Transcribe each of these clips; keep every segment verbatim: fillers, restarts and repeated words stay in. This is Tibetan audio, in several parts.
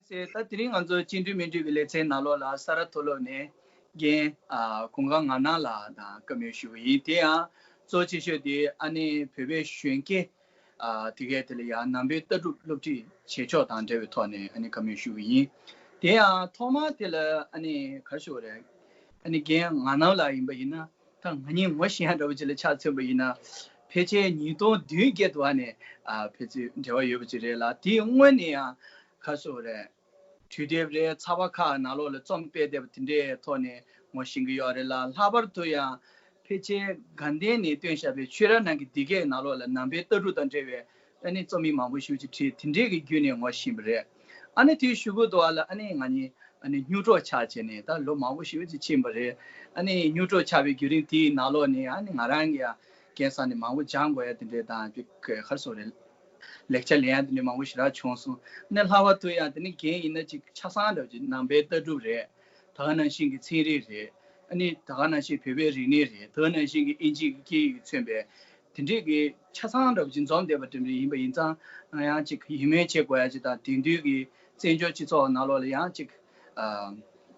ཟེར། ད་དེ་རིང་ང་ཚོ་བཅིངས་འགྲོལ་མི་འགྲོལ་གྱི་ལེ་ཚན་ནང་ལོགས་ལ་ས་རཱ་མཐོ་སློབ་ནས་རྒན་ཨ་གུང་དཀར་ངག་སྣང་ལགས་དང་བཀའ་མོལ་ཞུ་གི་ཡིན། དེ་ཡང་གཙོ་ཆེ་ཤོས་དེ་ཨ་ནི་བོད་པའི་གཞོན་སྐྱེས་ཨ་དེ་གའི་དེ་ལ་ཡང་ནང་པའི་ལྟ་གྲུབ་སློབ་ཁྲིད་བྱེད་ཕྱོགས་དང་འབྲེལ་བའི་ཐོག་ནས་ཨ་ནི་བཀའ་མོལ་ཞུ་གི་ཡིན། དེ་ཡང་ཐོག་མར་དེ་ལ་ཨ་ནི་ག་རེ་ཞུ་དགོས་རེད། ཨ་ནི་རྒན་ངག་སྣང་ལགས་ཡིན་པ་ཡིན་ན། ད་ང་གཉིས་ངོ་ཤེས་ཡ་འདྲ་བོ་ཅིག་ལ་ཆ་མཚོན་པ་ཡིན་ན། ཕལ་ཆེར་ཉིས་སྟོང་བདུན་བརྒྱད་དུ་ཨ་ནི་ཨ་ཕལ་ཆེར་འབྲེལ་བ་ཡོད་པ་ཅིག་རེད་ལ། དེའི་སྔོན་ནས་ཡང་ག་རེ་ཟེར་དགོས་རེད། དུས་དེབ་རེད། ཚགས་པར་ཁག་ནང་ལོགས་ལ་རྩོམ་སྤེལ་བསྡད་པ་དེ་འདྲའི་ཐོག་ནས་ངོ་ཤེས་ཀྱི་ཡོད་རེད་ལ། ལྷག་པར་དུ་ཡང་ཕལ་ཆེར་དགའ་ལྡན་ནས་བཏོན་བཞག་པའི་ཆོས་ར་ནང་གི་འདི་གའི་ནང་ལོགས་ལ་ནང་པའི་ལྟ་གྲུབ་དང་འབྲེལ་བའི་ཨ་ནི་རྩོམ་ཡིག་མང་པོ་ཞེ་པོ་ཅིག་བྲིས། དེ་འདྲའི་གི་བརྒྱུད་ནས་ངོ་ཤེས་པ་རེད། ཨ་ནི་དེའི་གཞུག་གུ་དུ་བ་ལ་ཨ་ནི་ང་གཉིས་ཨ་ནི་སྨྱུག་གྲོགས་ཆགས་བྱས་ནས་ད་ལོ་མང་པོ་ཞེ་པོ་ཅིག་ཕྱིན་པ་རེད། ཨ་ནི་སྨྱུག་གྲོགས་ཆགས་པའི་བརྒྱུད་རིམ་དེའི་ནང་ལོགས་ནས་ཨ་ནི་ང་རང་གིས་ཡང་རྒན་ས་ནས་མང་པོ་སྦྱང་དགོས་ཡ་དེ་འདྲས་དང་། ག་རེ་ཟེར་དགོས་རེད། ལེག་ཆ་ལེན་ཡ་དེ་འདྲས་མང་པོ་ཞེ་དྲག་བྱུང་སོང་། ཨ་ནི་ལྷག་པར་དུ་ཡང་དེ་ནི་རྒན་ཡིན་ན་ཅིག་ཆ་ཚང་འདྲ་བོ་ཅིག་ནང་པའི་ལྟ་གྲུབ་རེད། ད་ག་ནང་བཞིན་གྱི་ཚན་རིག་རེད། ཨ་ནི་ད་ག་ནང་བཞིན་བོད་པའི་རིག་གནས་རེད། ད་ག་ནང་བཞིན་གྱི་ཨིན་ཇིའི་སྐད་ཡིག་མཚོན་པའི་དེ་འདྲས་ཀྱི་ཆ་ཚང་འདྲ་བོ་ཅིག་འཛོམས་བསྡད་པ་འདྲ་ཡིན་པ་ཡིན་ཙང་། ང་ཡང་ཅིག་ཡིད་སྨོན་བྱེད་དགོས་ཡ་ཅིག་དང་། དེང་དུས་ཀྱི་བཙན་བྱོལ་སྤྱི་ཚོགས་ནང་ལོགས་ལ་ཡང་ཅིག་ཨ་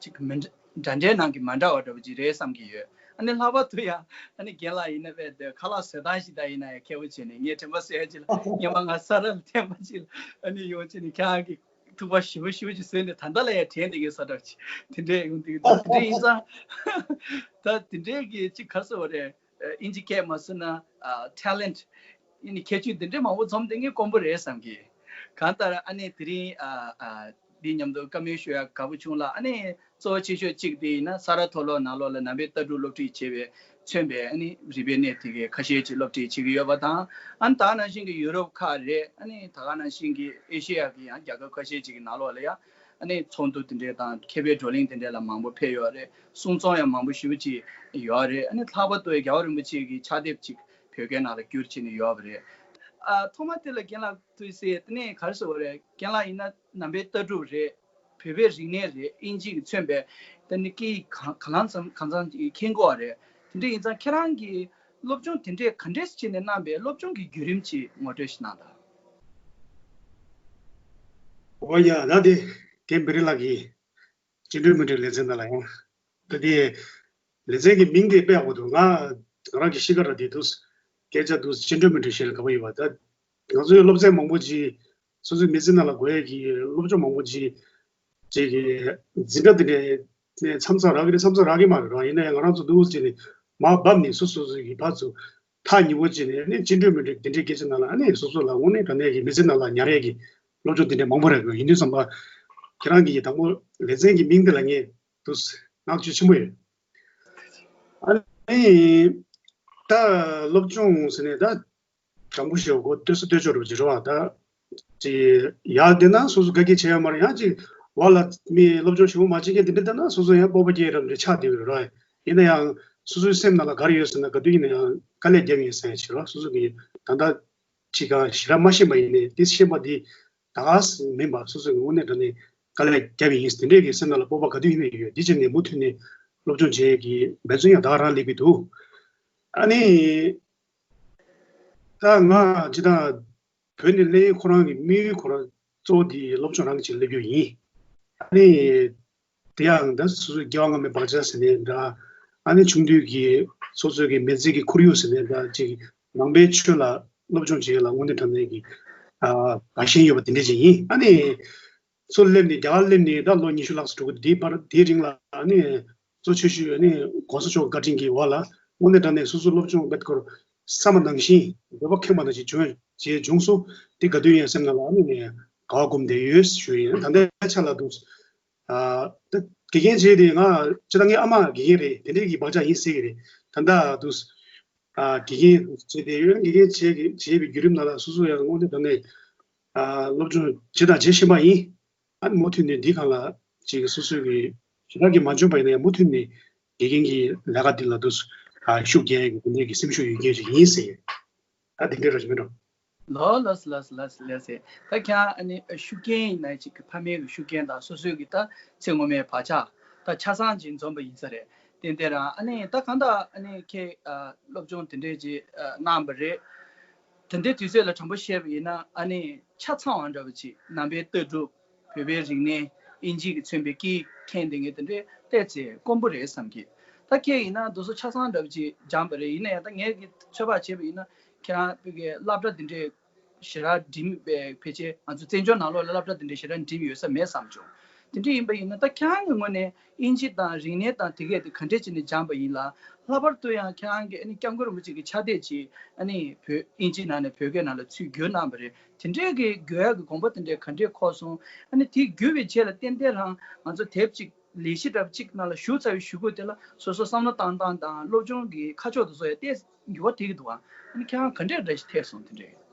ཅིག་མི་འདྲ་འདྲ་འདྲའི་ནང་གི་མ་འདྲ་བ་འདྲ་བོ་ཅིག་རེད་བསམ་གྱི་ཡོད། ཨ་ནི་ལྷག་པར་དུ་ཡང་ཨ་ནི་རྒན་ལགས་ཡིན་ན་དཔེ་དེ་ཁ་ལག་བཟོ་སྟངས་ཤིག་དང་ཡིན་ན་ཡང་མཁས་པོ་བྱས་ནས། ངས་དྲན་པ་གསོ་ཡ་ཅིག་ལ་སྔོན་མ་ང་ས་རཱ་ལ་ཐེངས་མ་གཅིག་ལ་ཨ་ནི་ཡོང་བྱས་ནས་ཁྱེད་རང་གི་ཐུག་པ་ཞེ་པོ་ཞེ་པོ་ཅིག་བཟོས་ནས། ད་ལྟ་ལ་ཡང་དྲན་བསྡད་ཀྱི་ས་འདྲ་བོ་ཅིག་དེ་འདྲས་ཡོང་དུས། ད་དེ་འདྲས་ཡིན་ཙང་། ད་དེ་འདྲས་ཀྱི་ཅིག་ག་རེ་ཟེར་དགོས་རེད། ཨིན་ཇི་སྐད་མ་བཟོས་ན་ཨ་ཊེ་ལེན་ཊི། ཨ་ནི་ཁྱད་ཆོས་འདི་འདྲའི་མང་པོ་འཛོམས་བསྡད་མཁན་དཀོན་པོ་རེད་བསམ་གི། གང་ལྟར་ཨ་ནི་དེ་རིང་ཨ་ཨ་འདི་མཉམ་དུ་བཀའ་མོལ་ཞུ་ཡ་དགའ་པོ་བྱུང་ལ། ཨ་ནི་གཙོ་བོ་ཆེ་ཤོས་གཅིག་དེ་ཡིན་ན་ས་རཱ་མཐོ་སློབ་ནང་ལོགས་ལ་ནང་པའི་ལྟ་གྲུབ་སློབ་ཁྲིད་བྱེད་པའི་མཚོན་པའི་ཨ་ནི་རིག་པའི་གནས་དེ་གའི་ཁ་ཤས་ཅིག་སློབ་ཁྲིད་བྱེད་ཀྱི་ཡོད་པ་དང་། ཨ་ནི་ད་ག་ནང་བཞིན་གྱི་ཡུ་རོབ་ཁག་རེད། ཨ་ནི་ད་ག་ནང་བཞིན་གྱི་ཨེ་ཤེ་ཡ་གི་ཡང་རྒྱལ་ཁབ་ཁ་ཤས་ཅིག་གི་ནང་ལོགས་ལ་ཡང་ཨ་ནི་ཚོགས་འདུ་དེ་འདྲས་དང་མཁས་པའི་བགྲོ་གླེང་དེ་འདྲས་ལ་མང་པོ་ཕེབས་ཡོད་རེད། གསུང་རྩོམ་ཡང་མང་པོ་ཞེ་པོ་ཅིག་ཡོད་རེད། ཨ་ནི་ལྷག་པར་དུ་རྒྱལ་བ་རིན་པོ་ཆེ་གི་ཕྱག་དེབ་ཅིག་བོད་སྐད་ནང་ལ་བསྒྱུར་བྱས་ནས་ཡོད་པ་རེད། ཨ་ཐོག་མ་དེ་ལ་རྒན་ལགས་ཐུགས་སྲས་དེ་ནས་ག་རེ་ཟེར་བ་རེད། རྒན་ལགས་ཡིན་ན་ནང་པའི་ལྟ་གྲུབ་རེད། བོད་པའི་རིག་གནས་རེད། ཨིན་ཇི་གིས་མཚོན་པའི་ད་ནི་སྐད་ཡིག་གང་གང་ལ་ཙམ་གང་ཙམ་ཅིག་མཁྱེན་གྱི་ཡོད་རེད། དེ་འདྲ་ཡིན་ཙང་ཁྱེད་རང་གིས་སློབ་སྦྱོང་དེ་འདྲས་ག་འདྲས་བྱས་ནས་གནང་པའི་སློབ་སྦྱོང་གི་བརྒྱུད་རིམ་ཅིག་ངོ་སྤྲོད་ཞིག་གནང་དང་། འོ་ཡ། ད་དེ་རྒན་བེ་རི་ལགས་ཀྱིས་བཅིངས་འགྲོལ་མི་འགྲོལ་ལེ་ཚན་ནང་ལ་ཡང་། ད་དེ་ལེ་ཚན་གྱི་མིང་དེ་དཔེ་ཡག་པོ་འདུག་ང་ང་རང་གི་གཤིས་ཀ་ར་དེ་འདུག་སྐད་ཆ་འདུག་བཅིངས་འགྲོལ་མི་འགྲོལ་ཞེས་ལ་དགའ་པོ་ཡོད་པ། ད་ང་ཚོའི་སློབ་ཚན་མང་པོ་ཅིག་སོ་སོའི་མི་ཚེ་ནང་ལ་དགོས་ཡས་ཀྱི་སློབ་སྦྱོང་མང་པོ་ཅིག་ཅིག་གི་འཛིན་གྲྭ་དེ་འདྲའི་ནས་མཚམས་མཚམས་རག་གི་རེད། མཚམས་མཚམས་རག་གི་མ་རེད་ར། ཡིན་ན་ཡང་ང་རང་ཚོ་འདུག་ཅིག་ནས་མར་བབས་ནས་སོ་སོ་སོ་གི་ཕར་ཚུར་ཐག་ཉེ་བོ་བྱས་ནས་ནི་བཅིངས་འགྲོལ་མི་འགྲོལ་དེ་འདྲའི་སྐད་ཆ་ནང་ལ་ཨ་ནི་སོ་སོ་ལ་དངོས་གནས་དྲང་གནས་ཀྱི་མི་ཚེ་ནང་ལ་ཉར་ཡས་ཀྱི་སློབ་སྦྱོང་དེ་འདྲ་མང་པོ་རག་གི་ཡོད། ཡིན་དུས་ཙམ་པ་ཁྱེད་རང་གིས་དང་པོ་ལེ་ཚན་གྱི་མིང་འདི་ལ་ངས་འདུག་བསྔགས་བརྗོད་ཆེན་པོ་ཡོད། ཨ་ནི་ད་སློབ་སྦྱོང་ཟེར་ནས་ད་དྲང་པོ་ཞེ་པོ་ལྟོས་ས་ལྟོས་ཕྱོགས་རུ་འགྱུར་བ་ད། ཅིག་ཡར་བསྡད་ན་སོ་སོ་དགའ་སྐྱིད་བྱེད་ཡ་མ་རེད། ཡང་ཅིག་བར་ལ་མི་སློབ་སྦྱོང་ཞེ་པོ་མ་བྱེད་མཁན་དེ་འདྲ་བསྡད་ན་སོ་སོ་ཡང་སྤོབས་པ་སྐྱེ་རབས་འདྲ་ཆགས་བསྡད་ཡོད་རེད། ཡིན་ན་ཡང་སོ་སོའི་སེམས་ནང་ལ་ག་རེ་ཡོད་ཟེར་ན། ག་དུས་ཡིན་ན་ཡང་དཀའ་ལས་བརྒྱབ་ཡིན་ཟེར་ཡ་ཞིག་རེད། སོ་སོ་གི་ད་ལྟ་ཅིག་ག་ཞེ་དྲག་མ་ཤེས་པ་ཡིན་ནའི་དེ་ཤེས་པ་འདི་ད་ག་ས་མིན་པ། སོ་སོ་གི་དངོས་གནས་དྲང་གནས་དཀའ་ལས་བརྒྱབ་ཡིན་དེ་འདྲས་ཀྱི་སེམས་ནང་ལ་སྤོབས་པ་ག་དུས་ཡིན་ནའི་ཡོད། འདི་བྱས་ནས་མུ་མཐུད་ནས་སློབ་སྦྱོང་བྱེད་ཀྱི་འབད་བརྩོན་ཡང་ད་ག་རང་སླེབས་ཀྱི་འདུག་ཨ་ནི། ད་ང་སྤྱིར་བཏང་བོད་ནས་སླེབས་ཁོ་རང་གི་དམིགས་ཡུལ་ཁོ་རང་གཙོ་བོ་དེ་སློབ་སྦྱོང་རང་གི་ཆེད་སླེབས་རྒྱུ་ཡིན། ཨ་ནི་དེ་ཡང་ད་སོ་སོའི་སྐྱེ་བ་སྔ་མའི་བག་ཆགས་ཟེར་ནའི་འདྲ། ཨ་ནི་ཆུང་དུས་ཀྱི་སོ་སོའི་གི་མི་ཚེ་གི་ཁོར་ཡུག་ཟེར་ནའི་འདྲ། ཅིག་ནང་པའི་ཆོས་ལ་སློབ་སྦྱོང་བྱེད་ཡ་ལ་དངོས་གནས་དྲང་གནས་ཀྱི་ཨ་དགའ་ཞེན་ཡོད་པ་དེ་འདྲ་ཅིག་ཡིན། ཨ་ནི་ཚུར་སླེབས་ནས་རྒྱ་གར་སླེབས་ནས་ད་ལོ་ཉི་ཤུ་ལྷག་ཙམ་འགྲོ་གི་འདུག་དེའི་བར་དེའི་རིང་ལ་ཨ་ནི་གཙོ་ཆེ་ཤོས་ནི་གོང་ས་མཆོག་བཀའ་དྲིན་གྱི་འོག་ལ་དངོས་གནས་དྲང་གནས་སོ་སོ་སློབ་སྦྱོང་དཔེ་ཁོར་བསམ་པ་ནང་བཞིན་འདོད་པ་ཁེངས་པ་ནང་བཞིན་བྱུང་བྱས་བྱུང་སོང་། དེ་ག་དུས་ཡིན་སེམས་ནང་ལ་ཨ་ནི་ནས་དགའ་བ་སྒོམ་བསྡད་ཡོད་ཞུ་ཡིན། ད་ལྟའི་ཆ་ལ་འདུག་ཨ་ད་དགེ་རྒན་བྱས་ཏེ་ང་སྤྱིར་བཏང་ངའི་ཨ་མ་དགེ་རྒན་རེད། དེ་འདྲའི་གི་བག་ཆགས་ཡིན་ཟེར་གི་རེད། ད་ལྟ་འདུག་ཨ་དགེ་རྒན་བྱས་ཏེ་ཡོད། དགེ་རྒན་བྱས་ཀྱི་བྱས་པའི་བརྒྱུད་རིམ་ནང་ལ་སོ་སོ་ཡང་དངོས་གནས་དྲང་གནས་ཨ་སློབ་སྦྱོང་བྱས་དང་བྱེད་བཞིན་པ་ཡིན། ཨ་ནི་མུ་མཐུད་ནས་འདི་སྒང་ལ་ཅིག་སོ་སོའི་གི་ཞེ་དྲག་གི་མ་འཇོན་པ་ཡིན་ན་ཡང་མུ་མཐུད་ནས་དགེ་རྒན་གྱི་ལས་ཀ་འདི་ལ་དུ་ཨ་ཤུགས་རྒྱག་ཡག་གི་དེ་འདྲའི་གི་སེམས་ཤུགས་ཡོད་མཁན་ཞིག་ཡིན་ཟེར། ཨ་དེ་འདྲའི་ར་ཞིག་མིན་འགྲོ། ལོ་ལོ་ལོ་ལོ་ལོ་ཟེར། ད་ཁྱེད་ཨ་ནི་ཤུགས་རྐྱེན་ཡིན་ན་ཅིག་གི་ཕ་མའི་གི་ཤུགས་རྐྱེན་དང་སོ་སོའི་གི་ད་ཚེ་སྔོན་མའི་བག་ཆགས་ད་ཆ་ཚང་ཅིག་འཛོམས་པ་ཡིན་ས་རེད། ཏན་ཏན་རང་ཨ་ནི་ད་གང་ལྟར་ཨ་ནི་ཁྱེད་ཨ་སློབ་སྦྱོང་དེ་འདྲའི་ཅིག་ཨ་གནང་བ་རེད། དེ་འདྲའི་དུས་ཚོད་ལ་དྲང་པོ་བཤད་པ་ཡིན་ན་ཨ་ནི་ཆ་ཚང་བ་འདྲ་བ་ཅིག་ནང་པའི་ལྟ་གྲུབ་ བོད་པའི་རིག་གནས་དབྱིན་ཇི་གིས་མཚོན་པའི་སྐད་མཁན་དེ་ངས་དེ་འདྲའི་བལྟས་ཚེ་དཀོན་པོ་རེད་བསམ་གི། ད་ཁྱེད་ཡིན་ན་དེ་ཚོ་ཆ་ཚང་འདྲ་པོ་ཅིག་སྦྱངས་པ་རེད། ཡིན་ན་ཡང་ད་ངས་ཀྱི་ཚོད་དཔག་བྱས་པ་ཡིན་ན་ཁྱེད་རང་བོད་ཀྱི་སློབ་གྲྭ་དེ་འདྲའི་ཞེ་དྲག་འགྲིམ་པའི་ཕལ་ཆེར་ང་ཚོ་བཙན་བྱོལ་ནང་ལོགས་ལ་སློབ་གྲྭ་དེ་འདྲའི་ཞེ་དྲག་འགྲིམ་ཡོད་ས་མེད་བསམ་བྱུང་། དེ་འདྲ་ཡིན་པ་ཡིན་ན་ད་ཁྱེད་རང་གི་ངོས་ནས་དབྱིན་ཇི་དང་རིག་གནས་དང་དེ་གས་དེ་ག་འདྲས་བྱས་ནས་སྦྱངས་པ་ཡིན་ལ། ལྷག་པར་དུ་ཡང་ཁྱེད་རང་གིས་ཨ་ནི་སྐྱབས་མགོན་རིན་པོ་ཆེ་གི་ཕྱག་དེབ་ཅིག་ཨ་ནི་བོད་དབྱིན་ཇི་ནང་ནས་བོད་སྐད་ནང་ལ་ཚུར་བསྒྱུར་གནང་བ་རེད། དེ་འདྲས་ཀྱི་བསྒྱུར་ཡག་གི་དགོངས་པ་དེ་འདྲས་ག་འདྲས་འཁོར་སོང་། ཨ་ནི་དེ་བསྒྱུར་བའི་རྗེས་ལ་ཏན་ཏན་རང་ང་ཚོ་དེབ་ཅིག་ལས་གཞི་འདྲ་པོ་གཅིག་ནང་ལ་ཞུགས་ཚར་བའི་གཞུག་གུ་དེ་ལ་སོ་སོ་བསམ་བློ་བཏང་སྟངས་དང་སློབ་སྦྱོང་གི་ཁ་ཕྱོགས་དེ་ཚོ་ཡང་ཏོག་ཙམ་འགྱུར་བ་ཐེབས་ཀྱི་འདུག་བ། ཨ་ནི་ཁྱེད་རང་ག་འདྲས་འདྲ་ཞིག་ཐེབས་སོང་། དེ་འདྲས།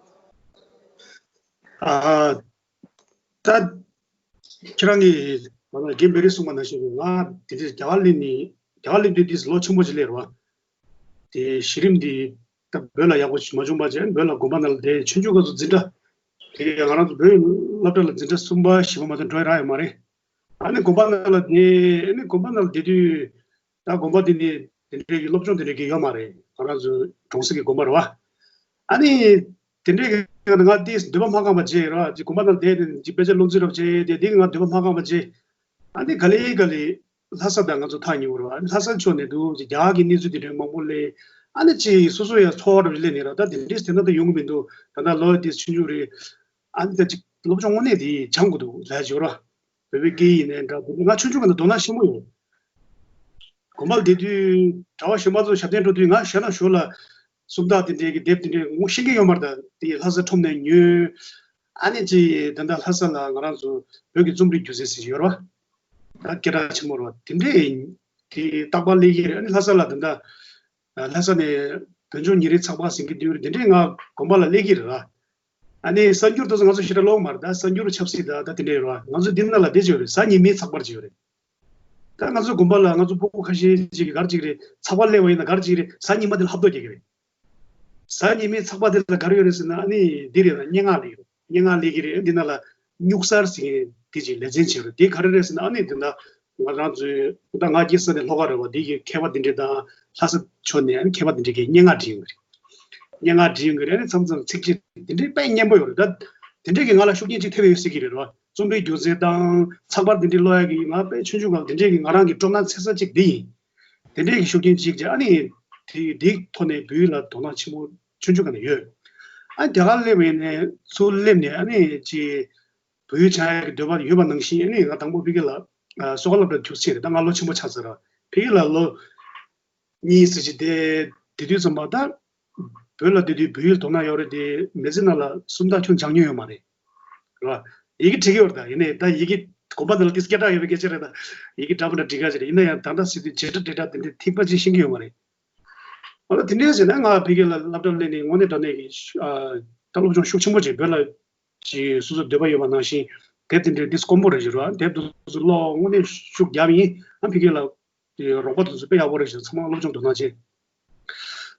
ཨ། ད་ཁྱེད་རང་གིས་ང་ལ་རྒན་བེ་རི་གསུངས་པ་ནང་བཞིན་ང་དེ་འདྲས་རྒྱ་གར་སླེབས་ནས་རྒྱ་གར་སླེབས་དུས་དེ་ལོ་ཆེན་པོ་ཅིག་སླེབས་རེད་བ། དེ་གཞི་རིམ་འདི་ད་བོད་ལ་ཡག་པོ་ཞིག་མ་བྱུང་བ་བྱས་བོད་ལ་དགོན་པ་ནང་ལ་བསྡད། ཆུང་ཆུང་སྐབས་སུ་འཛིན་གྲྭ་དེ་ང་རང་ཚོ་བོད་སློབ་གྲྭ་ལ་འཛིན་གྲྭ་གསུམ་པ་བཞི་པ་མ་གཏོགས་འགྲོ་ཡ་རག་ཡོད་མ་རེད། ཨ་ནི་དགོན་པ་ནང་ལ་བསྡད། ཨ་ནི་དགོན་པ་ནང་ལ་བསྡད་དུས་ད་དགོན་པ་དེ་ནི་དེ་འདྲའི་གི་སློབ་སྦྱོང་དེ་འདྲའི་གི་ཡོད་མ་རེད། ང་རང་ཚོ་གྲོང་གསེབ་ཀྱི་དགོན་པ་རེད་བ། ཨ་ནི་དེ་འདྲའི་གི་ང་དེ་འདོད་པ་མ་ཁེངས་པ་བྱས་ར་ཅིག་དགོན་པ་ནང་བསྡད་ནས་ཅིག་དཔེ་ཆ་སློབ་ཚན་རབ་བྱས་དེ་དེ་ང་འདོད་པ་མ་ཁེངས་པ་བྱས། ཨ་ནི་ག་ལེ་ག་ལེ་ལྷ་ས་དང་ང་ཚོ་ཐག་ཉེ་བོ་རེད་བ། ཨ་ནི་ལྷ་ས་ཕྱོགས་ནས་འདུག་ཅིག་རྒྱ་གར་གྱི་གནས་ཚུལ་དེ་འདྲའི་མང་པོ་སླེབས། ཨ་ནི་ཅིག་སོ་སོ་ཡང་ཚོར་བ་རབ་སླེབས་ནས་ར་ད་དེ་འདྲའི་དེ་འདྲ་ད་ཡོང་གི་མི་འདུག་ད་ལྟ་ལོ་དེ་ཆུང་ཆུང་རེད། ཨ་ནི་ད་ཅིག་སློབ་སྦྱོང་དངོས་གནས་དེ་སྦྱང་དགོས་འདུག་ལབ་ཡ་ཅིག་ཡོད་ར། བོད་པའི་སྐད་ཡིག་ཡིན་ནའི་འདྲ། ང་ཆུང་ཆུང་སྒང་ནས་དོ་སྣང་ཆེན་པོ་ཡོད། དགོན་པར་བསྡད་དུས་གྲྭ་པ་གཞན་པ་ཚོ་ཞབས་བརྟན་འགྲོ་དུས་ང་གཞན་ལ་ཞོར་ལ་སུམ་རྟགས་དེ་འདྲའི་གི་དེབ་དེ་འདྲའི་ངོ་ཤེས་ཀྱི་ཡོད་མ་རེད། ད་དེ་ལྷ་ས་ཁྲོམ་ནས་ཉོས། ཨ་ནི་ཅི་ད་ལྟ་ལྷ་ས་ལ་ང་རང་ཚོ་བོད་ཀྱི་རྩོམ་རིག་སྒྱུ་རྩལ་ཟེར་གྱི་ཡོད་རེད་བ། ད་སྐད་གྲགས་ཆེན་པོ་རེད་བ། དེ་འདྲའི་དེ་རྟག་པར་སླེབས་ཀྱི་རེད། ཨ་ནི་ལྷ་ས་ལ་ད་ལྟ་ལྷ་ས་ནས་བོད་ལྗོངས་ཉིན་རེའི་ཚགས་པར་ཟིན་གྱི་འདུག་དེ་འདྲའི་ང་དགོན་པ་ལ་སླེབས་ཀྱི་རེད་བ། ཨ་ནི་གསར་འགྱུར་དེ་ཚོ་ང་ཚོ་ཞེ་དྲག་ཀློག་མ་རེད། ད་གསར་འགྱུར་ཆབ་སྲིད་ད་ད་དེ་འདྲ་ཡོད་རེད་བ། ང་ཚོ་འདི་ནང་ལ་བསྡད་ཀྱི་ཡོད་རེད། གཟའ་ཉི་མའི་ཚགས་པར་ཅིག་ཡོད་རེད། ད་ང་ཚོ་དགོན་པ་ལ་ང་ཚོ་སྤུ་གུ་ཁ་ཤས་ཅིག་གིས་ག་རེ་ཅིག་རེད། ཚགས་པར་སླེབས་པ་ཡིན་ན་ག་རེ་ཅིག་རེད། གཟའ་ཉི་མ་དེ་ལ་ཧབ་ཐོབ་རྒྱག་གི་རེད། གཟའ་ཉི་མའི་ཚགས་པར་དེ་ལ་ག་རེ་ཡོད་རེད་ཟེར་ན། ཨ་ནི་འདི་རེད། ད་སྙན་ངག་ལ་ཡོད། སྙན་ངག་སླེབས་ཀྱི་རེད། འདི་ནང་ལ་སྨྱུག་གསར་ཟེར་མཁན་དེ་ཅིག་ལེ་ཚན་ཅིག་ཡོད་རེད། དེ་ག་རེ་རེད་ཟེར་ན། ཨ་ནི་འདི་ན་ང་རང་ཚོའི་ད་ང་སྐྱེས་ས་ནི་ལྷོ་ཁ་རེད་བ། དེ་གི་མཁས་པ་དེ་འདྲས་དང་ལྷ་ས་ཕྱོགས་ནས་ཨ་ནི་མཁས་པ་དེ་འདྲས་ཀྱིས་སྙན་ངག་བྲིས་ཡོང་གི་རེད། སྙན་ངག་བྲིས་ཡོང་གི་རེད། ཨ་ནི་མཚམས་མཚམས་ཚིགས་བཅད་དེ་འདྲས་དཔེ་སྙན་པོ་ཡོད་རེད། ད་དེ་འདྲས་ཀྱིས་ང་ལ་ཤུགས་རྐྱེན་ཅིག་ཐེབས་ཡོད་སྲིད་ཀྱི་རེད་བ། རྩོམ་རིག་སྒྱུ་རྩལ་དང་ཚགས་པར་དེ་འདྲས་ཀློག་ཡག་གི་ང་དཔེ་ཆུང་ཆུང་སྒང་དེ་འདྲས་ཀྱི་ང་རང་གི་སྤྲོ་སྣང་ཚ་ས་ཅིག་འདི་ཡིན། དེ་འདྲས་ཀྱི་ཤུགས་རྐྱེན་ཅིག་བྱས། ཨ་ནི་དེ་དེའི་ཐོག་ནས་བོད་ཡིག་ལ་དོ་སྣང་ཆེན་པོ་ཆུང་ཆུང་སྒང་ནས་ཡོད། ཨ་ནི་རྒྱ་གར་སླེབས་པ་ཡིན་ནའི་ཚུར་སླེབས་ནས་ཨ་ནི་ཅིག་བོད་ཡིག་སྦྱང་ཡག་གི་འདོད་པ་ཡོད་པ་ནང་བཞིན། ཨ་ནི་ང་དང་པོ་ཕ་གི་ལ་ཨ་གསོ་བ་སློབ་གྲྭ་རྒྱུགས་ཚར་རེད། ད་ང་ལོ་ཆེན་པོ་ཆགས་ཚར་ར། ཕ་གི་ལ་ལོ་གཉིས་ཙམ་ཅིག་བསྡད། དེ་དུས་ཙམ་པ་ད་བོད་ལ་བསྡད་དུས་བོད་ཡིག་དོ་སྣང་ཡོད་རེད་དེ། མི་ཚེ་ནང་ལ་སུམ་རྟགས་ཁྱོན་སྦྱངས་མྱོང་ཡོད་མ་རེད། རེད་བ། ཡི་གེ་འབྲི་གི་ཡོད་རེད། ད་ཡིན་ནའི་ད་ཡི་གེ་དགོན་པ་འདི་ལ་ཏིས་སྐད་གྲགས་ཡོད་པའི་སྐད་ཆ་རེད། ད་ཡི་གེ་འདྲ་པོ་འདྲ་འབྲི་ག་ཅིག་རེད། ཡིན་ན་ཡང་ད་ལྟ་ཟེར་དུས་བྱེད་སྒྲ་འབྲི་སྒྲ་དེ་འདྲའི་ཐིགས་པ་ཅིག་ཤེས་ཀྱི་ཡོད་མ་རེད། འོ་ན་དེ་འདྲའི་ཟེར་ན་ང་ཕ་གི་ལ་སློབ་གྲྭར་སླེབས་ནས་དངོས་གནས་དྲང་གནས་ཀྱི་ཨ་ད་སློབ་སྦྱོང་ཤུགས་ཆེན་པོ་བྱས། བོད་ལ་ཅིག་སོ་སོ་འདོད་པ་ཡོད་པ་ནང་བཞིན་དེབ་དེ་འདྲའི་ཏིས་དཀོན་པོ་རེད་ཟེར་བ། དེབ་དེ་ཚོ་ཀློག་དངོས་གནས་ཤུགས་རྒྱབ་ཡིན། ཨ་ཕ་གི་ལ་དེ་རོགས་པ་དེ་ཚོ་དཔེ་ཡག་པོ་རེད་ཟེར། ཚང་མ་སློབ་སྦྱོང་དོ་སྣང་བྱས།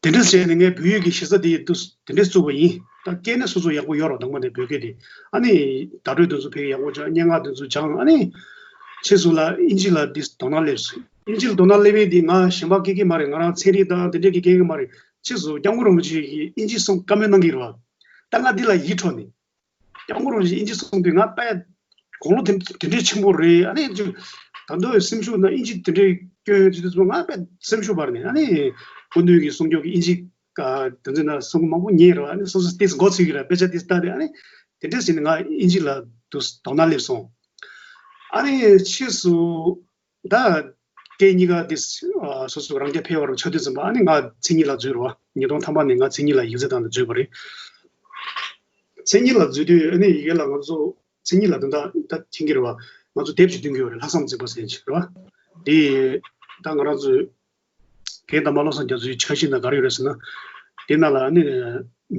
དེ་འདྲ་བྱས་ནས་ངས་བོད་ཡིག་གི་གཞི་རྩ་དེ་དུ་དེ་འདྲས་བཙུགས་པ་ཡིན། ད་སྐད་ནི་སོ་སོ་ཡག་པོ་ཡོད་རེད། དང་པོ་ནས་བོད་སྐད་དེ། ཨ་ནི་བརྡ་སྤྲོད་དེ་ཚོ་ཕ་གི་ཡག་པོ་སྦྱངས། སྙན་ངག་དེ་ཚོ་སྦྱངས། ཨ་ནི་ཕྱིས་སུ་ལ་དབྱིན་ཇི་ལ་འདི་དོ་སྣང་སླེབས་སོང་། དབྱིན་ཇི་ལ་དོ་སྣང་སླེབས་པས་དེ་ང་གཞན་པ་སྐད་ཀྱི་མ་རེད། ང་རང་ཚན་རིག་དང་དེ་འདྲས་ཀྱི་སྐད་ཀྱི་མ་རེད། ཕྱིས་སུ་སྐྱབས་མགོན་རིན་པོ་ཆེ་གིས་དབྱིན་ཇི་གསུང་བཀའ་མོལ་གནང་གི་རེད་བ། ད་ང་འདི་ལ་ཡིད་འཕྲོག་ནས། སྐྱབས་མགོན་རིན་པོ་ཆེ་དབྱིན་ཇི་གསུང་དུས་ང་དཔེ་དགུང་ལོ་དེ་དེ་འདྲའི་ཆེན་པོ་རེད། ཨ་ནི་ཅིག་ད་དུང་སེམས་ཤུགས་ན་དབྱིན་ཇི་དེ་འདྲའི་སྐྱོན་ཡོད་དུས་ཙམ་ང་དཔེ་སེམས་ཤུགས་འབར་ནས། ཨ་ནི་སྐུ་མདུན་གྱི་གསུང་ཆོས་ཀྱི་དབྱིན་ཇི་ཨ་དེ་ཚོ་ན་གསུང་མང་པོ་ཉན་རེད། ཨ་ནི་སོ་སོ་ཏིས་མགོ་ཚོས་ཀྱི་རེད། དཔེ་ཆ་ཏིས་ལྟ་དེ། ཨ་ནི་དེ་འདྲ་བྱས་ནས་ང་དབྱིན་ཇི་ལ་དུ་དོ་སྣང་སླེབས་སོང་། ཨ་ནི་ཕྱིས་སུ། ད་སྐད་གཉིས་ཀ་དེ་ཨ་སོ་སོ་རང་རྐྱ་འཕེར་བ་རུ་ཆགས་དུས་ཙམ་པ། ཨ་ནི་ང་མཚན་ཉིད་ལ་འཛུལ་རོ། ཉིས་སྟོང་ཐམ་པ་ནས་ང་མཚན་ཉིད་ལ་ཡིག་ཚད་དང་དུ་འཛུལ་བ་རེད། མཚན་ཉིད་ལ་འཛུལ་དུས་ཨ་ནི་ཡི་གེ་ལ་ང་ཚོ་མཚན་ཉིད་ལ་དོན་དག་ད་མཁྱེན་གྱི་རེད་བ། ང་ཚོ་དེབ་ཅིག་འདོན་གྱི་ཡོད་རེད། ལྷག་བསམ་རྩེ་པོ་ཟེར་ཅིག་རེད་བ། དེ་ད་ང་རང་ཚོའི་རྒན་དར་མ་བློ་བཟང་རྒྱ་མཚོའི་འཆར་གཞི་ནང་ག་རེ་ཡོད་རེད་ཟེར་ན། དེ་ནང་ལ་ཨ་ནི་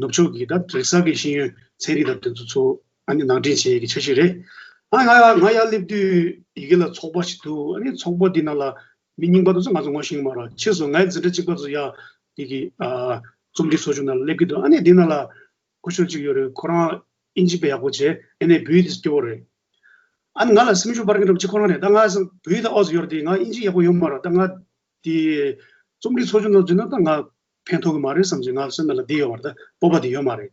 ནུབ་ཕྱོགས་ཀྱི་ད་རིག་གསར་གྱི་ཤེས་ཡོན་ཚན་རིག་དང་དེ་ཚོ་ཚོ་ཨ་ནི་ནང་འདྲེན་བྱེད་ཡས་ཀྱི་འཆར་གཞི་རེད། ཨ་ང་ཡ་ང་ཡར་སླེབས་དུས་ཡི་གེ་ལ་ཚོགས་པ་ཞིག་འདུག་ཨ་ནི་ཚོགས་པ་འདི་ནང་ལ་མི་རྙིང་པ་དེ་ཚོ་ང་ཚོ་ངོ་ཤེས་ཀྱི་མ་རེད། ཕྱིས་སུ་ངའི་འཛིན་གྲྭ་གཅིག་པ་ཚོ་ཡ་དེ་གི་ཨ་རྩོམ་སྒྲིག་ཚོགས་ཆུང་ནང་ལ་སླེབས་ཀྱི་འདུག་ཨ་ནི་འདི་ནང་ལ་སྐུ་ཞབས་གཅིག་ཡོད་རེད། ཁོ་རང་དབྱིན་ཇི་དཔེ་ཡག་པོ་བྱས། ཨ་ནི་བོད་ཡིག་དེ་སྐྱོ་བོ་རེད། ཨ་ནི་ང་ལ་སེམས་ཤུགས་སྤར་མཁན་འདྲ་པོ་གཅིག་ཁོ་རང་རེད། ད་ང་བོད་ཡིག་དང་ཨོ་ཙི་ཡོད་རེད་དེ། ང་དབྱིན་ཇི་ཡག་པོ་ཡོད་མ་རེད། ད་ང་དེ་རྩོམ་སྒྲིག་ཚོགས་ཆུང་ནང་འཛུལ་ན་ད་ང་ཕན་ཐོགས་ཀྱི་མ་རེད་བསམ་བྱས། ང་སེམས་ནང་ལ་འདི་ཡོད་མ་རེད། ད་སྤོབས་པ་འདི་ཡོད་མ་རེད།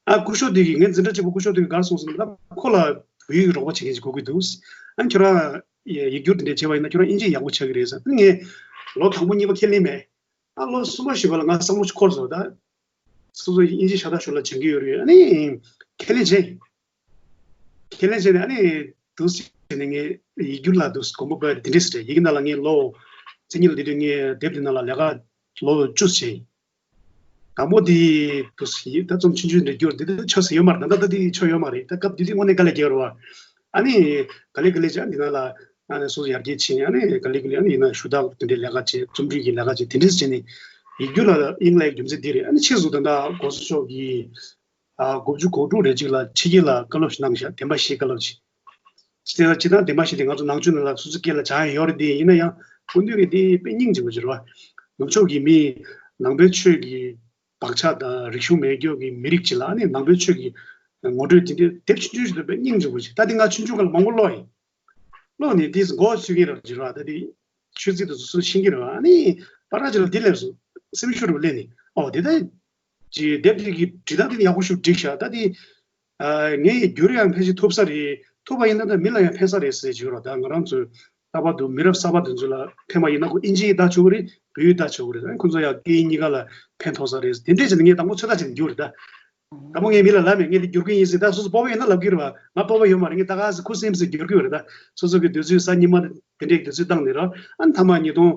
ཨ་སྐུ་ཞབས་དེ་གིས་ངའི་འཛིན་གྲྭ་གཅིག་པ་སྐུ་ཞབས་དེ་གིས་ག་རེ་གསུངས་ཟེར་ན། ད་ཁོ་ལ་ བོད་ཡིག་རོགས་པ་བྱེད་མཁན་ཅིག་དགོས་ཀྱི་འདུག་ཨ་ཁྱོད་རང་ཡིག་སྒྱུར་དེ་འདྲ་བྱས་པ་ཡིན་ན་ཁྱོད་རང་དབྱིན་ཇི་ཡག་པོ་ཆགས་ཀྱི་རེད་ཟེར། ཨ་ངས་ལོ་དང་པོ་གཉིས་པ་ཁས་ལེན་མེད། ཨ་ལོ་གསུམ་པ་བཞི་པ་ལ་ང་བསམ་བློ་ཅིག་འཁོར་སོང་། ད་སོ་སོ་དབྱིན་ཇི་ཤ་སྟག་ཤོར་ལ་སྦྱང་གི་ཡོད་རེད། ཨ་ནི་ཁས་ལེན་བྱས། ཁས་ལེན་བྱས་ནས་ཨ་ནི་འདུག་སེ་བྱས་ནས་ངས་ཡིག་སྒྱུར་ལ་འདུག་སེ་དགོངས་པ་འདི་འདྲས་སེ་སྤྲད། ཡི་གེ་ནང་ལ་ངས་ལོ་མཚན་ཉིད་ལ་འདི་དུས་ངས་དེབ་འདི་ནང་ལ་ལས་ཀ་ལོ་བཅུ་བྱས། དང་པོ་དེ་དུས་ད་རྩོམ་ཆུང་ཆུང་འདྲ་བསྒྱུར་འདི་ད་ཆོག་ས་ཡོད་མ་རེད། ད་ལྟ་ད་དེ་ཆོག་ཡོད་མ་རེད། ད་སྐབས་དེ་དུས་དངོས་གནས་དཀའ་ལས་ཁག་རེད་བ། ཨ་ནི་ག་ལེ་ག་ལེ་བྱས་འདི་ནང་ལ་ཨ་ནི་སོ་སོ་ཡར་རྒྱས་ཕྱིན། ཨ་ནི་ག་ལེ་ག་ལེ་ཨ་ནི་ཡིན་ན་ཞུ་དག་དེ་འདྲའི་ལས་ཀ་བྱས། རྩོམ་སྒྲིག་གི་ལས་ཀ་བྱས། དེ་འདྲས་བྱས་ནས་ཡིག་སྒྱུར་ལ་དབྱིངས་སླེབས་རྒྱུ་མཚན་འདི་རེད། ཨ་ནི་ཕྱིས་སུ་ད་ལྟ་གོང་ས་མཆོག་གིས་ཨ་དགུ་བཅུ་གོ་དྲུག་རེ་གཅིག་ལ་ཕྱི་རྒྱལ་ལ་བཀའ་སློབ་ཞིག་གནང་ཤག་བདེན་པ་བཞིའི་བཀའ་སློབ་ཅིག་སྤྱིར་བཏང་བདེན་པ་བཞི་དེ་ང་ཚོ་ནང་ཆོས་ནང་ལ་སོ་སོའི་སྐད་ལ་སྦྱང་ཡ་ཡོད་རེད་དེ། ཡིན་ན་ཡང་སྐུ་མདུན་གྱིས་དེ་དཔེ་སྙིང་རྗེ་པོ་ཅིག་རེད་བ། ནུབ་ཕྱོགས་ཀྱི་མི་ནང་པའི་ཆོས་ཀྱི་བག་ཆགས་དང་རིག་གཞུང་མེད་རྒྱུ་གི་མི་རིགས་ཅིག་ལ་ཨ་ནི་ནང་པའི་ཆོས་ཀྱི་ངོ་སྤྲོད་དེ་འདྲའི་དེབ་ཆུང་ཆུང་ཞིག་འདུག་དཔེ་སྙིང་རྗེ་པོ་ཅིག་ད་དེ་ང་ཆུང་ཆུང་སྒང་ལ་མང་པོ་ཀློག་ཡིན། ཀློག་ནས་དེ་མགོ་ཚོས་ཀྱི་རེད་ཅིག་རེད་བ། ད་དེ་ཆོས་ཚིག་དེ་ཚོ་སུ་ཤེས་ཀྱི་རེད་བ། ཨ་ནི་པར་ཅིག་ལ་དེ་སླེབས་སོང་། སེམས་ཤུགས་རུ་སླེབས་ནས། ཨོ་དེ་ད་ཅིག་དེབ་དེ་གི་འབྲི་སྟངས་དེ་ཡག་པོ་ཞིག་བསྒྲིགས་ཤག་ད་དེ་ཨ་ངས་བསྒྱུར་ཡང་ཕལ་ཆེར་ཐུབ་ས་རེད། ཐུབ་པ་ཡིན་ན་ད་མི་ལ་ཡང་ཕན་ས་རེད་ཟེར་བརྗོད་རོགས། ད་ང་རང་ཚོའི་ལྷག་པར་དུ་མི་རབས་གསར་པ་དེ་ཚོ་ལ་ཕན་པ་ཡིན་ན་ཁོ་ཨིན་ཇི་ཡིག་ད་ཆོག་གི་རེད། བོད་ཡིག་ད་ཆོག་གི་རེད། ཁོ་ཚོ་ཡང་སྐད་ཡིག་གཉིས་ཀ་ལ་ཕན་ཐོགས་ས་རེད། དེ་འདྲས་བྱས་ནས་ངས་དང་པོ་ཚོད་ལྟ་བྱས་ནས་བསྒྱུར་རེད་ད། དང་པོ་ངས་མི་ལ་ལབ་མེད། ངས་འདི་བསྒྱུར་གི་ཡིན་ཟེར། ད་སོ་སོ་སྤོབས་པ་ཡོད་ན་ལབ་ཀྱི་རེད་བ། ང་སྤོབས་པ་ཡོད་མ་རེད། ངས་ད་ག་སེ་ཁུ་སིམ་སེ་བསྒྱུར་གི་ཡོད་རེད་ད། སོ་སོ་གི་དུས་ཚོད་གཟའ་ཉི་མ་དེ་འདྲས་དུས་ཚོད་བཏང་ནས་ར། ཨ་ནི་མཐའ་མ་ཉིས་སྟོང་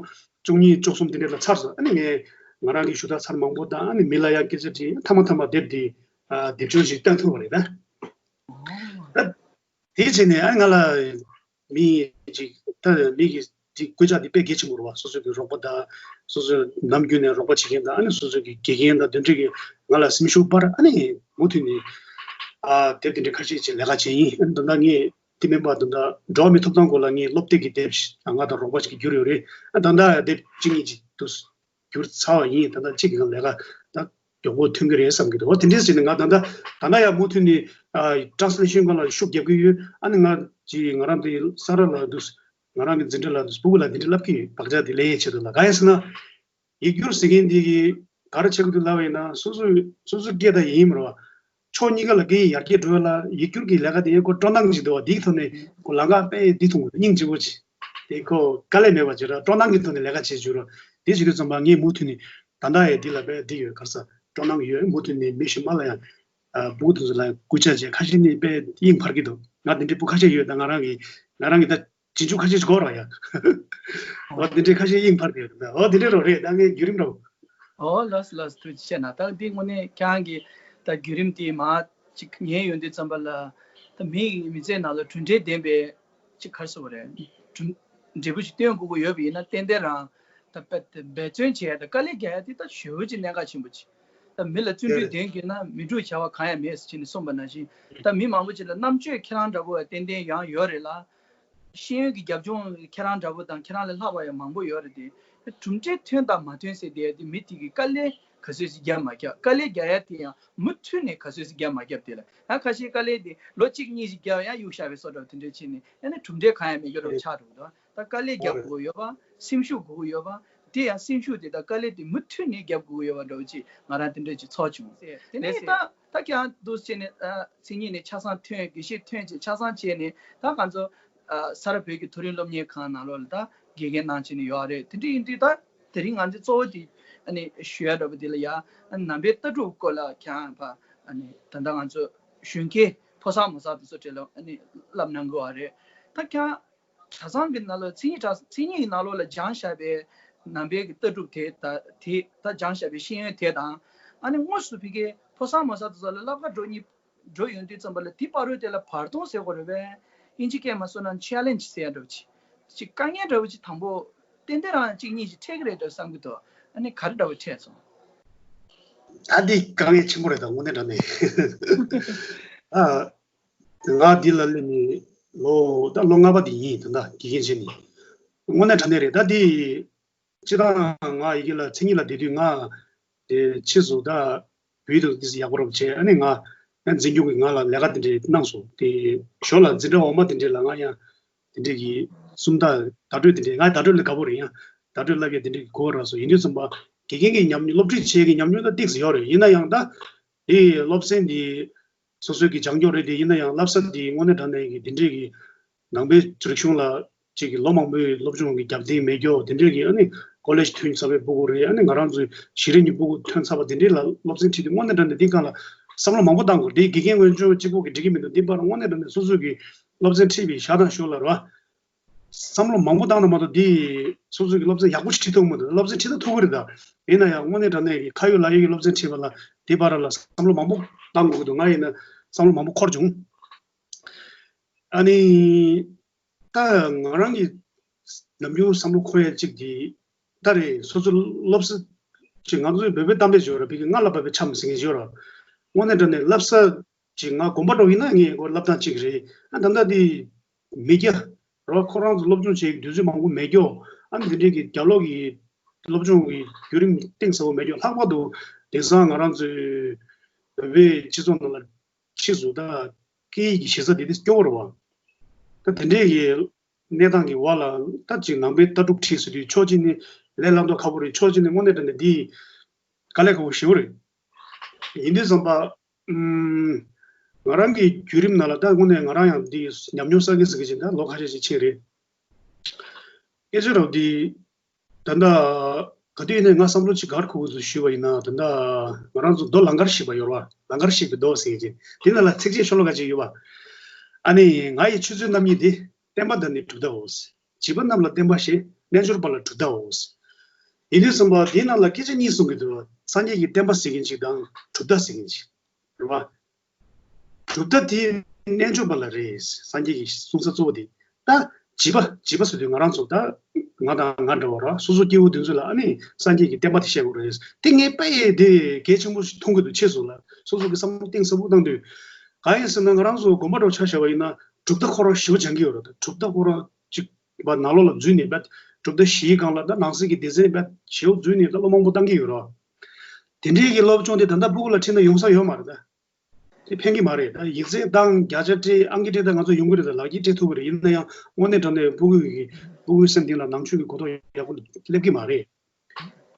བཅུ་གཉིས་བཅུ་གསུམ་དེ་འདྲས་ལ་ཚར་སོང་། ཨ་ནི་ངས་ང་རང་གི་ཞུ་དག་ཚར་མང་པོ་དང་། ཨ་ནི་མི་ལ་ཡང་སྐད་ཆ་དྲིས། མཐའ་མ་མཐའ་མ་དེབ་འདི་ཨ་དེབ་སྐྱོར་ཞིག་བཏང་ཐུབ་པ་རེད་ད། ད་དེ་བྱས་ནས་ཨ་ང་ལ་མི་ཅིག་ད་མི་གི་འདི་སྐུལ་ལྕག་འདི་དཔེ་གལ་ཆེན་པོ་རེད་བ། སོ་སོ་གི་རོགས་པ་དང་། སོ་སོ་ནམ་རྒྱུན་ནས་རོགས་པ་བྱེད་མཁན་དང་། ཨ་ནི་སོ་སོ་གི་དགེ་རྒན་དང་དེ་འདྲ་གི་ང་ལ་སེམས་ཤུགས་སྤར། ཨ་ནི་མུ་མཐུད་ནས་ཨ་དེབ་དེ་འདྲ་ཁ་ཤས་ཅིག་ལས་ཀ་བྱས་ཡིན། ཨ་ནི་ད་ལྟ་ངས་དེ་མིན་པ་ད་ལྟ་འགྲོ་བ་མིའི་ཐོབ་ཐང་སྐོར་ལ་ངས་སློབ་དེབ་ཀྱི་དེབ་ཞིག་ང་དང་རོགས་པ་ཅིག་གིས་བསྒྱུར་ཡོད་རེད། ཨ་ད་ལྟ་དེབ་གཅིག་གཉིས་ཅིག་འདུག་བསྒྱུར་ཚར་བ་ཡིན། ད་ལྟ་གཅིག་གི་ལས་ཀ་ད་མགྱོགས་པོ་ཐོན་གྱི་རེད་བསམ་གྱི་འདུག་འོ་དེ་འདྲས་བྱས་ནས་ང་ད་ལྟ་ད་ལྟ་ཡང་མུ་མཐུད་ནས་ཨ་translation་སྒང་ལ་ཤུགས་རྒྱབ་ཀྱི་ཡོད། ཨ་ནི་ང་ཅིག་ང་རང་དེ་ས་ར་ལ་འདུག་ང་རང་གི་འཛིན་གྲྭ་ལ་འདུག་སྤུ་གུ་ལ་འདི་འདྲས་བསླབ་ཀྱི་ཡོད། བག་ཆགས་དེ་ལས་ཡས་ཆེད་དུ་ལ། གང་ཡིན་ཟེར་ན། ཡིག་སྒྱུར་ཟེར་མཁན་འདི་གི་ག་རེ་བྱེད་དགོས་འདུག་ལབ་པ་ཡིན་ན། སོ་སོ་སོ་སོའི་སྐད་དང་ཡིན་མ་རེད་བ། ཕྱོགས་གཉིས་ཀ་ལ་སྐད་ཡིག་ཡར་རྒྱས་འགྲོ་ཡ་ལ་ཡིག་སྒྱུར་གྱི་ལས་ཀ་དེ་ཡང་ཁོ་སྤྲོ་སྣང་ཞིག་འདུག་བ། འདིའི་ཐོག་ནས་ཁོ་ལམ་ཁ་དཔེ་འདི་མཐོང་དགོས། སྙིང་རྗེ་པོ་ཅིག་དེ་ཁོ་དཀའ་ལས་མེད་པ་ཅིག་ར། སྤྲོ་སྣང་གི་ཐོག་ནས་ལས་ཀ་བྱེད་རྒྱུ་ར། དེ་བྱེད་དུས་ཙམ་པ་ངས་མུ་མཐུད་ནས་ད་ལྟ་ཡང་འདི་ལ་དཔེ་འདི་ཡོད། ག་རེ་ཟ། སྤྲོ་སྣང་ཡོད། མུ་མཐུད་ནས་མི་གཞན་པ་ལ་ཡང་ཨ་སྤུ་གུ་དེ་ཚོ་ལ་ཡང་སྐུལ་ལྕག་བྱས། ཁ་ཤས་ནི་དཔེ་དབྱིངས་འཕར་གྱི་འདུག་ང་དེ་འདྲའི་སྤུ་གུ་ཁ་ཤས་ཡོད། ད་ང་རང་གི་ང་རང་གི་ད་རྗེས་འཇུག་ཁ་ཤས་ཤིག་དགོས་ར་ཡ། འོ་དེ་འདྲའི་ཁ་ཤས་དབྱིངས་འཕར་གྱི་ཡོད། འོ་དེ་འདྲའི་རོ་རེད། ད་ངའི་བརྒྱུད་རིམ་རོ། ཨོ་ལགས་ལགས། ཐུགས་རྗེ་ཆེ་གནང་། ད་འདི་དངོས་གནས་ཁྱེད་རང་གི་ད་བརྒྱུད་རིམ་དེ་མར་ཅིག་ཉན་ཡོང་དུས་ཙམ་པ་ལ། ད་མི་ཡི་མི་ཚེ་ནང་ལ་གྲུབ་འབྲས་ལྡན་པའི་ཅིག་ག་རེ་ཟེར་དགོས་རེད། གྲུབ་འབྲས་བུ་ཞིག་སྟོན་དགོས་ཀྱི་ཡོད་པ་ཡིན་ན། ཏན་ཏན་རང་ད་དཔེ་འབད་བརྩོན་བྱས། ད་དཀའ་ལས་རྒྱག་ཡ་དེ་ད་ཞེ་པོ་ཅིག་གནད་འགག་ཆེན་པོ་ཅིག་ད་མི་ལ་བརྩོན་འགྲུས་ལྡན་གྱི་ན་མི་འཁྲུག་བྱ་བ་གང་ཡང་མེད་ཟེར་བྱས་ནས་གསུངས་པ་ནང་བཞིན། ད་མི་མང་པོ་ཅིག་ལ་རྣམ་དཔྱོད་ཁྱེད་རང་འདྲ་པོ་ཏན་ཏན་ཡང་ཡོད་རེད་ལ། ཤེས་ཡོན་གྱི་རྒྱབ་ལྗོངས་ཁྱེད་རང་འདྲ་པོ་དང་ཁྱེད་རང་ལས་ལྷག་པ་ཡང་མང་པོ་ཡོད་རེད་དེ། གྲུབ་འབྲས་ཐོན་དང་མ་ཐོན་ཟེར་དེ་དེ་མི་དེ་གིས་དཀའ་ལས་ག་ཚོད་ཅིག་རྒྱབ་མ་རྒྱབ། དཀའ་ལས་རྒྱག་ཡ་དེ་ཡང་མུ་མཐུད་ནས་ག་ཚོད་ཅིག་རྒྱབ་མ་རྒྱབ་དེ་ལ། ད་ཁ་ཤས་དཀའ་ལས་དེ་ལོ་གཅིག་གཉིས་ཤིག་རྒྱབ་ཡང་གཡུག་བཞག་པའི་བཟོ་འདྲ་དེ་འདྲ་བྱས་ནས། ཡང་ན་གྲུབ་འབྲས་གང་ཡང་མེད་རྒྱུ་འདྲ་ཆགས་འགྲོ་གི་འདུག་ད་དཀའ་ལས་རྒྱབ་དགོས་ཀྱི་ཡོད་པ། སེམས་ཤུགས་དགོས་ཀྱི་ཡོད་པ། དེ་ཡང་སེམས་ཤུགས་དེ་དང་དཀའ་ལས་དེ་མུ་མཐུད་ནས་རྒྱབ་དགོས་ཀྱི་ཡོད་པ་འདྲ་བོ་ཅིག་ང་རང་དེ་འདྲ་ཅིག་ཚོར་བྱུང་། དེ་ནས་ད་ད་ཀྱང་འདུག་བྱས་ནས་ཨ་མཚན་ཉིད་ནས་ཆ་ཚང་ཐོན། དགེ་བཤེས་ཐོན་བྱས་ཆ་ཚང་བྱས་ནས། ད་ང་ཚོ་ཨ་ས་རཱ་བོད་ཀྱི་མཐོ་རིམ་སློབ་གཉེར་ཁང་ནང་ལོགས་ལ་ད་དགེ་རྒན་གནང་བྱས་ནས་ཡོད་རེད། དེ་འདྲ་ཡིན་དུས་ད་དེ་རིང་ང་ཚོ་གཙོ་བོ་དེ་ཨ་ནི་ཞུ་ཡ་འདྲ་པོ་དེ་ལ་ཡ། ཨ་ནི་ནང་པའི་ལྟ་གྲུབ་སྐོར་ལ་ཀྱང་ཕ་ཨ་ནི་ད་ལྟ་ང་ཚོ་གཞོན་སྐྱེས་ཕོ་གསར་མོ་གསར་དེ་ཚོ་གྲས་ལ་ཨ་ནི་བསླབ་གནང་དགོས་པ་རེད། ད་ཀྱང་གྲྭ་ཚང་གི་ནང་ལོགས་མཚན་ཉིད་གྲྭ་མཚན་ཉིད་ཀྱི་ནང་ལོགས་ལ་སྦྱངས་བཞག་པའི་ནང་པའི་གི་ལྟ་གྲུབ་དེ་ད་དེ་ད་སྦྱངས་བཞག་པའི་ཤེས་ཡོན་དེ་དང་། ཨ་ནི་དངོས་སུ་ཕ་གིའི་ཕོ་གསར་མོ་གསར་དེ་ཚོ་ལ་བསླབ་ག་འགྲོ་གཉིས་འགྲོ་ཡོང་དུས་ཙམ་པ་ལ། དེ་བར་དུ་དེ་ལ་བར་སྟོང་ཟེར་དགོས་རེད་པས། དབྱིན་ཇི་སྐད་མ་སོང་ན་ཆེ་ལེན་ཇི་ཟེར་ཡ་འདྲ་བོ་ཅིག་ཅིག་དཀའ་ངལ་འདྲ་བོ་ཅིག་དང་པོ་ཏན་ཏན་རང་གཅིག་གཉིས་ཤིག་འཕྲད་ཀྱི་རེད་འདྲ་བསམ་གྱི་འདུག་ཨ་ནི་ག་རེ་འདྲ་བོ་འཕྲད་སོང་། ད་འདི་དཀའ་ངལ་ཆེན་པོ་རེད། ད་དངོས་གནས་དྲང་གནས། ཨ། ང་འདི་ལ་སླེབས་ནས་ལོ་ད་ལོ་ལྔ་པ་དེ་ཡིན། ད་ལྟ་དགེ་རྒན་བྱས་ནས། དངོས་གནས་དྲང་གནས་རེད། ད་འདི་སྤྱིར་བཏང་ང་ཡི་གེ་ལ་མཚན་ཉིད་ལ་བསྡད་དུས། ང་དེ་ཕྱིས་སུ་ད་བོད་དུ་འདི་ཡག་པོ་རོབ་བྱས། ཨ་ནི་ང་ཡང་འཛིན་སྐྱོང་གིས་ང་ལ་ལས་ཀ་དེ་འདྲས་གནང་སོང་། དེ་ཞོར་ལ་འཛིན་གྲྭ་འོག་མ་དེ་འདྲས་ལ་ང་ཡང་དེ་འདྲས་ཀྱི་སུམ་རྟགས་བརྡ་སྤྲོད་དེ་འདྲས། ང་བརྡ་སྤྲོད་ལ་དགའ་པོ་རེད། ཡང་བརྡ་སྤྲོད་བསླབ་ཡ་དེ་འདྲས་ཀྱི་གོ་བ་རག་སོང་། ཡིན་དུས་ཙམ་པ་དགེ་རྒན་གྱི་ཉམས་མྱོང་། སློབ་ཁྲིད་བྱེད་ཀྱི་ཉམས་མྱོང་ད་ཏོག་ཙམ་ཡོད་རེད། ཡིན་ན་ཡང་ད་དེ་སློབ་ཚན་འདི་ སོ་སོའི་གི་སྦྱང་ཀྱོག་རེད་དེ། ཡིན་ན་ཡང་བསླབ་ས་དེ་དངོས་གནས་དྲང་གནས་ཀྱི་དེ་འདྲས་ཀྱི་ནང་པའི་རིག་གཞུང་ལ་ཅིག་གི་ལོ་མང་པོའི་སློབ་སྦྱོང་གི་རྒྱབ་རྟེན་མེད་ཀྱོག་དེ་འདྲས་ཀྱི། ཨ་ནི་ཀོ་ལེཇ་ཐོན་ཚར་བའི་ཕྲུ་གུ་རེད། ཨ་ནི་ང་རང་ཚོའི་གཞི་རིམ་གྱི་ཕྲུ་གུ་ཐོན་ཚར་བ་དེ་འདྲས་ལ་སློབ་ཚན་ཁྲིད་དུས་དངོས་གནས་དྲང་གནས་འདི་སྒང་ལ་བསམ་བློ་མང་པོ་བཏང་དགོས། དེ་དགེ་རྒན་ངོས་ཕྱོགས་གཅིག་པོ་གི་འགྲིག་གི་མི་འདུག་འདི་པར་དངོས་གནས་དྲང་གནས་སོ་སོ་གི་སློབ་ཚན་ཁྲིད་པའི་ཞག་དང་ཞོར་ལ་རེད་བ། བསམ་བློ་མང་པོ་བཏང་ན་མ་གཏོགས་འདི་སོ་སོ་གི་སློབ་ཚན་ཡག་པོ་ཞིག་ཁྲིད་ཐུབ་མི་འདུག་སློབ་ཚན་ཁྲིད་ན་ཐུབ་ཀྱི་རེད་ད། ཡིན་ན་ཡང་དངོས་གནས་དྲང་གནས་ཀྱི་ཁ་ཡོད་ལག་ཡོད་ཀྱི་སློབ་ཚན་ཁྲིད་པ་ལ་འདི་པར་ལ་བསམ་བློ་མང་པོ་བཏང་དགོས་ཀྱི་འདུག་ང་ཡིན་ན་བསམ་བློ་མང་པོ་འཁོར་བྱུང་། ཨ་ནི། ད་ང་རང་གི་ནམ་རྒྱུན་བསམ་བློ་འཁོར་ཡ་གཅིག་དེ། ད་རེད། སོ་སོ་སློབ་ས་ཅིག་ང་ཚོའི་བོད་པའི་གཏམ་དཔེ་ཅིག་ཡོད་ར། བི་གི་ང་ལ་བབས་པའི་འཆམ་ཟེར་མཁན་ཅིག་ཡོད་ར། དངོས་གནས་དྲང་གནས་བསླབ་ས་ཅིག་ང་དགོན་པ་འགྲོ་ཡིན་ན་ངས་ཁོ་བསླབ་སྟངས་གཅིག་རེད། ཨ་ད་ལྟ་དེ་མི་སྐྱ་ར་ཁོ་རང་ཚོ་སློབ་སྦྱོང་བྱེད་དུས་ཚོད་མང་པོ་མེད་ཀྱོག་ཨ་ནི་དེ་འདྲའི་གི་རྒྱབ་ལོགས་ཀྱི་སློབ་སྦྱོང་གི་བརྒྱུད་རིམ་གཏིང་ཟབ་པོ་མེད་ཀྱོག་ལྷག་པར་དུ་དེང་སང་ང་རང་ཚོའི་བོད་པའི་སྤྱི་ཚོགས་ནང་ལ་ཕྱིས་སུ་ད་སྐད་ཡིག་གི་ཞེ་ས་དེ་དེ་སྐྱོ་བོ་རེད་བ། ད་དེ་འདྲའི་གི་གནས་སྟངས་ཀྱི་འོག་ལ་ད་ཅིག་ནང་པའི་ལྟ་གྲུབ་ཁྲིད་ཟེར་དུས་ཕྱོགས་གཅིག་ནས་ལས་སླ་མདོག་ཁ་པོ་རེད། ཕྱོགས་གཅིག་ནས་དངོས་གནས་དྲང་གནས་འདི་དཀའ་ལས་ཁག་པོ་ཞེ་པོ་རེད། ཡིན་དུས་ཙམ་པ། ཨུམ། ང་རང་གི་བརྒྱུད་རིམ་ནང་ལ་ད་དངོས་གནས་ང་རང་ཡང་འདི་ཉམས་མྱོང་བསགས་ཀྱིན་ཟེར་གྱི་ཅིག་ད་ལོ་ཁ་ཤས་ཤིག་ཕྱིན་རེད། སྐད་ཆ་རོགས་འདི། ད་ལྟ་ག་དུས་ཡིན་ནའི་ང་བསམ་བློ་ཅིག་ག་རེ་འཁོར་གྱི་འདུག་ཞུས་པ་ཡིན་ན། ད་ལྟ་ང་རང་ཚོ་མདོ་ལང་ཀར་གཤེགས་པ་ཡོད་རེད་བ། ལང་ཀར་གཤེགས་པའི་མདོ་ཟེར་གྱི་དེ་ནང་ལ་ཚིགས་བཅད་ཤོ་ལོ་ཀ་ཅིག་ཡོད་པ། ཨ་ནི་ང་ཡི་ཆོས་ཚུལ་རྣམ་གཉིས་འདི། བསྟན་པ་དང་ནི་གྲུབ་མཐའོ། བྱིས་པ་རྣམས་ལ་བསྟན་པ་བཤད། རྣལ་འབྱོར་པ་ལ་གྲུབ་མཐའོ། ཡིན་དུས་ཙམ་པ་དེའི་ནང་ལ་སྐད་ཆ་གཉིས་གསུང་གི་འདུག་སངས་རྒྱས་ཀྱི་བསྟན་པ་ཟེར་མཁན་ཅིག་དང་གྲུབ་མཐའ་ཟེར་མཁན་ཅིག་རེད་བ། གྲུབ་མཐའ་དེ་རྣལ་འབྱོར་པ་ལ་རེད། སངས་རྒྱས་ཀྱི་གསུང་ས་གཙོ་བོ་དེ། ད་བྱིས་པ་བྱིས་པ་ཟེར་དུས་ང་རང་ཚོ་ད་ང་དང་ང་འདྲ་བ་ར་སོ་སོ་སྐྱེ་བོ་དེ་ཚོ་ལ་ཨ་ནི་སངས་རྒྱས་ཀྱི་བསྟན་པ་དེ་བཤད་དགོས་རེད། དེ་ངས་དཔེ་དེ་གལ་ཆེན་པོ་ཞིག་མཐོང་གི་འདུག་ཕྱིས་སུ་ལ་སོ་སོ་གི་བསམ་བློ་གཏིང་ཟབ་པོ་བཏང་དུས། གང་ཡིན་ཟེར་ན་ང་རང་ཚོ་དགོན་པ་འགྲོ་ཆ་བཞག་པ་ཡིན་ན་གྲུབ་མཐའ་ཁོ་རང་ཞེ་པོ་སྦྱང་གི་ཡོད་རེད། གྲུབ་མཐའ་ཁོ་རང་གཅིག་པ་ནང་ལོགས་ལ་འཛུལ་ནས་བད་གྲུབ་མཐའ་བཞིའི་སྒང་ལ་ད་ནང་གསེས་ཀྱི་སྡེ་ཚན་བད་ཞེ་པོ་འཛུལ་ནས་ད་བློ་མང་པོ་བཏང་གི་ཡོད་རེད། དེ་འདྲའི་གི་སློབ་སྦྱོང་དེ་ད་ལྟ་ཕྲུ་གུ་ལ་ཁྲིད་ན་ཡོང་ས་ཡོད་མ་རེད་ད། དེ་ཕན་གྱི་མ་རེད། ད་ཡིག་ཚད་དང་བརྒྱ་ཆ་སྤྲད་ཨང་ཀི་སྤྲད་ད་ང་ཚོ་ཡོང་གི་རེད། ད་ལག་གིས་སྤྲད་ཐུབ་ཀྱི་རེད། ཡིན་ན་ཡང་དངོས་གནས་དྲང་གནས་ཕྲུ་གུ་གི་ཕྲུ་གུའི་སེམས་གཏིང་ལ་ནང་ཆོས་ཀྱི་གོ་རྟོགས་ཡག་པོ་སླེབས་ཀྱི་མ་རེད།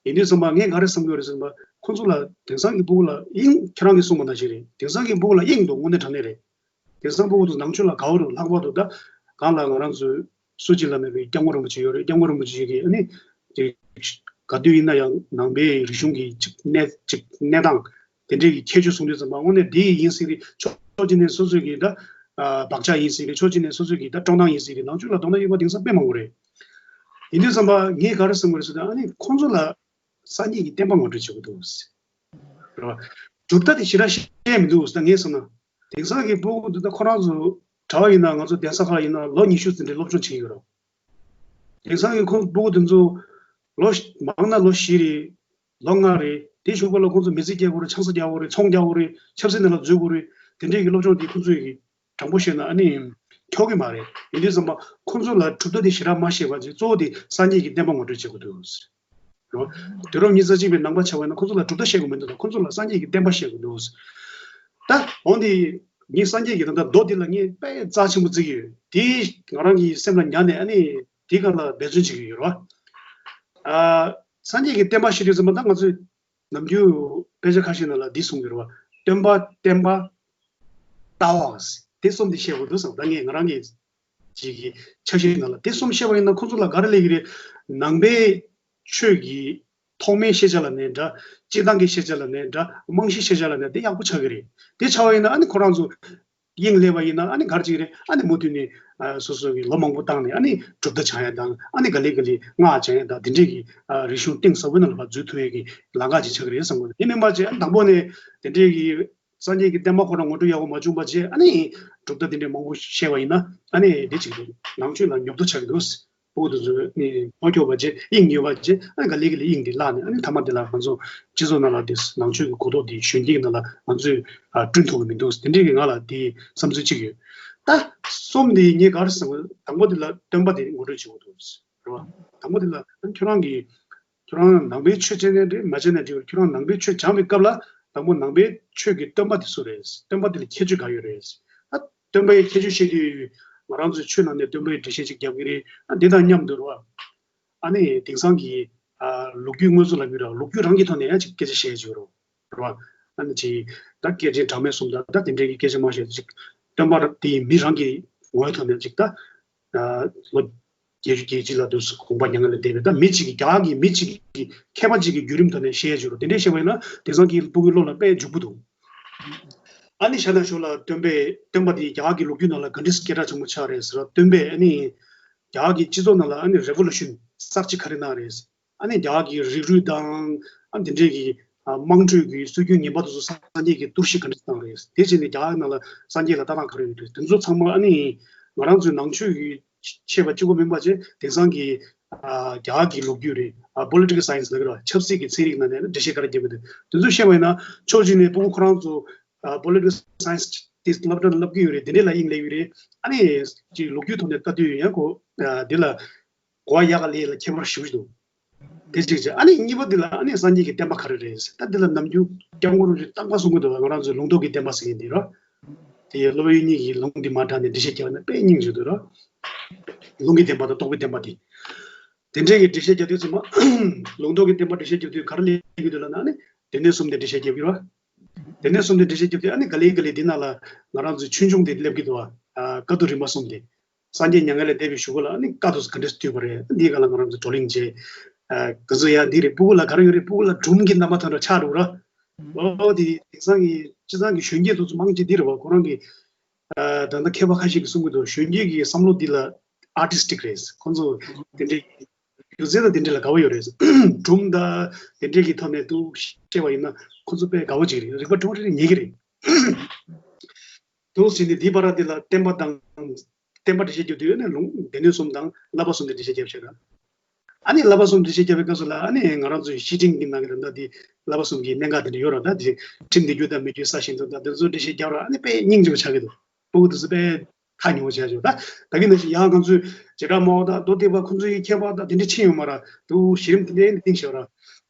ཡིན་དུས་ཙམ་པ་ངས་ག་རེ་བསམ་གྱི་ཡོད་རེད་ཟེར་ན། ཁོང་ཚོ་ལ་དེང་སང་གི་ཕྲུ་གུ་ལ་དབྱིངས་ཁྱེད་རང་གིས་གསུངས་པ་ནང་བཞིན་རེད། དེང་སང་གི་ཕྲུ་གུ་ལ་དབྱིངས་འདུག་དངོས་གནས་དྲང་གནས་རེད། དེང་སང་ཕྲུ་གུ་ཚོ་ནང་ཆོས་ལ་དགའ་བོ་འདུག་ལྷག་པར་དུ་ད་གང་ལ་ང་རང་ཚོའི་སུ་གཅིག་ལ་མེད་པའི་སྐྱབས་མགོན་རིན་པོ་ཆེ་ཡོད་རེད། སྐྱབས་མགོན་རིན་པོ་ཆེ་གིས་ཨ་ནི་དེ་ག་དུས་ཡིན་ན་ཡང་ནང་པའི་རིག་གཞུང་གི་ཅིག་གནས་ཅིག་གནས་སྟངས་དེ་འདྲའི་གི་ཁྱད་ཆོས་གསུང་དུས་ཙམ་པ་དངོས་གནས་དེ་ཡིན་སྲིད་རེད། ཕྱོགས་གཅིག་ནས་སོ་སོའི་གི་ད་བག་ཆགས་ཡིན་སྲིད་རེད། ཕྱོགས་གཅིག་ནས་སོ་སོའི་གི་ད་སྤྲོ་སྣང་ཡིན་སྲིད་རེད། ནང་ཆོས་ལ་དོ་སྣང་ཡོད་པ་དེང་སང་དཔེ་མང་པོ་རེད། ཡིན་དུས་ཙམ་པ་ངས་ག་རེ་བསམ་གི་རེད་ཟེར་ན། ཨ་ནི་ཁོང་ཚོ་ལ་སངས་རྒྱས་ཀྱི་བསྟན་པ་ངོ་སྤྲོད་བྱེད་དགོས་འདུག་རེད་བ། གྲུབ་མཐའ་དེ་ཞེ་དྲག་བཤད་མི་འདུག་ད་ངས་བསམ་ན། དེང་སང་གི་ཕྲུ་གུ་འདི་ད་ཁོ་རང་ཚོ་གྲྭ་བ་ཡིན་ན་ང་ཚོ་གདན་ས་ཁག་ཡིན་ན་ལོ་ཉི་ཤུ་ཙམ་རེ་སློབ་སྦྱོང་བྱེད་ཀྱི་ཡོད་རེད། དེང་སང་གི་ཁོང་ཕྲུ་གུ་འདི་ཚོ་ལོ་མང་ན་ལོ་བཞི་རེ། ལོ་ལྔ་རེ། དེ་གཞུག་པ་ལ་ཁོང་ཚོ་མི་ཚེ་སྐྱེལ་དགོས་རེད། ཆང་ས་རྒྱག་དགོས་རེད། ཚོང་རྒྱག་དགོས་རེད། ཆབ་སྲིད་ནང་ལ་འཛུལ་དགོས་རེད། དེ་འདྲའི་གི་སློབ་སྦྱོང་དེ་ཁོང་ཚོས་གི་དྲང་པོ་བཤད་ན་ཨ་ནི་འཁྱོག་གི་མ་རེད། ཡིན་དུས་ཙམ་པ་ཁོང་ཚོ་ལ་གྲུབ་མཐའ་དེ་ཞེ་དྲག་མ་བཤད་པ་བྱས། གཙོ་བོ་དེ་སངས་རྒྱས་ཀྱི་བསྟན་པ་ངོ་སྤྲོད་བྱེད་དགོས་འདུག་རོ། དུས་རབས་ཉི་ཤུ་རྩ་གཅིག་པའི་ནང་པ་ཆགས་པ་ཡིན་ན་ཁོང་ཚོ་ལ་གྲུབ་མཐའ་བཤད་དགོས་མི་འདུག་ད་ཁོང་ཚོ་ལ་སངས་རྒྱས་ཀྱི་བསྟན་པ་བཤད་དགོས་འདུག་ད་འོན་ཏེ་ངས་སངས་རྒྱས་ཀྱི་ད་ལྟ་མདོ་འདི་ལ་ངས་དཔེ་རྩ་ཆེན་པོ་བརྩི་གི་ཡོད། དེ་ང་རང་གི་སེམས་ལ་ཉར་ནས་ཨ་ནི་དེའི་སྒང་ལ་འབད་བརྩོན་བྱེད་ཀྱི་ཡོད་རོ། ཨ། སངས་རྒྱས་ཀྱི་བསྟན་པ་བཤད་དུས་ཙམ་པ་ད་ང་ཚོས་ནམ་རྒྱུན་དཔེ་ཆ་ཁ་ཤས་ནང་ལ་འདི་གསུང་གི་རེད་བ། སྟོན་པ། བསྟན་པ། ལྟ་བ། དེ་གསུམ་འདི་བཤད་དགོས་འདུག་བསམ། ད་ངས་ང་རང་གི་ཅིག་གི་ཆ་ཤས་ནང་ལ་དེ་གསུམ་བཤད་པ་ཡིན་ན་ཁོང་ཚོ་ལ་ག་རེ་སླེབས་ཀྱི་རེད། ནང་པའི་ཆོས་ཀྱི་ཐོག་མའི་ཤེས་བྱ་ལབ་ནའི་འདྲ། སྤྱིར་བཏང་གི་ཤེས་བྱ་ལབ་ནའི་འདྲ། རྨང་གཞིའི་ཤེས་བྱ་ལབ་ནའི་དེ་ཡག་པོ་ཆགས་ཀྱི་རེད། དེ་ཆགས་པ་ཡིན་ན་ཨ་ནི་ཁོ་རང་ཚོ་དབྱིངས་སླེབས་པ་ཡིན་ན་ཨ་ནི་ག་རེ་བྱེད་ཀྱི་རེད། ཨ་ནི་མུ་མཐུད་ནས་ཨ་སོ་སོ་གི་ལོ་མང་པོ་བཏང་ནས་ཨ་ནི་གྲུབ་མཐའ་སྦྱང་ཡ་དང་། ཨ་ནི་ག་ལེ་ག་ལེ་སྔགས་སྦྱང་ཡ་དང་། དེ་འདྲས་ཀྱི་ཨ་རིག་གཞུང་གཏིང་ཟབ་པོའི་ནང་ལ་ཕར་འཛུལ་ཐུབ་ཡས་ཀྱི་ལམ་ཁ་ཅིག་ཆགས་ཀྱི་རེད་བསམ་གི་འདུག་དེ་མིན་པ་བྱས་ཨ་ནི་དང་པོ་ནས་དེ་འདྲས་ཀྱི་སངས་རྒྱས་ཀྱི་བསྟན་པ་ཁོ་རང་ངོ་སྤྲོད་ཡག་པོ་མ་བྱུང་བ་བྱས། ཨ་ནི་གྲུབ་མཐའ་དེ་འདྲས་མང་པོ་བཤད་པ་ཡིན་ན་ཨ་ནི་དེ་ཅིག་རེད། ནང་ཆོས་ལ་ཉོབ་ཏོ་ཆགས་ཀྱི་འདུག་ཕྲུ་གུ་དེ་ཚོ་ནི་མ་འཁྱོག་པ་བྱས། དབྱིངས་ཉོབ་པ་བྱས། ཨ་ནི་ག་ལེ་ག་ལེ་དབྱིངས་དེ་བརླག་ནས་ཨ་ནི་མཐའ་མ་དེ་ལ་ང་ཚོ་སྤྱི་ཚོགས་ནང་ལ་དེ་ནང་ཆོས་ཀྱི་གོ་རྟོགས་དེ་གཞོན་སྐྱེས་ཀྱི་ནང་ལ་ང་ཚོས་ཨ་བསྐྲུན་ཐུབ་ཀྱི་མི་འདུག་དེ་འདྲས་ཀྱི་ང་ལ་དེ་བསམ་ཚུལ་གཅིག་ཡོད། ད་གསུམ་དེ་ངས་ག་རེ་བསམ། དང་པོ་དེ་ལ་སྟོན་པ་དེ་ངོ་སྤྲོད་བྱེད་དགོས་འདུག་རེད་བ། དང་པོ་དེ་ལ་ཨ་ནི་ཁྱོད་རང་གིས་ཁྱོད་རང་ནང་པའི་ཆོས་བྱེད་ནའི་འདྲ་མ་བྱེད་ནའི་འདྲ། ཁྱོད་རང་ནང་པའི་ཆོས་སྦྱང་བའི་སྐབས་ལ་དང་པོ་ནང་པའི་ཆོས་ཀྱི་སྟོན་པ་དེ་སུ་རེད། སྟོན་པ་དེ་ལ་ཁྱད་ཆོས་ག་ཡོད་རེད། ཨ་སྟོན་པའི་ཁྱད་ཆོས་བཤད་དུས་ང་རང་ཚོའི་ཆོས་ནང་ནས་སྟོན་པའི་འགྲེལ་བཤད་ཅིག་རྒྱབ་ཀྱི་རེད། ཨ་འདི་དང་མཉམ་དུ་རེད་བ། ཨ་ནི་དེང་སང་གི་ཨ་ལོ་རྒྱུས་དངོས་གཙོ་ལབ་ཀྱི་རེད་བ། ལོ་རྒྱུས་རང་གི་ཐོག་ནས་ཡང་ཅིག་སྐད་ཆ་བཤད་ཀྱི་ཡོད་རེད་བ། ཨ་ནི་ཅིག་ད་སྐྱེས་ཆེན་གྲངས་མེད་གསུམ་དང་ད་དེ་འདྲའི་གི་སྐད་ཆ་མང་ཤོས་ཅིག་སྟོན་པ་དེའི་མི་རང་གི་ངོ་བོའི་ཐོག་ནས་ཅིག་ད་ལོ་བརྒྱད་ཅུ་གྱ་གཅིག་ལ་དུས་སུ་དགོངས་པ་མྱ་ངན་ལས་འདས་པའི་ད་མི་གཅིག་གི་རྒྱ་གར་གྱི་མི་གཅིག་གི་མཁས་པ་གཅིག་གི་བརྒྱུད་རིམ་ཐོག་ནས་བཤད་ཡ་ཅིག་རུ་དེ་འདྲའི་བཤད་པ་ཡིན་ན་དེང་སང་གི་སྤུ་གུའི་བློ་ལ་དཔེ་འཇུག་པོ་འདུག་ཨ་ནི་ཤ་ན་ཤོ་ལ་སྟོན་པས་སྟོན་པ་དེའི་རྒྱ་གར་གྱི་ལོ་རྒྱུས་ནང་ལ་ག་འདྲས་སྐད་གྲགས་ཆེན་པོ་ཆགས་རེད་ཟེར་བ་སྟོན་པས་ཨ་ནི་རྒྱ་གར་གྱི་སྤྱི་ཚོགས་ནང་ལ་ཨ་ནི་རེ་ཝོ་ལུ་ཤན་གསར་བརྗེ་ག་རེ་གནང་རེད། ཨ་ནི་རྒྱ་གར་གྱི་རིགས་རུས་དང་ཨ་འདི་འདྲས་ཀྱི་ཨ་དམངས་ཁྲོད་ཀྱི་སྲོལ་རྒྱུན་ངན་པ་དེ་ཚོ་སངས་རྒྱས་ཀྱིས་གཏོར་བཤིག་ག་འདྲས་བཏང་རེད། དེ་བྱས་ནས་རྒྱ་གར་ནང་ལ་སངས་རྒྱས་ལ་ལྟ་སྟངས་ག་རེ་ཡོད་རེད། དེ་ཚོ་ཚང་མ་ཨ་ནི་ང་རང་ཚོའི་ནང་ཆོས་ཀྱི་ཆེ་བ་གཅིག་པོ་མིན་པ་བྱས་དེང་སང་གི་ཨ་རྒྱ་གར་གྱི་ལོ་རྒྱུས་རེད། ཨ་political science་ལབ་ཀྱི་རེད་བ། ཆབ་སྲིད་ཀྱི་ཚན་རིག་ནང་ནས་འགྲེལ་བཤད་ག་རེ་བརྒྱབ་ཡོད་དེ་དེ་ཚོ་བཤད་པ་ཡིན་ན་ཕྱོགས་གཅིག་ནས་སྤུ་གུ་ཁོ་རང་ཚོ་ཨ་political science་དེ་བསླབ་གྲྭ་ནང་བསླབ་ཀྱི་ཡོད་རེད། དེ་འདྲས་ལ་དབྱིངས་སླེབས་ཡོད་རེད། ཨ་ནི་ཅིག་ལོ་རྒྱུས་ཐོག་ནས་ལྟ་དུས་ཡང་ཁོ་ཨ་དེ་ལ་གོ་བ་ཡག་ག་ལས་ལ་ཁྱད་པར་ཞེ་པོ་ཅིག་འདུག་དེ་གཅིག་བྱས། ཨ་ནི་གཉིས་པ་དེ་ལ་ཨ་ནི་སངས་རྒྱས་ཀྱི་བསྟན་པ་ག་རེ་རེད། ད་དེ་ལ་ནམ་རྒྱུན་སྐྱབས་མགོན་རིན་པོ་ཆེས་བསྟན་པ་གསུང་གི་འདུག་ང་རང་ཚོའི་ལུང་རྟོགས་ཀྱི་བསྟན་པ་ཟེར་མཁན་དེ་རོ། དེ་སློབ་དཔོན་དབྱིག་གཉེན་གྱིས་ལུང་དེ་མར་དྲངས་ནས་འགྲེལ་བཤད་བརྒྱབ་ན་དཔེ་སྙིང་རྗེ་འདུག་རོ། ལུང་གི་བསྟན་པ་དང་རྟོགས་པའི་བསྟན་པ་དེ། དེ་འདྲའི་གི་འགྲེལ་བཤད་རྒྱབ་དུས་ཙམ་པ། ལུང་རྟོགས་ཀྱི་བསྟན་པ་འགྲེལ་བཤད་རྒྱབ་དུས་ག་རེ་སླེབས་ཀྱི་འདུག་ལབ་ན་ཨ་ནི་སྡེ་སྣོད་གསུམ་དེ་འགྲེལ་བཤད་རྒྱབ་ཀྱི་རོ། སྡེ་སྣོད་གསུམ་དེ་འགྲེལ་བཤད་རྒྱབ་དུས་ཨ་ནི་ག་ལེ་ག་ལེ་འདི་ནང་ལ་ང་རང་ཚོའི་ཆོས་འབྱུང་དེ་སླེབས་ཀྱི་འདུག་བ། ཨ་བཀའ་བསྡུ་རིམ་པ་གསུམ་དེ། སངས་རྒྱས་མྱ་ངན་ལས་འདས་པའི་གཞུག་གུ་ལ་ཨ་ནི་བཀའ་དུ་ག་འདྲས་བསྡུས་པ་རེད། འདིའི་སྒང་ལ་ང་རང་ཚོ་བགྲོ་གླེང་བྱས། ཨ་ག་ཚོད་ཡ་འདི་རེད། སྤུ་གུ་ལ་ག་རེ་ཡོད་རེད། སྤུ་གུ་ལ་སྒྲུང་གི་རྣམ་པ་ཐོན་འདྲ་ཆགས་འགྲོ་ར། ཨོ་དེ་དེང་སང་གི་སྤྱི་བཏང་གི་གཞོན་སྐྱེས་ཚོ་ཚོ་མང་ཆེ་འདི་རེད་བ། ཁོ་རང་གི་ཨ་ད་ལྟ་མཁས་པ་ཁ་ཤས་ཀྱིས་གསུང་གི་འདུག་གཞོན་སྐྱེས་ཀྱི་བསམ་བློ་འདི་ལ་ཨར་ཊིསི་ཊིག་རེད། ཁོ་ཚོ་དེ་འདྲའི་སྒྱུ་རྩལ་དང་དེ་འདྲ་ལ་དགའ་བོ་ཡོད་རེད། སྒྲུང་དང་དེ་འདྲའི་གི་ཐོག་ནས་འདུག་བཤད་པ་ཡིན་ན་ཁོ་ཚོ་དཔེ་དགའ་བོ་ཅིག་རེད། རིག་པ་ཀྲོང་ཀྲེ་རེ་ཉེ་གི་རེད། འདུག་ཟིན་ནས་འདིའི་བར་འདི་ལ་བསྟན་པ་དང་། བསྟན་པ་འགྲེལ་བཤད་རྒྱབ་དུས་ནི་ལུང་སྡེ་སྣོད་གསུམ་དང་བསླབ་པ་གསུམ་དེ་འགྲེལ་བཤད་རྒྱབ་ཤག་ར། ཨ་ནི་བསླབ་པ་གསུམ་འགྲེལ་བཤད་རྒྱབ་པའི་སྐབས་སུ་ལ་ཨ་ནི་ང་རང་ཚོའི་བཤེས་སྤྲིང་གི་ནང་གི་ད་ལྟ་དེ་བསླབ་པ་གསུམ་གྱི་གནད་འགག་དེ་འདྲ་ཡོད་ར། ད་དེ་ཁྲིམས་དེ་རྒྱུ་དང་མི་རྒྱུ་ས་ཞིང་དུ་དང་དེ་ཚོ་འགྲེལ་བཤད་རྒྱབ་ར། ཨ་ནི་དཔེ་སྙིང་རྗེ་པོ་ཆགས་ཀྱི་འདུག་སྤུ་གུ་དེ་ཚོ་དཔེ་ཐག་ཉེ་པོ་ཆགས་ཆོག་ད་ད་གིན་ནང་བཞིན་ཡང་ང་ཚོའི་བྱེ་བྲག་སྨྲ་བ་དང་མདོ་སྡེ་པ་ཁོ་ཚོའི་མཁས་པ་དང་དེ་འདྲ་ཕྱིན་ཡོད་མ་ར། འདུག་གཞི་རིམ་དེ་འདྲའི་གཏིང་ཤོག་ར།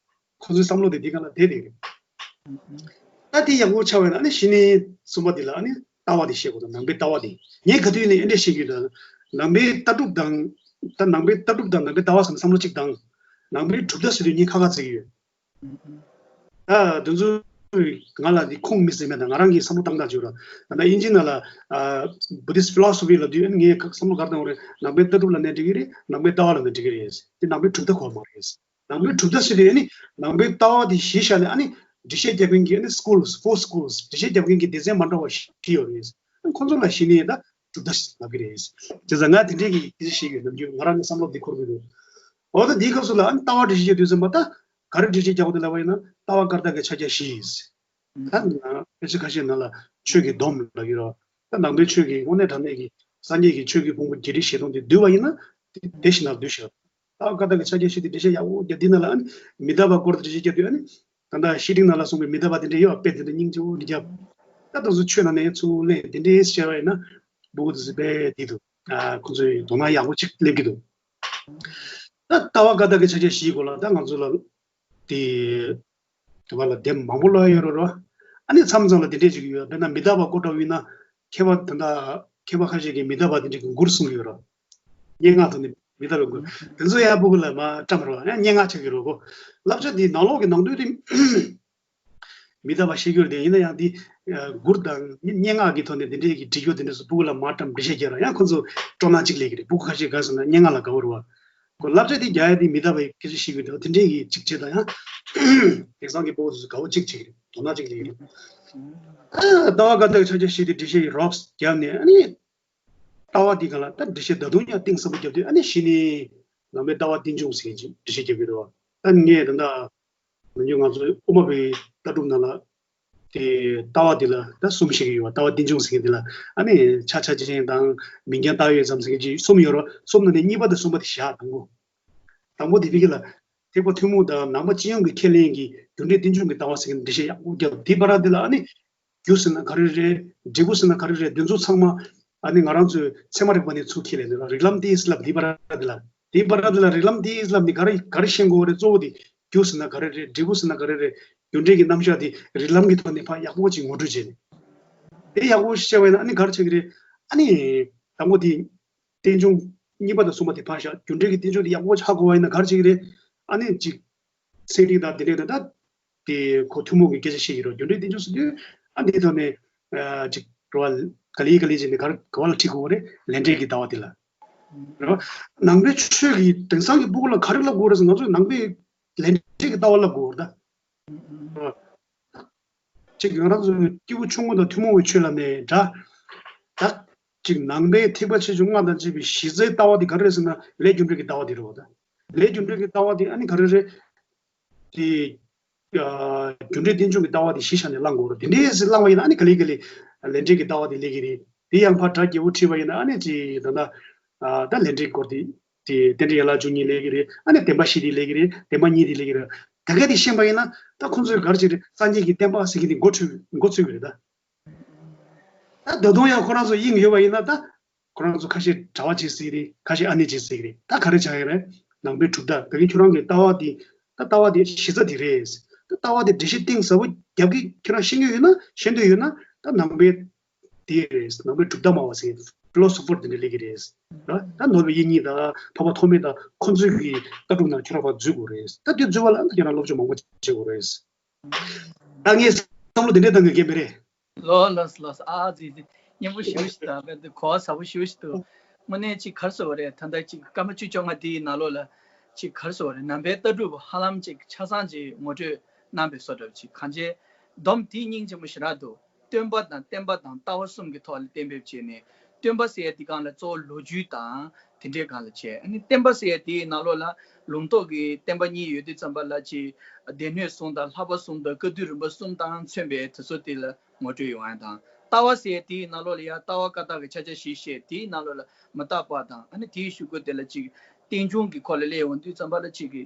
ཁོ་ཚོའི་བསམ་བློ་དེ་འདི་ག་ལ་བསྡད་བསྡད་རེད། ད་དེ་ཡག་པོ་ཆགས་པ་ཡིན་ན་ཨ་ནི་གཞི་ནས་གསུམ་པ་འདི་ལ་ཨ་ནི་ལྟ་བ་དེ་བཤད་དགོས་དང་། ནང་པའི་ལྟ་བ་དེ། ངས་ག་དུས་ནས་ཨེ་འདྲས་བཤད་ཀྱི་ཡོད་ད། ནང་པའི་ལྟ་གྲུབ་དང་། ད་ནང་པའི་ལྟ་གྲུབ་དང་ནང་པའི་ལྟ་བ་ཟེར་ན་བསམ་བློ་གཅིག་དང་། ནང་པའི་གྲུབ་མཐའ་ཟེར་དུས་ངས་ཁ་ཁ་བརྩི་གི་ཡོད། ད་དེ་ཚོ་ང་ལ་དེ་ཁུངས་མི་སྲིད་མེད། ད་ང་རང་གིས་བསམ་བློ་བཏང་སྟངས་ཅིག་ཡོད་ར། ད་ལྟ་དབྱིན་ཇི་ནང་ལ་ཨ་Buddhist philosophy་ལབ་དུས་ཨ་ནི་ངས་བསམ་བློ་ག་རེ་བཏང་བ་རེད། ནང་པའི་ལྟ་གྲུབ་ལབ་ནའི་འགྲིག་གི་རེད། ནང་པའི་ལྟ་བ་ལབ་ནའི་འགྲིག་གི་རེད། དེ་ནང་པའི་གྲུབ་མཐའ་གོ་བ་མ་རེད། ནང་པའི་གྲུབ་མཐའ་ཟེར་དུས་ཨ་ནི་ནང་པའི་ལྟ་བ་དེ་གཞི་བཞག་ནས་ཨ་ནི་འགྲེལ་བཤད་རྒྱབ་མཁན་གྱི་ཨ་ནི་schools, four schools འགྲེལ་བཤད་རྒྱབ་མཁན་གྱི་སྡེ་ཚན་མ་འདྲ་བ་བཞི་ཡོད་རེད། ཨ་ཁོང་ཚོ་ལ་གཞི་ནས་ད་གྲུབ་མཐའ་ལབ་ཀྱི་རེད། བྱས་ཙང་ང་དེ་འདྲའི་གི་དེ་ཤེས་ཀྱི་ནམ་རྒྱུན་ང་རང་ནས་བསམ་བློ་འདི་འཁོར་གྱི་འདུག་འོ་ད་འདིའི་སྐབས་སུ་ལ་ཨ་ནི་ལྟ་བ་འགྲེལ་བཤད་རྒྱབ་དུས་ཙམ་པ་ད་ག་རེ་འགྲེལ་བཤད་རྒྱག་དགོས་འདུག་ལབ་པ་ཡིན་ན་ལྟ་བ་བཀར་ད་གི་ཕྱག་རྒྱ་བཞི། ད་ནང་དཔེ་ཆ་ཁ་ཤས་ནང་ལ་ཆོས་ཀྱི་སྡོམ་ལབ་ཀྱི་རེད། ད་ནང་པའི་ཆོས་ཀྱི་དངོས་གནས་དྲང་གནས་ཀྱི་སངས་རྒྱས་ཀྱི་ཆོས་ཀྱི་ཕུང་པོ་བརྒྱད་ཁྲི་བཞི་སྟོང་དེ་བསྡུས་པ་ཡིན་ན་དེ་དེ་བཞིན་ལ་བསྡུས་ཤག་ལྟ་བ་བཀར་ད་གི་ཕྱག་རྒྱ་བཞི་དེ་འགྲེལ་བཤད་ཡག་པོ་རྒྱབ། འདི་ནང་ལ་ཨ་ནི་མི་རྟག་པ་སྐོར་དུ་འགྲེལ་བཤད་རྒྱབ་དུས་ཨ་ནི་ད་ལྟ་བཤེས་སྤྲིང་ནང་ལ་གསུངས་པའི་མི་རྟག་པ་དེ་འདྲ་ཡོད་པ་དཔེ་དེ་འདྲ་སྙིང་རྗེ་པོ་འདི་རྒྱབ། ད་དེ་ཚོ་ཆོས་ནང་ནས་ཚུར་ལེན་དེ་འདྲའི་བཤད་པ་ཡིན་ན་སྤུ་གུ་དེ་ཚོ་དཔེ་དེ་འདུག་ཨ་ཁོང་ཚོའི་དོ་སྣང་ཡག་པོ་ཅིག་སླེབས་ཀྱི་འདུག་ད་ལྟ་བ་བཀར་ད་གི་ཕྱག་རྒྱ་བཞིའི་སྐོར་ལ་ད་ང་ཚོ་ལ་དེ་དེ་བ་ལ་དེབ་མང་པོ་ཀློག་ཡ་ཡོད་རེད་རོ། ཨ་ནི་མཚམས་མཚམས་ལ་དེ་འདྲས་ཅིག་ཡོད། དཔེར་ན་མི་རྟག་པ་སྐོར་འདྲ་བོ་ཡིན་ན་མཁས་པ་ད་ལྟ་མཁས་པ་ཁ་ཤས་ཀྱིས་མི་རྟག་པ་དེ་འདྲས་ཀྱི་མགུར་གསུངས་ཡོད་རོ། སྙན་ངག་ཐོག་ནས་མི་རྟག་པའི་མགུར་དེ་ཚོ་ཡང་སྤུ་གུ་ལ་མ་བཀྲམ་རོགས། ཡང་སྙན་ངག་ཆགས་ཀྱི་རེད་གོ། བསླབ་བྱ་འདི་ནང་ལོགས་ཀྱི་ནང་དོན་དེ་མི་རྟག་པ་བཤད་རྒྱུ་རེད་དེ། ཡིན་ན་ཡང་འདི་མགུར་དང་སྙན་ངག་གི་ཐོག་ནས་འདི་འདྲའི་གི་བྲིས་རྒྱུ་དེ་འདྲ་སུ་སྤུ་གུ་ལ་མ་བཀྲམ་འགྲེལ་བཤད་རྒྱག་ར་ཡང་ཁོ་ཚོ་སྤྲོ་སྣང་གཅིག་སླེབས་ཀྱི་རེད། སྤུ་གུ་ཁ་ཤས་ག་ཟེར་ན་སྙན་ངག་ལ་དགའ་བོ་རེད་བ། ཁོ་བསླབ་བྱ་དེ་རྒྱག་ཡ་དེ་མི་རྟག་པའི་སྐད་ཆ་བཤད་རྒྱུ་དེ་འདྲ་གི་གཅིག་བྱས་དང་ཡང་དེང་སང་གི་སྤུ་གུ་ཚོ་དགའ་བོ་གཅིག་བྱེད་ཀྱི་རེད། དོ་སྣང་གཅིག་སླེབས་ཀྱི་རེད། ཨ་ལྟ་བ་བཀར་ད་གི་ཕྱག་རྒྱ་བཞི་དེ་འགྲེལ་བཤད་ཀྱི་རོབ་རྒྱབ་ནས་ཨ་ནི། ལྟ་བ་འདི་ག་ལ་ད་འགྲེལ་བཤད་ད་དུང་ཡང་གཏིང་ཟབ་པོ་རྒྱབ་དུས་ཨ་ནི་གཞི་ནས་ནང་པའི་ལྟ་བ་རྟེན་འབྱུང་ཟེར་གྱི་འགྲེལ་བཤད་རྒྱབ་ཀྱི་རེད་བ། ད་ངས་ད་ལྟ་ང་ཚོ་ང་ཚོའི་དབུ་མ་པའི་ལྟ་གྲུབ་ནང་ལ་དེ་ལྟ་བ་འདི་ལ་ད་གསུམ་བཤད་ཀྱི་ཡོད་བ། ལྟ་བ་རྟེན་འབྱུང་ཟེར་གྱི་འདི་ལ་ཨ་ནི་ཕྱག་ཆ་ཅན་དང་མིང་རྐྱང་བཏགས་ཡོད་ཙམ་ཟེར་གྱི་གསུམ་ཡོད་རེད་བ། གསུམ་ནང་ནས་གཉིས་པ་དང་གསུམ་པ་དེ་བཞག་དང་པོ། དང་པོ་དེ་ཕ་གི་ལ་ཐེག་པ་ཐུན་མོང་དང་ནང་པ་སྤྱི་ཡོངས་ཀྱི་ཁས་ལེན་གྱི་རྒྱུ་འབྲས་རྟེན་འབྱུང་གི་ལྟ་བ་ཟེར་གྱི་འགྲེལ་བཤད་ཡག་པོ་རྒྱབ། དེ་བར་དེ་ལ་ཨ་ནི། རྒྱུ་ཟེར་ན་ག་རེ་རེད། འབྲས་བུ་ཟེར་ན་ག་རེ་རེད། འདི་ཚོ་ཚང་མ་ཨ་ནི་ང་རང་ཚོའི་ཚད་མ་རིག་པ་ནས་ཚུར་ཁྱེར་ལས་ནི་རིགས་ལམ་དེ་ལབ། དེ་བར་དེ་ལ་དེ་བར་དེ་ལ་རིགས་ལམ་དེ་ལབ་ནི་ག་རེ་ག་རེ་ཤེས་དགོས་རེད། གཙོ་བོ་དེ་རྒྱུ་ཟེར་ན་ག་རེ་རེད། འབྲས་བུ་ཟེར་ན་ག་རེ་རེད། རྒྱུ་འབྲས་ཀྱི་རྣམ་གཞག་དེ་རིགས་ལམ་གྱི་ཐོག་ནས་ཕར་ཡག་པོ་ཅིག་ངོ་སྤྲོད་བྱས་ནས་དེ་ཡག་པོ་ཤེས་པ་ཡིན་ན་ཨ་ནི་ག་རེ་ཆགས་ཀྱི་རེད། ཨ་ནི་དང་པོ་དེ་རྟེན་འབྱུང་གཉིས་པ་དང་གསུམ་པ་དེ་ཕར་བཞག་རྒྱུ་འབྲས་ཀྱི་རྟེན་འབྱུང་དེ་ཡག་པོ་ཧ་གོ་བ་ཡིན་ན་ག་རེ་ཆགས་ཀྱི་རེད། ཨ་ནི་ཅིག་ཚན་རིག་དང་དེ་འདྲས་དང་ད། དེ་ཁོ་ཐུན་མོང་གི་སྐད་ཆ་བཤད་ཀྱི་རེད། རྒྱུ་འབྲས་རྟེན་འབྱུང་ཟེར་དུས་ཨ་འདིའི་ཐོག་ནས་ཨ་ཅིག་རེད་བ། ག་ལེ་ག་ལེ་བྱས་ནས་ག་རེ་ག་བ་ལ་ཁྲིད་དགོས་པ་རེད། ལས་འབྲས་ཀྱི་ལྟ་བ་དེ་ལ་རེད་བ། ནང་པའི་ཆོས་ཀྱི་དེང་སང་གི་སྤུ་གུ་ལ་ག་རེ་བསླབ་དགོས་རེད་ཟེར་ན། ང་ཚོས་ནང་པའི་ལས་འབྲས་ཀྱི་ལྟ་བ་བསླབ་དགོས་རེད་ད། ཅིག་ང་རང་ཚོ་སྐྱེས་བུ་ཆུང་ངུ་དང་ཐུན་མོང་བའི་ཆོས་ལ་ནས་འདྲ། ད་ཅིག་ནང་པའི་ཐེག་པ་ཆེ་ཆུང་ལྔ་དང་བཅས་པའི་གཞི་རྩའི་ལྟ་བ་དེ་ག་རེ་རེད་ཟེར་ན། ལས་རྒྱུ་འབྲས་ཀྱི་ལྟ་བ་དེ་རེད་བ། ད་ལས་རྒྱུ་འབྲས་ཀྱི་ལྟ་བ་དེ་ཨ་ནི་ག་རེ་རེད། དེ་ཨ་རྒྱུ་འབྲས་རྟེན་འབྱུང་གི་ལྟ་བ་དེ་གཞི་བཞག་ནས་བླང་དགོས་རེད། དེ་འདྲས་སེ་བླངས་པ་ཡིན་ན་ཨ་ནི་ག་ལེ་ག་ལེ་ལས་འབྲས་ཀྱི་ལྟ་བ་དེ་སླེབས་ཀྱི་རེད། དེ་ཡང་ཕར་གྲ་རྒྱས་པོ་ཁྲིད་པ་ཡིན་ན་ཨ་ནི་ཅིག་ད་ལྟ་ཨ་ད་ལས་འབྲས་སྐོར་དེ་དེ་རྟེན་འབྲེལ་ཡན་ལག་བཅུ་གཉིས་སླེབས་ཀྱི་རེད། ཨ་ནི་བདེན་པ་བཞི་དེ་སླེབས་ཀྱི་རེད། བདེན་པ་གཉིས་དེ་སླེབས་ཀྱི་རེད། ད་ག་དེ་ཤེས་པ་ཡིན་ན་ད་ཁོང་ཚོས་ག་རེ་བྱེད་རེད། སངས་རྒྱས་ཀྱི་བསྟན་པ་ཟེར་གྱི་དེ་འགོ་ཁྲིད་འགོ་ཚུགས་ཀྱི་རེད་ད། ད་ད་དུང་ཡང་ཁོ་རང་ཚོ་དབྱིངས་ཡོད་པ་ཡིན་ན་ད། ཁོ་རང་ཚོ་ཁ་ཤས་གྲྭ་པ་བྱེད་སྲིད་རེད། ཁ་ཤས་ཨ་ནེ་བྱེད་སྲིད་རེད། ད་ག་རེ་ཆགས་ཡོད་རེད། ནང་པའི་གྲུབ་མཐའ་ད་གིན་ཁྱོད་རང་གི་ལྟ་བ་འདི་ད་ལྟ་བ་འདི་གཞི་རྩ་འདི་རེད། ད་ལྟ་བ་འདི་འགྲེལ་བཤད་གཏིང་ཟབ་པོ་རྒྱབ་ཀྱི་ཁྱོད་རང་ཤེས་ཀྱི་ཡོད་ན་ཤེས་འདོད་ཡོད་ན་ད་ནང་པའི་འདི་རེད། ནང་པའི་གྲུབ་མཐའ་སྨྲ་བ་ཟེར་ཕི་ལོ་སོ་ཕར་འདི་འདྲ་སླེབས་ཀྱི་རེད། ད་ད་ནོར་བུ་དབྱིག་གཉེན་དང་འཕགས་པ་ཐོགས་མེད་དང་ཁོ་ཚོའི་གི་ལྟ་གྲུབ་ནང་ཁྱོད་རང་ཕར་འཛུལ་དགོས་རེད། ད་འདི་འཛུལ་བ་ལ་ད་ཁྱོད་རང་སློབ་སྦྱོང་མང་པོ་བྱེད་དགོས་རེད། ད་ངས་བསམ་བློ་འདི་འདྲ་བཏང་གི་རྒན་པ་རེད། ལོ་ལོ་ལོ། ཨ་ཙི་ཙི། སྙན་པོ་ཞེ་པོ་ཞིག་དང་དཔེ་འདི་གོ་བ་ཟབ་པོ་ཞེ་པོ་ཞིག་འདུག་དངོས་གནས་ཅིག་ག་རེ་ཟེར་བ་རེད། ད་ལྟ་ཅིག་སྐར་མ་བཅུ་བཅོ་ལྔ་འདིའི་ནང་ལོགས་ལ་ཅིག་ག་རེ་ཟེར་བ་རེད། ནང་པའི་ལྟ་གྲུབ་ཧ་ལམ་ཅིག་ཆ་ཚང་ཅིག་ངོ་སྤྲོད་གནང་བའི་བཟོ་འདྲ་ཅིག་གང་ཅི་སྡོམ་དེ་སྙིང་རྗེ་མོ་ཞེ་དྲག་འདུག་སྟོན་པ་དང་བསྟན་པ་དང་ལྟ་བ་གསུམ་གྱི་ཐོག་ལ་གཏན་འབེབས་བྱས་ནས། སྟོན་པ་ཟེར་ཡ་དེ་སྒང་ལ་གཙོ་བོ་ལོ་རྒྱུས་དང་དེ་འདྲའི་སྒང་ལ་བྱས། ཨ་ནི་བསྟན་པ་ཟེར་ཡ་དེའི་ནང་ལོགས་ལ་ལུང་རྟོགས་ཀྱི་བསྟན་པ་གཉིས་ཡོད་དུས་ཙམ་པ་ལ་ཅིག་སྡེ་སྣོད་གསུམ་དང་ལྷག་པ་གསུམ་དང་བཀའ་བསྡུས་རིམ་པ་གསུམ་དང་མཚོན་པའི་དེ་ཚོ་དེ་ལ་ངོ་སྤྲོད་ཡོང་ཡ་དང་། ལྟ་བ་ཟེར་ཡ་དེའི་ནང་ལོགས་ལ་ཡ་ལྟ་བ་བཀའ་རྟགས་ཀྱི་ཕྱག་རྒྱ་བཞི་བཤད། དེའི་ནང་ལོགས་ལ་མི་རྟག་པ་དང་། ཨ་ནི་དེའི་གཞུག་གུ་དེ་ལ་ཅིག་རྟེན་འབྱུང་གི་སྐོར་ལ་སླེབས་ཡོང་དུས་ཙམ་པ་ལ་ཅིག་གི་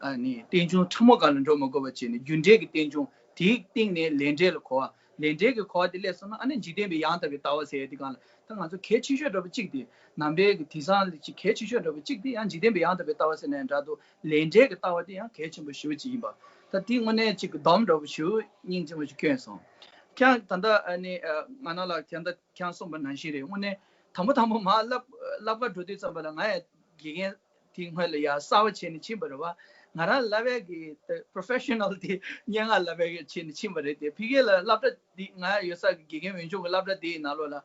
ཨ་ནི་རྟེན་འབྱུང་ཕྲ་མོ་སྒང་ལ་འགྲོ་མ་དགོས་པ་བྱས་ནས། རྒྱུ་འབྲས་ཀྱི་རྟེན་འབྱུང་། དེའི་སྟེང་ནས་ལས་འབྲས་ལ་གོ་བ། ལས་འབྲས་ཀྱི་གོ་བ་དེ་སླེབས་སོང་ན། ཨ་ནི་འཇིག་རྟེན་པའི་ཡང་དག་པའི་ལྟ་བ་ཟེར་ཡ་དེ་སྒང་ལ་ད་ང་ཚོ་གལ་ཆེ་ཤོས་འདྲ་པོ་གཅིག་དེ། ནང་པའི་གི་དེང་སང་ལ་ཅིག་གལ་ཆེ་ཤོས་འདྲ་པོ་གཅིག་དེ་ཡང་འཇིག་རྟེན་པའི་ཡང་དག་པའི་ལྟ་བ་ཟེར་ནའི་འདྲ་འདུག་ལས་འབྲས་ཀྱི་ལྟ་བ་དེ་ཡང་གལ་ཆེན་པོ་ཞེ་པོ་ཅིག་ཡིན་པ། ད་དེ་དངོས་གནས་ཅིག་གི་སྡོམ་འདྲ་པོ་ཞེ་པོ་སྙིང་རྗེ་མོ་ཞིག་བསྐྱོན་སོང་། ཁྱེད་རང་ད་ལྟ་ཨ་ནི་ཨ་ང་ནང་ལ་ཁྱེད་ད་ཁྱེད་རང་གསུངས་པ་ནང་བཞིན་རེད། དངོས་གནས་དང་པོ་དང་པོ་མར་བསླབ་བསླབ་གར་འགྲོ་དུས་ཙམ་པ་ལ་ང་ཡང་དགེ་རྒན་དེ་སྔོན་ལ་ཡར་གསར་པ་བྱས་ནས་ཕྱིན་པ་རེད་བ། ང་རང་བསླབ་ཡས་ཀྱི་ད་པོ་རོ་ཕེ་ཤ་ནལ་དེ་སྙན་ངག་བསླབ་ཡས་ཀྱི་བྱས་ནས་ཕྱིན་པ་རེད་དེ། ཕ་གི་ལ་སློབ་གྲྭ་འདི་ང་ཡོད་ས་གི་དགེ་རྒན་འོས་སྦྱོང་གི་སློབ་གྲྭ་དེའི་ནང་ལོགས་ལ་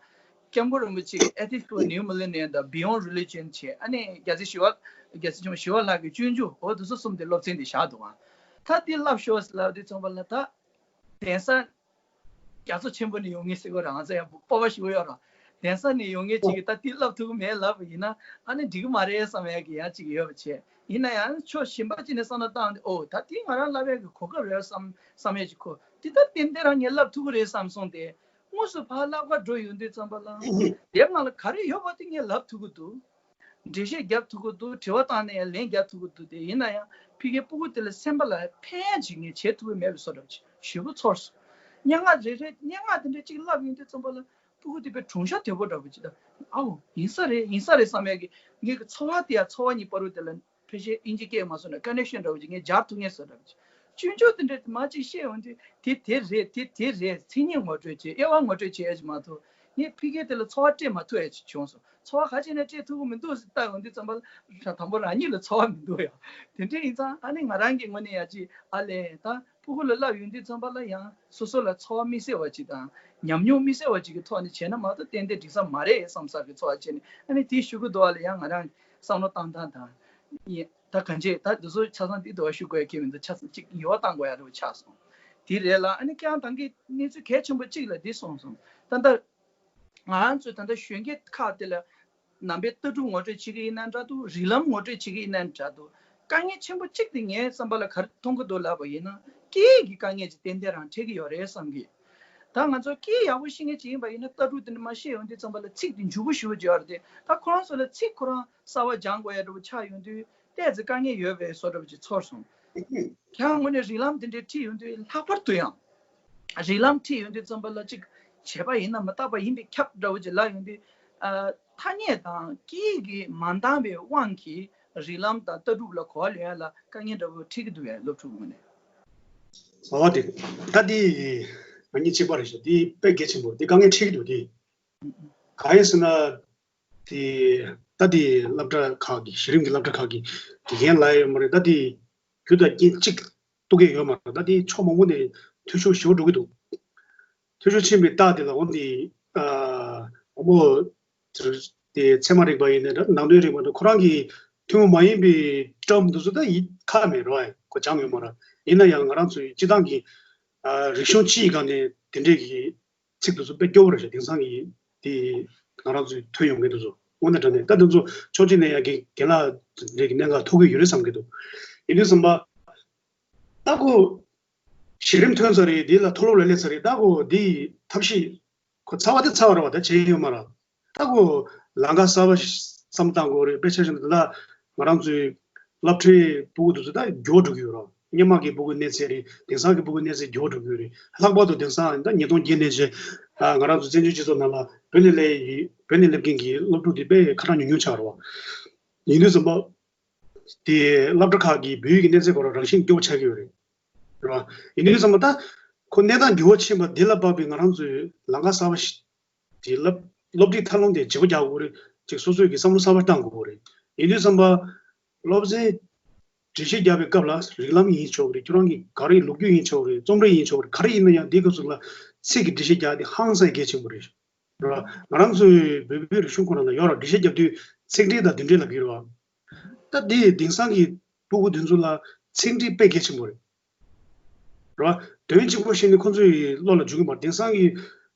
སྐྱབས་མགོན་རིན་པོ་ཆེ་གི་Ethics for New Millennium དང་Beyond Religion བྱས། ཨ་ནི་རྒྱལ་སྲས་ཞི་བ་རྒྱལ་སྲས་ཆེན་པོ་ཞི་བ་ལྷ་གི་སྤྱོད་འཇུག་འོ་དེ་ཚོ་གསུམ་དེ་སློབ་ཚན་དེ་བཞག་འདུག་ཨ། ད་དེ་བསླབ་ཤོག་ཟེར་ལབ་དུས་ཙམ་པ་ལ་ད་གདན་ས་རྒྱ་མཚོ་ཆེན་པོ་ནས་ཡོང་ངེས་ཟེར་གོ་རང་ཚོ་ཡང་སྤོབས་པ་ཞིག་ཡོད་ར། གདན་ས་ནས་ཡོང་མཁན་ཅིག་གིས་ད་དེ་བསླབ་ཐུབ་ཀྱི་མེད་ལབ་པ་ཡིན་ན། ཨ་ནི་འགྲིག་གི་མ་རེད་བསམ་ཡག་གི་ཡང་ཅིག་ཡོད་པ་བྱས། ཡིན་ན་ཡང་ཕྱོགས་གཞན་པ་ཅིག་ནས་བསམ་བློ་བཏང་སྟེ། ཨོ་ད་དེ་ང་རང་བསླབ་ཡག་གི་གོ་སྐབས་རེད་བསམ་བསམ་ཡག་ཅིག་གོ། དེ་ད་ཏན་ཏན་རང་ངས་བསླབ་ཐུབ་ཀྱི་རེད་བསམ་སོང་སྟེ། དངོས་སུ་ཕར་བསླབ་གར་འགྲོ་ཡོང་དུས་ཙམ་པ་ལ། དེབ་ནང་ལ་ག་རེ་ཡོད་པ་དེ་ངས་ལབ་ཐུབ་ཀྱི་འདུག་འགྲེལ་བཤད་རྒྱབ་ཐུབ་ཀྱི་འདུག་དྲི་བ་བཏང་ནས་ལན་རྒྱག་ཐུབ་ཀྱི་འདུག་དེ་ཡིན་ན་ཡང་ཕ་གིའི་སྤུ་གུ་དེ་ལ་སེམས་པ་ལ་ཕན་ཡག་ཅིག་ངས་བྱེད་ཐུབ་ཀྱི་མེད་པའི་བཟོ་འདྲ་ཞེ་པོ་ཚོར་སོང་། སྙན་ངག་རེ་རེ་སྙན་ངག་དེ་འདྲ་གཅིག་བསླབ་ཡོང་དུས་ཙམ་པ་ལ་སྤུ་གུ་དེ་དཔེ་གྲུང་ཤ་དོད་པོ་འདྲ་པོ་ཅིག་དང་། ཨའོ་ཡིན་ས་རེད་ཡིན་ས་རེད་བསམ་ཡག་གི་ངེད་ཀྱི་ཚོར་བ་དེ་ཡང་ཚོར་བ་གཉིས་བར་དུ་དེ་ལ་ཕལ་ཆེར་དབྱིན་ཇི་སྐད་མ་སོང་ན་ཀོན་ནེག་ཤན་འདྲ་པོ་ཅིག་ངས་སྦྱར་ཐུབ་ངེས་བཟོ་འདྲ་པོ་ཅིག་སྤྱོད་འཇུག་དེ་འདྲ་མ་གཅིག་བཤད་ཡོང་དུས་དེ་དེ་རེད་དེ་དེ་རེད་མཚན་ཉིད་ངོ་སྤྲོད་བྱེད་དབྱེ་བ་ངོ་སྤྲོད་བྱེད་ཡག་ཅིག་མ་གཏོགས། ངས་ཕ་གིར་དེ་ལ་ཚོར་བ་སྤྲད་མ་ཐུབ་ཡག་ཅིག་བྱུང་སོང་། ཚོར་བ་ག་བྱས་ནས་སྤྲད་ཐུབ་ཀྱི་མི་འདུག་ཟེར་བལྟ་ཡོང་དུས་ཙམ་པ་ལ་དང་པོ་རང་ཉིད་ལ་ཚོར་བ་མི་འདུག་ཡ། དེ་འདྲ་ཡིན་ཙང་ཨ་ནི་ང་རང་གི་ངོས་ནས་ཡ་ཅིག་ཨ་ལས་ད་སྤུ་གུ་ལ་བསླབ་ཡོང་དུས་ཙམ་པ་ལ་ཡང་སོ་སོ་ལ་ཚོར་བ་དམིགས་བསལ་བ་ཅིག་དང་ཉམས་མྱོང་དམིགས་བསལ་བ་ཅིག་གི་ཐོག་ནས་བྱས་ན་མ་གཏོགས་ཏན་ཏན་འགྲིག་ས་མ་རེད་བསམ་ས་གི་ཚོར་བ་བྱས་ནས། ཨ་ནི་དེའི་གཞུག་གུ་དུ་བ་ལ་ཡང་ང་རང་བསམ་བློ་བཏང་སྟངས་དང་། ཡིན། ད་གང་བྱེད་ད་འདི་ཚོ་ཆ་ཚང་འདི་དུ་བ་ཞུ་དགོས་ཡ་ཁྱེད་མི་འདུག་ཆ་ཚང་གཅིག་ཡོད་བཏང་དགོས་ཡ་རེ་བ་ཆགས་སོང་། དེ་རེད་ལ་ཨ་ནི་ཁྱེད་རང་ད་གིན་གནས་ཚུལ་གལ་ཆེན་པོ་གཅིག་ལ་འདི་གསུངས་སོང་། ད་ལྟ་ང་རང་ཚོས་ད་ལྟ་གཞོན་སྐྱེས་ཁག་དེ་ལ་ནང་པའི་ལྟ་གྲུབ་ངོ་སྤྲོད་བྱེད་ཀྱི་ཡིན་ན་འདྲ་འདུག་རིགས་ལམ་ངོ་སྤྲོད་བྱེད་ཀྱི་ཡིན་ན་འདྲ་འདུག་དཀའ་ངལ་ཆེན་པོ་གཅིག་དེ་ངའི་བསམ་པ་ལ་ག་རེ་མཐོང་གི་འདུག་ལབ་པ་ཡིན་ན། སྐད་ཡིག་གི་དཀའ་ངལ་ཅིག་ཏན་ཏན་རང་འཕྲད་ཀྱི་ཡོད་རེད་བསམ་གི། ད་ང་ཚོ་སྐད་ཡག་པོ་ཤེས་མཁན་ཅིག་ཡིན་པ་ཡིན་ན་ལྟ་གྲུབ་དེ་འདྲ་མ་ཤེས་ཡོང་དུས་ཙམ་པ་ལ་ཚིག་དེ་མཇུག་པོ་ཞུ་བ་བརྗོད་ཡ་རེད་དེ། ད་ཁོ་རང་ཚོ་ལ་ཚིག་ཁོ་རང་གསར་པ་སྦྱང་དགོས་ཡ་འདྲ་པོ་ཆགས་ཡོང་དུས་ཏོག་ཙམ་དཀའ་ངལ་ཡོད་པའི་བཟོ་འདྲ་པོ་ཅིག་ཚོར་སོང་། ཁྱེད་རང་ངོས་ནས་རིགས་ལམ་དེ་འདྲའི་ཁྲིད་ཡོང་དུས་ལྷག་པར་དུ་ཡང་། རིགས་ལམ་ཁྲིད་ཡོང་དུས་ཙམ་པ་ལ་ཅིག་བྱས་པ་ཡིན་ན་མི་རྟག་པ་ཡིན་པའི་ཁྱབ་འདྲ་བོ་ཅིག་ལབ་ཡོང་དུས། ཨ། ཐ་སྙད་དང་སྐད་ཡིག་གི་མ་འདང་བའི་དབང་གིས་རིགས་ལམ་དང་ལྟ་གྲུབ་ལ་གོ་བ་ལེན་ཡ་ལ་དཀའ་ངལ་འདྲ་བོ་འཕྲད་ཀྱི་འདུག་གས་སློབ་ཕྲུག་ངོས་ནས། ཨོ་དེ། ད་དེ་ང་གཉིས་གཅིག་པ་རེད་ཤག་དེ་དཔེ་གལ་ཆེན་པོ་རེད། དེ་དཀའ་ངལ་འཕྲད་ཀྱི་འདུག་དེ་གང་ཡིན་ཟེར་ན། དེ་ད་དེ་སློབ་གྲྭ་ཁག་གི་གཞི་རིམ་གྱི་སློབ་གྲྭ་ཁག་གི་དགེ་རྒན་ལབ་ཡོད་མ་རེད། ད་དེ་རྒྱུ་དང་རྐྱེན་གཅིག་གཏུག་གི་ཡོད་མ་རེད། ད་དེ་ཕྱོགས་མང་པོ་ནས་འཐུས་ཤོར་ཞེ་པོ་འགྲོ་གི་འདུག། འཐུས་ཤོར་ཕྱིན་པའི་རྟགས་དེ་ལ་འོ་ནི་ཨ་དང་པོ་དེ་ཚད་མ་རིག་པ་ཡིན་ནའི་འདྲ། ནང་དོན་རིག་པ་འདྲ། ཁོ་རང་གི་ཐུན་མོང་མ་ཡིན་པའི་ཊརམ་འདི་ཚོ་ད་ཡིད་ཁ་མེད་རོགས་ཁོ་སྦྱང་ཡོད་མ་རེད། ཡིན་ན་ཡང་ང་རང་ཚོའི་སྤྱི་བཏང་གི་ཨ་རིག་གཞུང་སྤྱི་ཡི་སྒང་ནས་དེ་འདྲས་ཀྱི་ཚིག་དེ་ཚོ་དཔེ་སྐྱོ་བོ་རེད་ཤག། དེང་སང་གི་དེ་ང་རང་ཚོའི་ཐོན་ཡོང་མཁན་དེ་ཚོ་དངོས་གནས་དྲང་གནས་ད་དེ་ཚོ་ཕྱོགས་གཅིག་ནས་ཡང་རྒན་རྒན་ལགས་འདྲས་ཀྱི་གནད་འགག་ཐུག་གི་ཡོད་རེད་བསམ་གྱི་འདུག། ཡིན་དུས་ཙམ་པ་ད་ཁོ་གཞི་རིམ་ཐོན་ཚར་རེད། དེ་ལ་མཐོ་སློབ་ལ་སླེབས་ཚར་རེད། ད་ཁོ་དེ་ཐབས་ཤེས་ཁོ་ཚར་བ་དེ་ཚར་བ་རེད་བ། ད་བྱས་ཡོད་མ་རེད། ད་ཁོ་ལམ་ཁ་གསར་པ་བསམ་བཏང་དགོས་རེད། དཔེ་ཆ་བཞག་ན་ད་ང་རང་ཚོའི་སློབ་གྲྭའི་སྤུ་གུ་དེ་ཚོ་ད་མགྱོགས་འགྲོ་གི་ཡོད་རེད། སྔོན་མ་གི་སྤུ་གུའི་གནས་ཚད་རེད། དེང་སང་གི་སྤུ་གུའི་གནས་ཚད་མགྱོགས་འགྲོ་གི་ཡོད་རེད། ལྷག་པར་དུ་དེང་སང་ད་ཉིས་སྟོང་བརྒྱད་ནས་བྱས་ང་རང་ཚོ་བཙན་བྱོལ་སྤྱི་ཚོགས་ནང་ལ་བོད་ནས་སླེབས་ཡི་བོད་ནས་སླེབས་མཁན་གྱི་སློབ་ཕྲུག་དེ་དཔེ་ཁ་གྲངས་ཉུང་ཉུང་ཆགས་རེད་བ། ཡིན་དུས་ཙམ་པ་དེ་སློབ་གྲྭ་ཁག་གི་བོད་ཡིག་གི་གནས་ཚད་སྐོར་ལ་རང་བཞིན་སྐྱོ་པོ་ཆགས་ཀྱི་ཡོད་རེད། རེད་བ། ཡིན་དུས་ཙམ་པ་ད་ཁོ་གནས་སྟངས་འགྱུར་བ་ཕྱིན་པ་འདི་ལ་དཔག་པའི་ང་རང་ཚོའི་ལམ་ཁ་གསར་པ་ཞིག་དེ་སློབ་སློབ་ཁྲིད་ཐབས་ལམ་དེ་བརྗེ་པོ་རྒྱག་དགོས་རེད། ཅིག་སོ་སོའི་གི་བསམ་བློ་གསར་པ་བཏང་དགོས་རེད། ཡིན་དུས་ཙམ་པ་སློབ་ཚན་འགྲེལ་བཤད་རྒྱག་པའི་སྐབས་ལ་རིགས་ལམ་ཡིན་ཆོག་གི་རེད། ཁྱོད་རང་གི་ག་རེ་ལོ་རྒྱུས་ཡིན་ཆོག་གི་རེད། རྩོམ་རིག་ཡིན་ཆོག་གི་རེད། ག་རེ་ཡིན་ན་ཡང་འདིའི་སྐབས་སུ་ལ་ཚིག་གི་འགྲེལ་བཤད་རྒྱག་དེ་ཧང་སང་གལ་ཆེན་པོ་རེད། རེད་བ། ང་རང་ཚོའི་བོད་པའི་རིག་གཞུང་ཁོ་རང་ལ་ཡོད་ར། འགྲེལ་བཤད་རྒྱབ་དུས་ཚིག་འགྲེལ་དང་དོན་འགྲེལ་ལབ་ཀྱི་ཡོད་རེད་བ། ད་འདི་དེང་སང་གི་སྤུ་གུ་དེ་ཚོ་ལ་ཚིག་འགྲེལ་དཔེ་གལ་ཆེན་པོ་རེད། རེད་བ། དོན་གཅིག་པོ་བཤད་ནས་ཁོ་ཚོའི་བློ་ལ་འཇུག་གི་མ་རེད། དེང་སང་གི་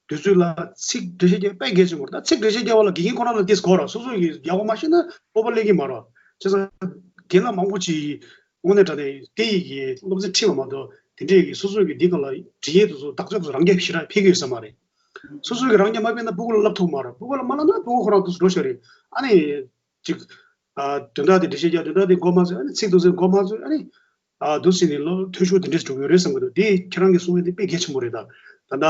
དུས་ཚོད་ལ་ཚིག་འགྲེལ་བཤད་རྒྱག་དཔེ་གལ་ཆེན་པོ་རེད། ད་ཚིག་འགྲེལ་བཤད་རྒྱག་པ་ལ་དགེ་རྒན་ཁོ་རང་ལ་ཏིས་གོ་ར། སོ་སོ་ཡི་ཡག་པོ་མ་ཤེས་ན་སྤོབས་པ་སླེབས་ཀྱི་མ་རེད། བྱས་ཙང་རྒན་ལགས་མང་པོ་ཅིག་དངོས་གནས་དྲང་གནས་སྐད་ཡིག་གི་སློབ་ཚན་ཁྲིད་པ་མ་གཏོགས་དེ་འདྲས་ཀྱི་སོ་སོ་གི་འདི་ག་ལ་འབྲི་ཡས་དེ་ཚོ་བདག་སྤྱོད་ཚོ་རང་རྒྱ་ཞེ་དྲག་འཕེལ་གྱི་ཡོད་ས་མ་རེད། སོ་སོ་གི་རང་རྒྱ་མ་འཕེལ་ན་སྤུ་གུ་ལ་བསླབ་ཐུབ་མ་རེད། སྤུ་གུ་ལ་མ་བསླབ་ན་སྤུ་གུ་ཁོ་རང་དུ་འགྲོ་ཤོག་རེད། ཨ་ནི་ཅིག་ཨ་དོན་དག་དེ་འགྲེལ་བཤད་རྒྱག་དོན་དག་དེ་མགོ་མ་ཚོས། ཨ་ནི་ཚིག་དེ་ཚོ་མགོ་མ་ཚོས། ཨ་ནི་ཨ་འདུག་ཟེར་ནས་ལོ་འཐུས་ཤོར་དེ་འདྲས་འགྲོ་གི་ཡོད་རེད་བསམ་གི་འདུག། དེ་ཁྱེད་རང་གིས་གསུངས་ཡས་དེ་དཔེ་གལ་ཆེན་པོ་རེད། ད་ད་ལྟ་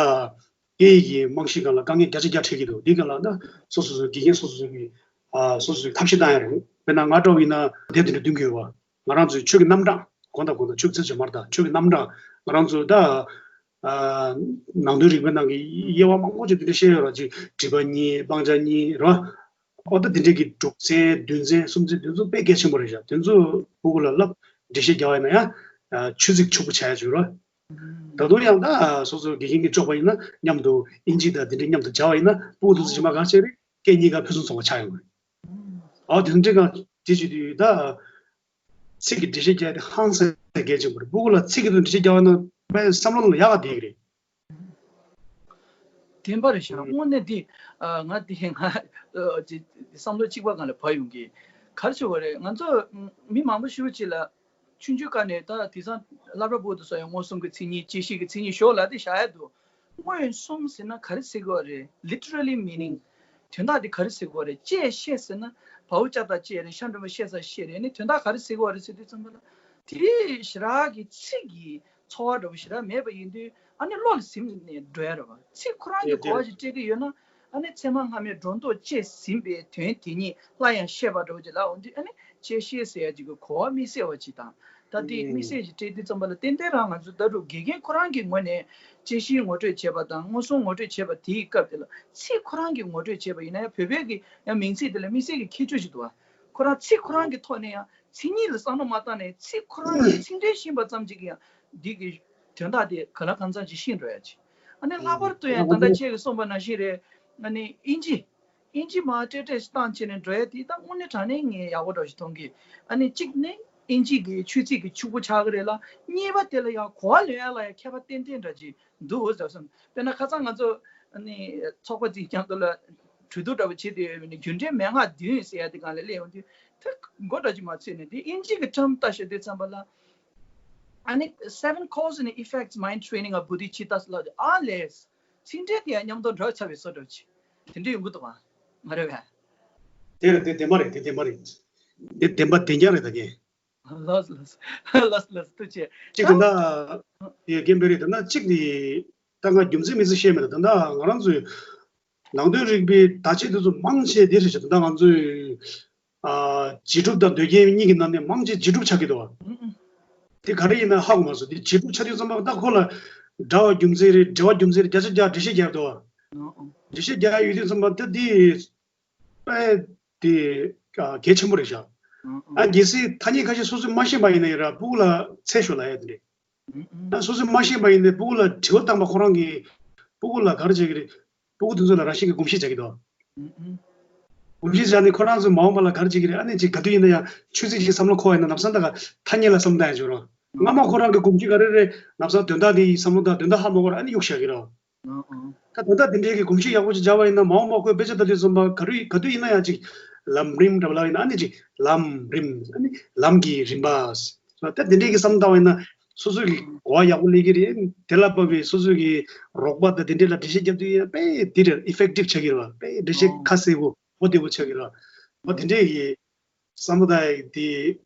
སྐད་ཡིག་གི་རྨང་གཞིའི་སྒང་ལ་དཀའ་ངལ་བརྒྱ་ཆ་བརྒྱ་འཕྲད་ཀྱི་འདུག། འདི་སྒང་ལ་ད་སོ་སོ་སོའི་དགེ་རྒན་སོ་སོ་སོའི་གི་ཨ་སོ་སོ་སོའི་ཐབས་ཤེས་བཏང་ཡ་རེད། དཔེར་ན་ང་འདྲ་བོ་ཡིན་ན་དེབ་དེ་འདྲ་འདོན་གྱི་ཡོད་པ། ང་རང་ཚོའི་ཆོས་ཀྱི་རྣམ་གྲངས་གོང་དང་གོང་དང་ཆོས་ཀྱི་ཚེ་ཇོ་མར་དང་ཆོས་ཀྱི་རྣམ་གྲངས། ང་རང་ཚོ་ད་ཨ་ནང་དོན་རིག་པའི་ནང་གི་དབྱེ་བ་མང་པོ་ཅིག་དེ་འདྲ་བཤད་ཡོད་ར། ཅིག་སྒྲིབ་པ་གཉིས་སྤང་བྱ་གཉིས་ར། ཨོ་ད་དེ་འདྲས་ཀྱི་དྲུག་ཚན་བདུན་ཚན་གསུམ་ཚན་དེ་ཚོ་དཔེ་གལ་ཆེན་པོ་རེད་ཤག། དེ་ཚོ་སྤུ་གུ་ལ་བསླབ་འགྲེལ་བཤད་རྒྱག་པ་ཡིན་ན་ཡང་ཨ་ཆོས་ཚིག་ཕྱུག་པོ་ཆགས་ཡ་ཅིག་ཡོད་ར། ད་དུང་ཡང་ད་སོ་སོ་དགེ་རྒན་གྱིས་ལྕོགས་པ་ཡིན་ན་མཉམ་དུ་ཨིན་ཇི་དང་དེ་འདྲས་མཉམ་དུ་སྦྱར་བ་ཡིན་ན་སྤུ་གུ་དེ་ཚོ་ཇི་མ་གང་ཤེས་རེད། སྐད་གཉིས་ཀ་ཕུན་སུམ་ཚོགས་པ་ཆགས་ཡོང་གི་རེད། ཨོ་དེ་འདྲས་གང་དེ་བྱེད་དུས་ད་ཚིག་གི་འགྲེལ་བཤད་རྒྱག་དེ་ཧང་སང་གལ་ཆེན་པོ་རེད། སྤུ་གུ་ལ་ཚིག་གི་འགྲེལ་བཤད་རྒྱག་པ་ན་དཔེ་བསམ་བློ་ལ་ཡག་ག་བསྡད་ཀྱི་རེད། བདེན་པ་རེད་ཤག། དངོས་གནས་འདི་ཨ་ང་འདི་ང་ཨ་ཅི་བསམ་བློ་གཅིག་པ་སྒང་ལ་བབས་ཡོང་གི། ག་རེ་ཟེར་དགོས་རེད། ང་ཚོ་མི་མང་པོ་ཞེ་པོ་ཅིག་ལ་ཆུང་ཆུང་སྒང་ནས་ད་དེང་སང་སློབ་གྲྭ་པོ་དེ་ཚོ་ཡང་མངོན་སུམ་གྱི་མཚན་ཉིད་དཔྱད་ཤེས་ཀྱི་མཚན་ཉིད་ཞོག་ལབ་དེ་བཞག་ཡ་འདུག། མངོན་སུམ་ཟེར་ན་ག་རེ་ཟེར་དགོས་རེད། Literally meaning དོན་དག་དེ་ག་རེ་ཟེར་དགོས་རེད། དཔྱད་ཤེས་ཟེར་ན་བའུ་ལྕགས་ཐག་བཅད་རེད། ཤ་འགྲོ་མ་བཤད་ས་བཤད་རེད། ཨ་ནི་དོན་དག་ག་རེ་ཟེར་དགོས་རེད་ཟེར་དུས་ཙམ་པ་ལ་དེ་ཞེ་དྲག་གི་ཚིག་གི་ཚོར་བ་འདྲ་པོ་ཞེ་དྲག་མེད་པ་ཡིན་དུས་ཨ་ནི་བློ་ལ་ཟིན་ནས་འགྲོ་ཡ་རེད་བ། ཚིག་ཁོ་རང་གི་གོ་བ་ཞིག་སྤྲད་ཀྱི་ཡོད་ན་ཨ་ནི་ཚད་མ་སྔ་མའི་སྒྲོ་འདོགས་བཅད་ཟིན་པའི་དོན་དེ་ཉིད་སླར་ཡང་བཤད་པ་འདྲ་པོ་ཅིག་ལ་འོང་དུས་ཨ་ནི་དཔྱད་ཤེས་ཟེར་ཡ་ཅིག་གི་གོ་བ་དམིགས་བསལ་བ་ཅིག་དང་། ད་ལྟའི་དམིགས་བསལ་ཞིག་སྤྲད་དུས་ཙམ་པ་ལ་ཏན་ཏན་རང་ང་ཚོ་ལྟ་གྲུབ་དགེ་རྒན་ཁོ་རང་གི་ངོས་ནས་དཔྱད་གཞིའི་ངོ་སྤྲོད་བྱས་པ་དང་མངོན་སུམ་ངོ་སྤྲོད་བྱས་པ་དེའི་སྐབས་དེ་ལ་ཚིག་ཁོ་རང་གི་ངོ་སྤྲོད་བྱས་པ་ཡིན་ན་ཡང་བོད་པའི་གི་ཡང་མིང་ཚིག་དེ་ལ་དམིགས་བསལ་གྱི་ཁྱད་ཆོས་ཤིག་འདུག་བ། ཁོ་རང་ཚིག་ཁོ་རང་གི་ཐོག་ནས་ཡང་མཚན་ཉིད་ལ་བསམ་བློ་མ་བཏང་ནས་ཚིག་ཁོ་རང་གི་ཚིག་འགྲེལ་ཤེས་པ་ཙམ་གྱིས་ཀྱང་འདི་གི་དོན་དག་དེ་གང་ལ་གང་འཚམ་ཅིག་ཤེས་འགྲོ་ཡ་ཅིག། ཨ་ནི་ལྷག་པར་དུ་ཡང་ད་ལྟ་ཁྱེད་ཀྱིས་གསུངས་པ་ནང་བཞིན་རེད། ཨ་ནི་ཨིན་ཇི། ཨིན་ཇི་མར་ཏྲེ་ཏྲེ་ཞིག་བཏང་བྱས་ནས་འགྲོ་ཡ་དེ་ད་དངོས་གནས་དྲང་གནས་ངས་ཡག་པོ་འདྲ་ཞིག་མཐོང་གི། ཨ་ནི་གཅིག་ནི་ཨིན་ཇི་གི་ཆོས་ཚིག་གི་ཕྱུག་པོ་ཆགས་ཀྱི་རེད་ལ། གཉིས་པ་དེ་ལ་ཡང་གོ་བ་ལོན་ཡ་ལ་ཡང་ཁྱད་པར་ཏན་ཏན་འདྲ་ཅིག་འདུག་ཟེར་སོང་། དཔེར་ན་ཁ་སང་ང་ཚོ་ཨ་ནི་ཚོགས་པ་ཅིག་མཉམ་དུ་ལ་གྲོས་བསྡུར་འདྲ་པོ་བྱེད་དུས་ཡོད་པ་ནི་རྒྱུ་འབྲས་མན་ངག་བདུན་ཟེར་ཡ་དེ་སྒང་ལ་སླེབས་ཡོང་དུས་ད་མགོ་འདྲ་ཅིག་མ་ཚོས་ནས་དེ་ཨིན་ཇི་གི་ཊམ་ལྟ་ཤེས་དུས་ཙམ་པ་ལ། ཨ་ནི་Seven Cause and Effects Mind Training of Bodhicitta ལ་ཨ་ལས། ཚིག་འགྲེལ་དེ་ཡང་མཉམ་དུ་འགྲོ་ཚར་བའི་བཟོ་འདྲ་ཅིག་དེ་འདྲ་ཡོང་གི་འདུག་ག་མ་རེད་པས། དེ་རེད། དེ་བདེན་པ་རེད། དེ་བདེན་པ་རེད། དེ་བདེན་པ་བདེན་རྐྱང་རེད་ད་གས། ལགས་ལགས་ལགས་ལགས་ཐུགས་རྗེ་ཆེ། ད་ཡ་རྒན་པེ་རེད། ད་ན་གཅིག་ནི་ད་ང་རྒྱུ་མཚན་མི་ཚེ་བཤད་མེད་ད། ད་ང་རང་ཚོའི་ནང་དོན་རིག་པའི་བརྡ་ཆད་དེ་ཚོ་མང་ཆེ་དེ་རེད་ཤག། ད་ང་ཚོའི་ཨ་རྗེས་གྲུབ་དང་འདོད་རྒྱལ་གཉིས་ཀྱི་ནང་ནས་མང་ཆེ་རྗེས་གྲུབ་ཆགས་ཀྱི་འདུག་བ། ཨུ་ཨུ། དེ་ག་རེ་ཡིན་ན་ཧ་གོ་མ་སོང་། དེ་རྗེས་གྲུབ་ཆགས་དུས་ཙམ་པ་ད་ཁོ་ལ་འདྲ་བ་རྒྱུ་མཚན་རེད། འབྲེལ་བ་རྒྱུ་མཚན་རེད། བརྒྱ་ཆ་བརྒྱ་འགྲེལ་བཤད་རྒྱག་འདུག་བ། ཨུ་ཨུ། འགྲེལ་བཤད་རྒྱག་ཡོད་དུས་ཙམ་པ་ད་དེ་དཔེ་དེ་ཨ་གལ་ཆེན་པོ་རེད་ཤག། ཨུ་ཨུ། ཨ་གལ་སྲིད་ཐ་སྙད་ཁ་ཤས་སོ་སོས་མ་ཤེས་པ་ཡིན་ན་ཡང་ར་སྤུ་གུ་ལ་འཚོལ་ཤོག་ལབ་ཡ་དེ་རེད། ཨུ་ཨུ། ད་སོ་སོས་མ་ཤེས་པ་ཡིན་ནའི་སྤུ་གུ་ལ་དྲི་བ་བཏང་པ་ཁོ་རང་གིས་སྤུ་གུ་ལ་ག་རེ་བྱེད་ཀྱི་རེད། སྤུ་གུ་དེ་ཚོ་ལ་རང་བཞིན་གྱིས་གོམས་གཤིས་བྱ་གི་འདུག་ཨུ་ཨུ། གོམས་གཤིས་བྱས་ནས་ཁོ་རང་ཚོས་མ་འོངས་པ་ལ་ག་རེ་བྱེད་ཀྱི་རེད། ཨ་ནི་ཅིག་ག་དུས་ཡིན་ན་ཡང་ཆུ་ཚོད་ཅིག་བསམ་བློ་འཁོར་བ་ཡིན་ན་ལམ་སང་ད་ག་ཐ་སྙད་ལ་བསམ་བློ་བཏང་ཡ་བྱོས་རོགས། སྔ་མ་ཁོ་རང་གི་གོམས་གཤིས་ག་རེ་རེད། ལམ་སང་དོན་དག་དེ་ཡི་བསམ་བློ་དང་དོན་དག་ཧ་མ་གོ་ར་ཨ་ནི་གཡུག་བཞག་གི་རོགས། ཨང་ཨང་། ད་ད་ལྟ་དེ་འདྲའི་གི་གོམས་གཤིས་ཡག་པོ་ཅིག་སྦྱར་བ་ཡིན་ན་མ་འོངས་པ་ཁོས་དཔེ་ཆ་ལྟ་དུས་ཙམ་པ་ག་རེ་ག་དུས་ཡིན་ན་ཡང་ཅིག་ལམ་རིམ་འདྲ་པོ་ལབ་ཡིན་ན་ཨ་ནི་ཅིག་ལམ་རིམ་ཨ་ནི་ལམ་གྱི་རིམ་པ། ད་དེ་འདྲའི་གི་བསམ་བློ་བཏང་བ་ཡིན་ན་སོ་སོ་གི་གོ་བ་ཡག་པོ་སླེབས་ཀྱི་རེད། དེ་ལ་བབས་པའི་སོ་སོ་གི་རོགས་པ་དང་དེ་འདྲའི་ལ་འགྲེལ་བཤད་རྒྱབ་དུས་ཡང་དཔེ་དེ་འདྲ་ཨི་ཕེག་ཊིབ་ཆགས་ཀྱི་རེད་བ། དཔེ་འགྲེལ་བཤད་ཁ་གསལ་པོ་གོ་བདེ་པོ་ཆགས་ཀྱི་རེད་བ། དེ་འདྲའི་གི་བསམ་བློ་བཏང་ཡག་དེ་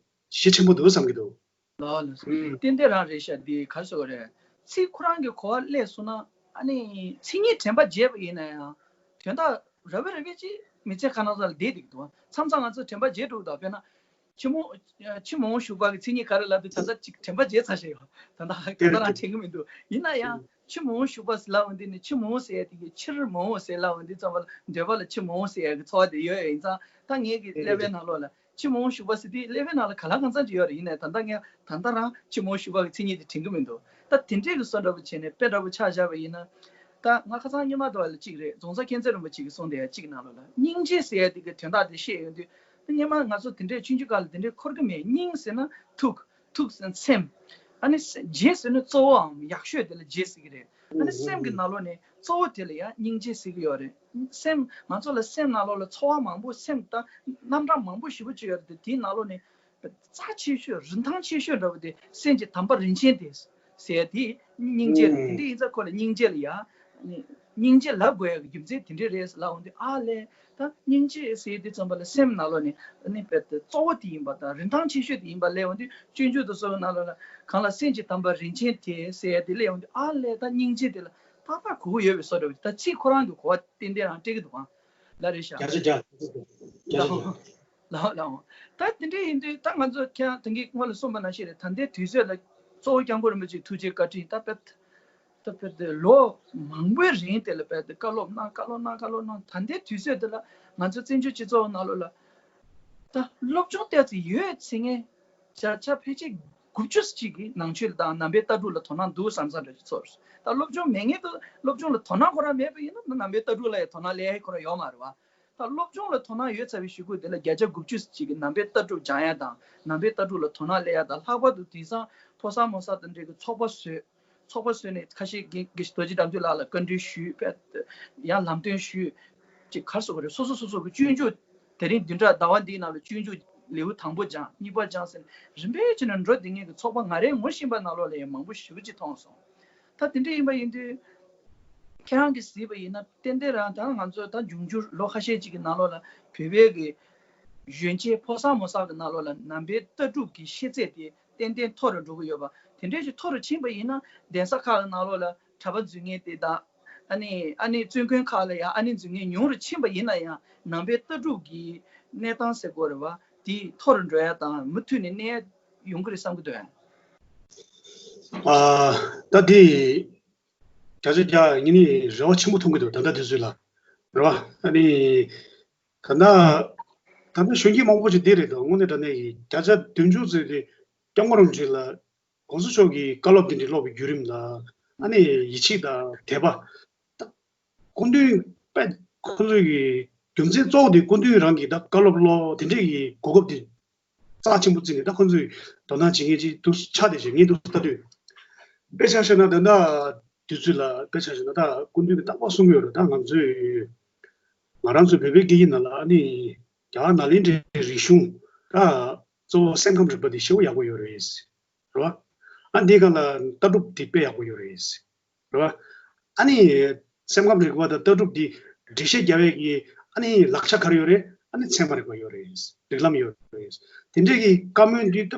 གལ་ཆེན་པོ་འདུག་བསམ་གྱི་འདུག་ལགས་ལགས་སོ། ཨུམ། ཏན་ཏན་རང་རེད་ཤག་འདི་ག་རེ་ཟེར་དགོས་རེད། ཚིག་ཁོ་རང་གི་གོ་བ་སླེབས་སོང་ན་ཨ་ནི་མཚན་ཉིད་དྲན་པ་བརྗེད་པ་ཡིན་ན་ཡང་དོན་དག་རབ་རིབ་ཅིག་མི་ཚེ་ག་ན་ས་ལ་བསྡད་འདུག་མཚམས་མཚམས་ང་ཚོ་དྲན་པ་བརྗེད་འགྲོ་གི་འདུག་དཔེར་ན་ཕྱི་མོ་ཕྱི་མོ་ཞུགས་པ་གི་མཚན་ཉིད་ག་རེ་ལབ་དུས་ད་ལྟ་ཅིག་དྲན་པ་བརྗེད་ཚར་ཤག་ཡོད། ད་ལྟ་ད་ལྟ་རང་དྲན་གི་མི་འདུག་ཡིན་ན་ཡང་ཕྱི་མོ་ཞུགས་པ་ཟེར་ལབ་འོང་དུས་ནི་ཕྱི་མོ་ཟེར་ཡ་དེ་གི་ཕྱིར་མོ་ཟེར་ལབ་འོང་དུས་ཙམ་པ་ལ་འདོད་པ་ལ་ཕྱི་མོ་ཟེར་ཡ་གི་ཚོར་བ་དེ་ཡོད་ཡོད། ཡིན་ཙང་ད་ངེད་ཀྱི་ཀླད་པའི་ནང་ལོགས་ལ། ཕྱི་མོ་ཞུགས་པ་ཟེར་དུས་ཀླད་པའི་ནང་ལ་ག་ལ་གང་འཚམ་ཅིག་ཡོད་རེད། ཡིན་ནའི་ད་ལྟ་ངས་ད་ལྟ་རང་ཕྱི་མོ་ཞུགས་པ་གི་མཚན་ཉིད་དེ་དྲན་གི་མི་འདུག་ད་དེ་འདྲས་ཀྱི་བཟོ་འདྲ་པོ་བྱས་ནས་དཔེ་འདྲ་པོ་ཆ་བཞག་པ་ཡིན་ན། ད་ང་ཁ་སང་སྔོན་མ་དུ་བ་ལ་གཅིག་རེད། རྫོང་སར་མཁྱེན་བརྩེ་རིན་པོ་ཆེ་གིས་གསུངས་བསྡད་ཡ་གཅིག་ནང་ལོགས་ལ་སྙིང་རྗེ་ཟེར་ཡ་དེ་གི་དོན་དག་དེ་བཤད་ཡོང་དུས་ད་སྔོན་མ་ང་ཚོ་དེ་འདྲས་ཆུང་ཆུང་སྒང་ལ་དེ་འདྲས་འཁོར་གི་མེད། སྙིང་ཟེར་ན་ཐུགས། ཐུགས་ཟེར་ན་སེམས། ཨ་ནི་སེ་རྗེ་ཟེར་ནི་གཙོ་བོའམ་ཡག་ཤོས་དེ་ལ་རྗེ་ཟེར་གི་རེད། ཨ་ནི་སེམས་ཀྱི་ནང་ལོགས་ནས་གཙོ་བོ་དེ་ལ་ཡང་སྙིང་རྗེ་ཟེར་གི་ཡོད་རེད། སེམས་ང་ཚོ་ལ་སེམས་ནང་ལོགས་ལ་ཚོར་བ་མང་པོ་སེམས་དང་རྣམ་གྲངས་མང་པོ་ཞེ་པོ་ཅིག་ཡོད་རེད། དེའི་ནང་ལོགས་ནས་རྩ་ཆེ་ཤོས་རིན་ཐང་ཆེ་ཤོས་འདྲ་བོ་དེ་སེམས་ཀྱི་དམ་པ་རིན་ཆེན་དེ་ཟེར་དེ་སྙིང་རྗེ་རེད། དེ་འདྲ་ཡིན་ཙང་ཁོ་ལ་སྙིང་རྗེ་ལ་ཡང་སྙིང་རྗེ་ལབ་དགོས་ཡག་གི་རྒྱུ་མཚན་དེ་འདྲ་རེད་ལབ་འོང་དུས་ཨ་ལས། ད་སྙིང་རྗེ་ཟེར་དུས་ཙམ་པ་ལ་སེམས་ནང་ལོགས་ནས་ནི་དཔེ་དེ་གཙོ་བོ་དེ་ཡིན་པ་དང་རིན་ཐང་ཆེ་ཤོས་དེ་ཡིན་པ་ལས་འོང་དུས་སྤྱོད་འཇུག་ཏུ་གསུངས་པའི་ནང་ལོགས་ལ་གང་ལ་སེམས་ཀྱི་དམ་པ་རིན་ཆེན་དེ་ཟེར་ཡ་དེ་ལས་འོང་དུས་ཨ་ལས་ད་སྙིང་རྗེ་དེ་ལ་ཏག་ཏག་གོ་གི་ཡོད་པའི་བཟོ་འདྲ་བོ་ད་ཚིག་ཁོ་རང་གི་གོ་བ་ཏན་ཏན་རང་སྤྲད་ཀྱི་འདུག་ཨང་། ལ་རེད་ཤག་བརྒྱ་ཆ་བརྒྱ། བརྒྱ་ཆ་བརྒྱ། ལའོ་ལའོ། ད་དེ་འདྲ་ཡིན་དུས་ད་ང་ཚོ་ཁྱེད་རང་ད་གིན་སྔོན་ལ་གསུངས་པ་ནང་བཞིན་རེད། ད་ལྟའི་དུས་ཚོད་ལ་གཙོ་བོ་སྐྱབས་མགོན་རིན་པོ་ཆེ་ཐུགས་རྗེ་བཀའ་དྲིན་ད་དཔེ། ད་དཔེ་དེ་ལོ་མང་པོའི་རིང་དེ་ལ་དཔེ་དེ་བཀའ་སློབ་གནང་བཀའ་སློབ་གནང་བཀའ་སློབ་གནང་། ད་ལྟའི་དུས་ཚོད་དེ་ལ་ང་ཚོ་བཙན་བྱོལ་སྤྱི་ཚོགས་ནང་ལོགས་ལ་ད་སློབ་སྦྱོང་ལྟ་ཚུལ་ཡོད་ཚེ་ངས་བརྒྱ་ཆ་ཕལ་ཆེར་དགུ་བཅུ་ཅིག་གི་ནང་ཆོས་དང་ནང་པའི་ལྟ་གྲུབ་ལ་དོ་སྣང་འདུག་བསམ་བསམ་འདྲ་ཅིག་ཚོར། ད་སློབ་སྦྱོང་མེད་མཁན་དུ་སློབ་སྦྱོང་ལ་དོ་སྣང་ཁོ་རང་མེད་པ་ཡིན་ན་ནང་པའི་ལྟ་གྲུབ་ལ་ཡང་དོ་སྣང་སླེབས་ཡ་ཁོ་རང་ཡོད་མ་རེད་བ། ད་སློབ་སྦྱོང་ལ་དོ་སྣང་ཡོད་ཚར་བའི་གཞུག་གུ་དེ་ལ་བརྒྱ་ཆ་དགུ་བཅུ་ཅིག་གིས་ནང་པའི་ལྟ་གྲུབ་སྦྱང་ཡ་དང་ནང་པའི་ལྟ་གྲུབ་ལ་དོ་སྣང་སླེབས་ཡ་དང་ལྷག་པར་དུ་དེང་སང་ཕོ་གསར་མོ་གསར་དང་འབྲེལ་གྱི་ཚོགས་པ་བཟོས། ཚོགས་པ་བཟོས་ནས་ཁ་ཤས་དགེ་དགེ་བཤེས་རྡོ་རྗེ་དགྲ་འདུལ་ལགས་ལ་བཀའ་འདྲི་ཞུས་པས། ཡང་ལམ་སྟོན་ཞུས། ཅིག་ག་རེ་ཟེར་དགོས་རེད། སོ་སོ་སོ་སོ་གི་སྤྱོད་འཇུག་དེ་རིང་བདུན་ཕྲག་ཟླ་བ་འདིའི་ནང་ལ་སྤྱོད་འཇུག་ལེའུ་དང་པོ་སྦྱངས། གཉིས་པ་སྦྱངས་ཟེར་ནས་རིམ་པས་བྱས་ནས་འགྲོ་བསྡད་མཁན་གྱི་ཚོགས་པ་ང་རའི་ངོ་ཤེས་པ་ནང་ལོགས་ལ་ཡང་མང་པོ་ཞེ་པོ་ཅིག་མཐོང་སོང་། ད་དེ་འདྲ་ཡིན་པ་ཡིན་དུས། ཁྱེད་རང་གིས་གཟིགས་པ་ཡིན་ན་ཏན་ཏན་རང་ད་ང་ཚོ་ད་འབྱུང་འགྱུར་ལོ་ཁ་ཤས་ཅིག་གི་ནང་ལོགས་ལ་བོད་པའི་གི་གཞོན་སྐྱེས་ཕོ་གསར་མོ་གསར་གི་ནང་ལོགས་ལ་ནང་པའི་ལྟ་གྲུབ་ཀྱི་ཤེས་ཚད་དེ་ཏན་ཏན་མཐོ་རུ་འགྲོ་གི་ཡོད་པ། དེ་འདྲ་ཞིག་མཐོ་རུཕྱིན་པ་ཡིན་ན་གདན་ས་ཁག་གི་ནང་ལོགས་ལ་གྲྭ་པ་འཛུལ་མཁན་དེ་དང་ཨ་ནི་ཨ་ནི་བཙུན་དགོན་ཁག་ལ་ཡང་ཨ་ནི་འཛུལ་མཁན་ཉུང་རུ་ཕྱིན་པ་ཡིན་ན་ཡང་ནང་པའི་ལྟ་གྲུབ་ཀྱི་གནས་སྟངས་ཟེར་དགོས་རེད་བ། དེ་མཐོ་རུ་འགྲོ་ཡ་དང་མུ་མཐུད་ནས་གནས་ཡ་ཡོང་གི་རེད་བསམ་གྱི་འདུག་ཨ། ཨ། ད་དེ་བརྒྱ་ཆ་བརྒྱ་ངེད་ནི་རེ་བ་ཆེན་པོ་མཐོང་གི་འདུག་ད་ལྟ་དུས་ཚོད་ལ་རེད་བ། ཨ་ནི་ད་ལྟ་ད་ལྟ་གཞོན་སྐྱེས་མང་པོ་ཞིག་བསྡད་རེད་འདུག་དངོས་གནས་དྲང་གནས་ཀྱི་བརྒྱ་ཆ་བདུན་ཅུ་ཙམ་དེ་སྐྱབས་མགོན་རིན་པོ་ཆེ་ལ་༸གོང་ས་མཆོག་གི་བཀའ་སློབ་དེ་འདྲ་སློབ་པའི་བརྒྱུད་རིམ་ལ་ཨ་ནི་ཡིད་ཆེས་དང་དད་པ། ད་སྐུ་མདུན་དཔེ་ཁོ་ཚོའི་གི་རྒྱུ་མཚན་གཙོ་བོ་དེ་སྐུ་མདུན་རང་གིས་ད་བཀའ་སློབ་སློབ་དེ་འདྲས་ཀྱི་གོ་སྐབས་དེ་རྩ་ཆེན་པོ་བརྩིས་ནས་ད་ཁོ་ཚོས་དོ་སྣང་བྱེད་མཁན་ཅིག་འདུག་ཆགས་བསྡད་བྱས་ངས་འདུག་ལྟ་དུས། དཔེ་ཆ་བཞག་ན་ད་ལྟ་དུས་ཚོད་ལ་དཔེ་ཆ་བཞག་ན་ད་སྐུ་མདུན་གྱིས་རྟག་པར་གསུང་གི་ཡོད་རེད། ད་ང་ཚོས་ང་རང་ཚོའི་བོད་པའི་སྐད་ཡིག་ནང་ལ་ཨ་ནི་རྒྱ་གར་ནཱ་ལེནྡྲའི་རིག་གཞུང་ད་གཙོ་བོ་སེམས་ཁམས་རིག་པ་དེ་ཞེ་པོ་ཡག་པོ་ཡོད་རེད། རེད་བ། ཨ་འདི་ག་ལ་ལྟ་གྲུབ་དེ་དཔེ་ཡག་པོ་ཡོད་རེད། རེད་བ། ཨ་ནི་སེམས་ཁམས་རིག་པ་དང་ལྟ་གྲུབ་དེ་འགྲེལ་བཤད་རྒྱག་པའི་གི་ཨ་ནི་ལག་ཆ་ག་རེ་ཡོད་རེད། ཨ་ནི་ཚད་མ་རིག་པ་ཡོད་རེད། རིགས་ལམ་ཡོད་རེད། དེ་འདྲའི་གི་བཀའ་མོལ་འདི་ད་